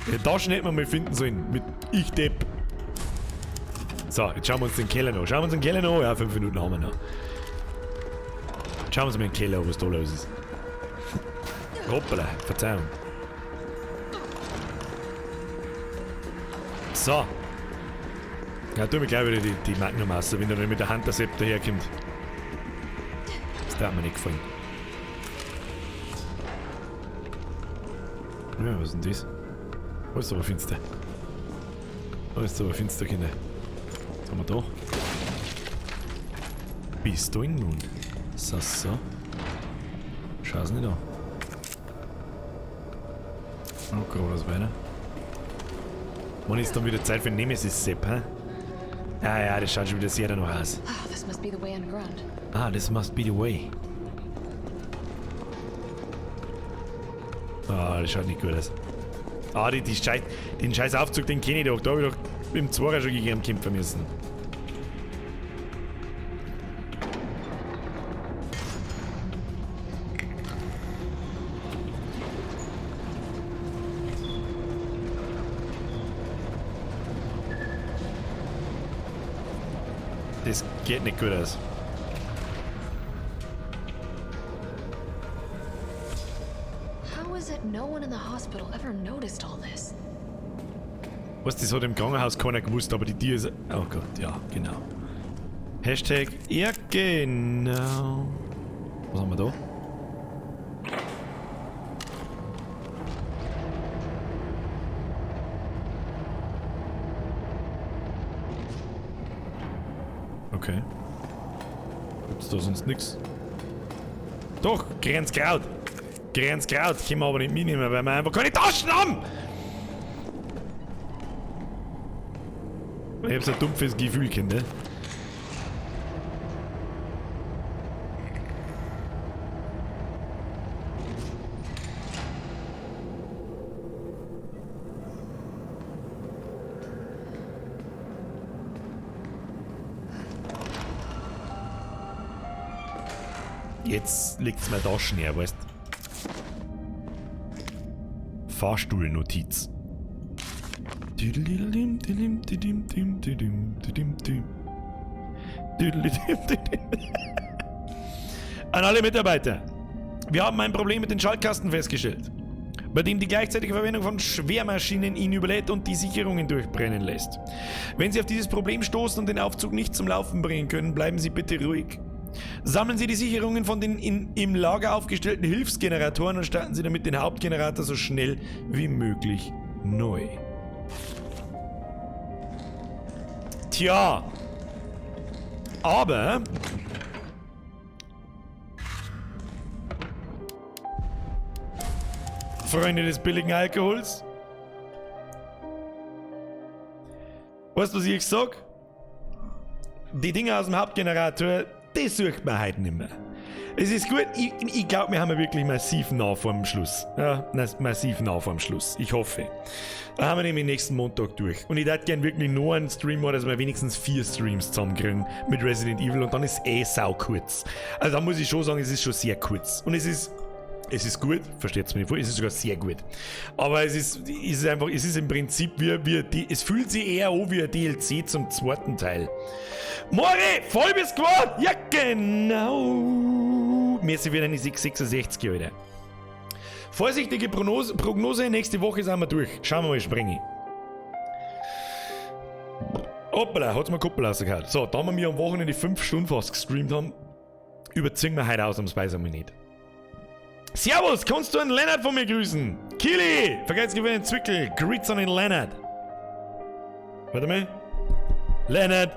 [SPEAKER 1] Die Taschen hätten wir mal finden sollen. Mit ich Depp. So, jetzt schauen wir uns den Keller noch. Schauen wir uns den Keller noch. Ja, 5 Minuten haben wir noch. Schauen wir uns mal den Keller an, was da los ist. Hoppala, Verzeihung. So. Ja, tu mir gleich wieder die Magnum aus, wenn er mit der Hunter Sepp daherkommt. Das darf mir nicht gefallen. Ja, was ist denn das? Alles aber finster. Alles aber finster, Kinder. Was haben wir da? Pistolen nun. So, so. Schau's nicht an. Oh, geradeaus weiter. Wann ist dann wieder Zeit für Nemesis Sepp, hä? Ja, ja, das schaut schon wieder sehr danach aus.
[SPEAKER 3] Oh, this must be the way underground.
[SPEAKER 1] Ah, this must be the way. Ah, das schaut nicht gut aus. Ah, den scheiß Aufzug, den kenne ich doch. Da habe ich doch im Zwarer schon gegen ihn kämpfen müssen. Das geht nicht gut aus.
[SPEAKER 3] How is it no one in the hospital ever noticed all this?
[SPEAKER 1] Was, das hat im Krankenhaus keiner gewusst, aber die Tür ist... Oh Gott, ja, genau. Hashtag, ja genau. Was haben wir da? Okay. Gibt's da sonst nix? Doch, Grenzkraut. Grenzkraut können wir aber nicht mitnehmen, weil wir einfach keine Taschen haben! Ich hab so ein dumpfes Gefühl, Kinder. Jetzt liegt's mir Taschen her, weißt? Fahrstuhlnotiz. An alle Mitarbeiter. Wir haben ein Problem mit den Schaltkasten festgestellt, bei dem die gleichzeitige Verwendung von Schwermaschinen ihn überlädt und die Sicherungen durchbrennen lässt. Wenn Sie auf dieses Problem stoßen und den Aufzug nicht zum Laufen bringen können, bleiben Sie bitte ruhig. Sammeln Sie die Sicherungen von den im Lager aufgestellten Hilfsgeneratoren und starten Sie damit den Hauptgenerator so schnell wie möglich neu. Tja. Aber... Freunde des billigen Alkohols. Weißt du, was ich sag? Die Dinger aus dem Hauptgenerator, die sucht man heute nicht mehr. Es ist gut, ich glaub, wir haben ja wirklich massiv nah vorm Schluss. Ja, massiv nah vorm Schluss. Ich hoffe. Da haben wir nämlich nächsten Montag durch. Und ich würd gern wirklich nur einen Stream machen, dass wir wenigstens 4 Streams zusammenkriegen mit Resident Evil und dann ist eh sau kurz. Also da muss ich schon sagen, es ist schon sehr kurz. Und es ist gut, versteht's mir nicht vor, es ist sogar sehr gut. Aber es ist einfach, es ist im Prinzip wie es fühlt sich eher an wie ein DLC zum zweiten Teil. Mori, voll bist geworden! Ja, genau! Merci für deine 666, Alter. Vorsichtige Prognose, nächste Woche sind wir durch. Schauen wir mal, springe ich. Hoppala, hat's mir Kuppel rausgehauen. So, da wir am Wochenende 5 Stunden fast gestreamt haben, überziehen wir heute ausnahmsweise einmal nicht. Servus, kannst du einen Lennart von mir grüßen? Kili, vergesst nicht den Zwickel. Grüß an den Lennart. Warte mal. Lennart,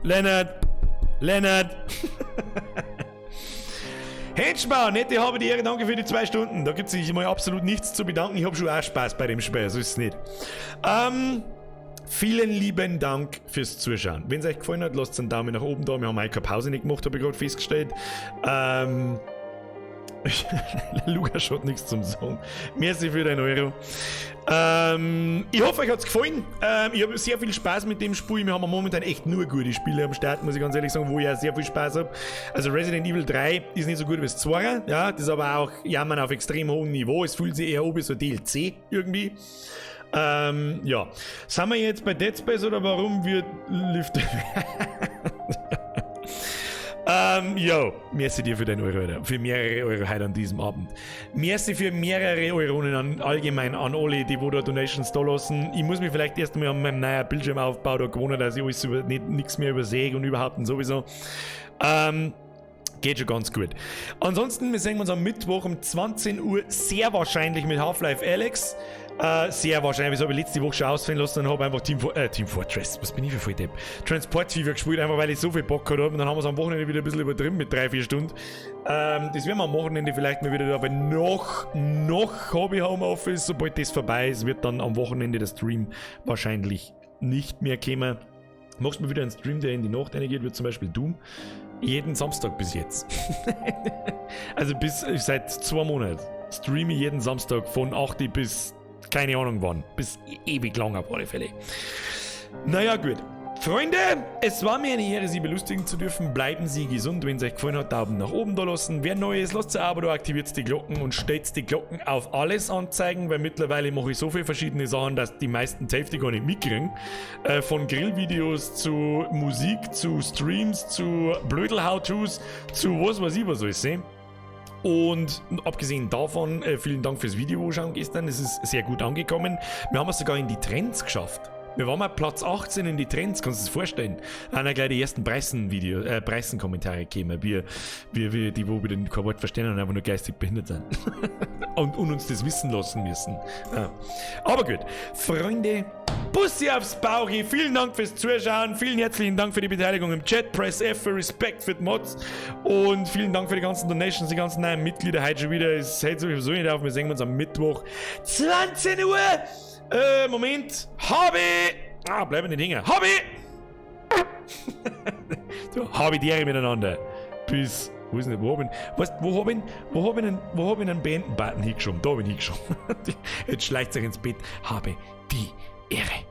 [SPEAKER 1] Lennart, Lennart. Henschbau, nette habe die Ehre, danke für die 2 Stunden. Da gibt es sich mal absolut nichts zu bedanken. Ich hab schon auch Spaß bei dem Spiel, so ist es nicht. Vielen lieben Dank fürs Zuschauen. Wenn es euch gefallen hat, lasst einen Daumen nach oben da. Wir haben eigentlich keine Pause nicht gemacht, habe ich gerade festgestellt. Lukas hat nichts zum Sagen. Merci für deinen Euro. Ich hoffe, euch hat's gefallen. Ich habe sehr viel Spaß mit dem Spiel. Wir haben momentan echt nur gute Spiele am Start, muss ich ganz ehrlich sagen, wo ich auch sehr viel Spaß hab. Also Resident Evil 3 ist nicht so gut wie das 2. Ja, das ist aber auch Jammern auf extrem hohem Niveau. Es fühlt sich eher an wie so DLC irgendwie. Ja. Sind wir jetzt bei Dead Space oder warum wird Lift? Jo, merci dir für deinen Euro, Alter. Für mehrere Euro heute an diesem Abend. Merci für mehrere Euronen allgemein an alle, die wo da Donations da lassen. Ich muss mich vielleicht erst einmal an meinem neuen Bildschirmaufbau da gewohnen, dass ich alles über, nicht, nix mehr übersehe und überhaupt und sowieso. Geht schon ganz gut. Ansonsten, wir sehen uns am Mittwoch um 20 Uhr sehr wahrscheinlich mit Half-Life Alyx. Sehr wahrscheinlich, das habe ich letzte Woche schon ausfallen lassen und habe einfach Team Fortress, was bin ich für Volldepp? Transport Fever gespielt, einfach weil ich so viel Bock gehabt habe und dann haben wir es am Wochenende wieder ein bisschen übertrieben mit 3-4 Stunden. Das werden wir am Wochenende vielleicht mal wieder da, aber noch habe ich Homeoffice, sobald das vorbei ist, wird dann am Wochenende der Stream wahrscheinlich nicht mehr kommen. Machst du mal wieder einen Stream, der in die Nacht reingeht, wird zum Beispiel Doom. Jeden Samstag bis jetzt. Also bis seit 2 Monaten streame ich jeden Samstag von 8 bis keine Ahnung wann. Bis ewig lang auf alle Fälle. Naja, gut. Freunde, es war mir eine Ehre, Sie belustigen zu dürfen. Bleiben Sie gesund. Wenn es euch gefallen hat, Daumen nach oben da lassen. Wer neu ist, lasst ein Abo da, aktiviert die Glocken und stellt die Glocken auf alles anzeigen, weil mittlerweile mache ich so viele verschiedene Sachen, dass die meisten die Hälfte gar nicht mitkriegen. Von Grillvideos zu Musik, zu Streams, zu Blödel-How-Tos, zu was weiß ich was alles. Und abgesehen davon, vielen Dank fürs Video schauen gestern. Es ist sehr gut angekommen. Wir haben es sogar in die Trends geschafft. Wir waren mal Platz 18 in die Trends, kannst du das vorstellen? Einer gleich die ersten Pressen-Video, Pressen-Kommentare kämen, wie die, wo wieder kein Wort verstehen und einfach nur geistig behindert sind und uns das wissen lassen müssen. Ja. Aber gut, Freunde, Bussi aufs Bauchi, vielen Dank fürs Zuschauen, vielen herzlichen Dank für die Beteiligung im Chat, Press F für Respect für die Mods und vielen Dank für die ganzen Donations, die ganzen neuen Mitglieder heute schon wieder. Es hält sowieso nicht auf, wir sehen uns am Mittwoch, 20 Uhr. Moment, Habe! Ah, bleiben nicht hängen. Habe! So, habe die Ehre miteinander. Bis, wo ist denn, wo hab ich, weißt, wo hab ich einen Beenden-Button hingeschoben? Da hab ich ihn hingeschoben. Jetzt schleicht euch ins Bett. Habe die Ehre.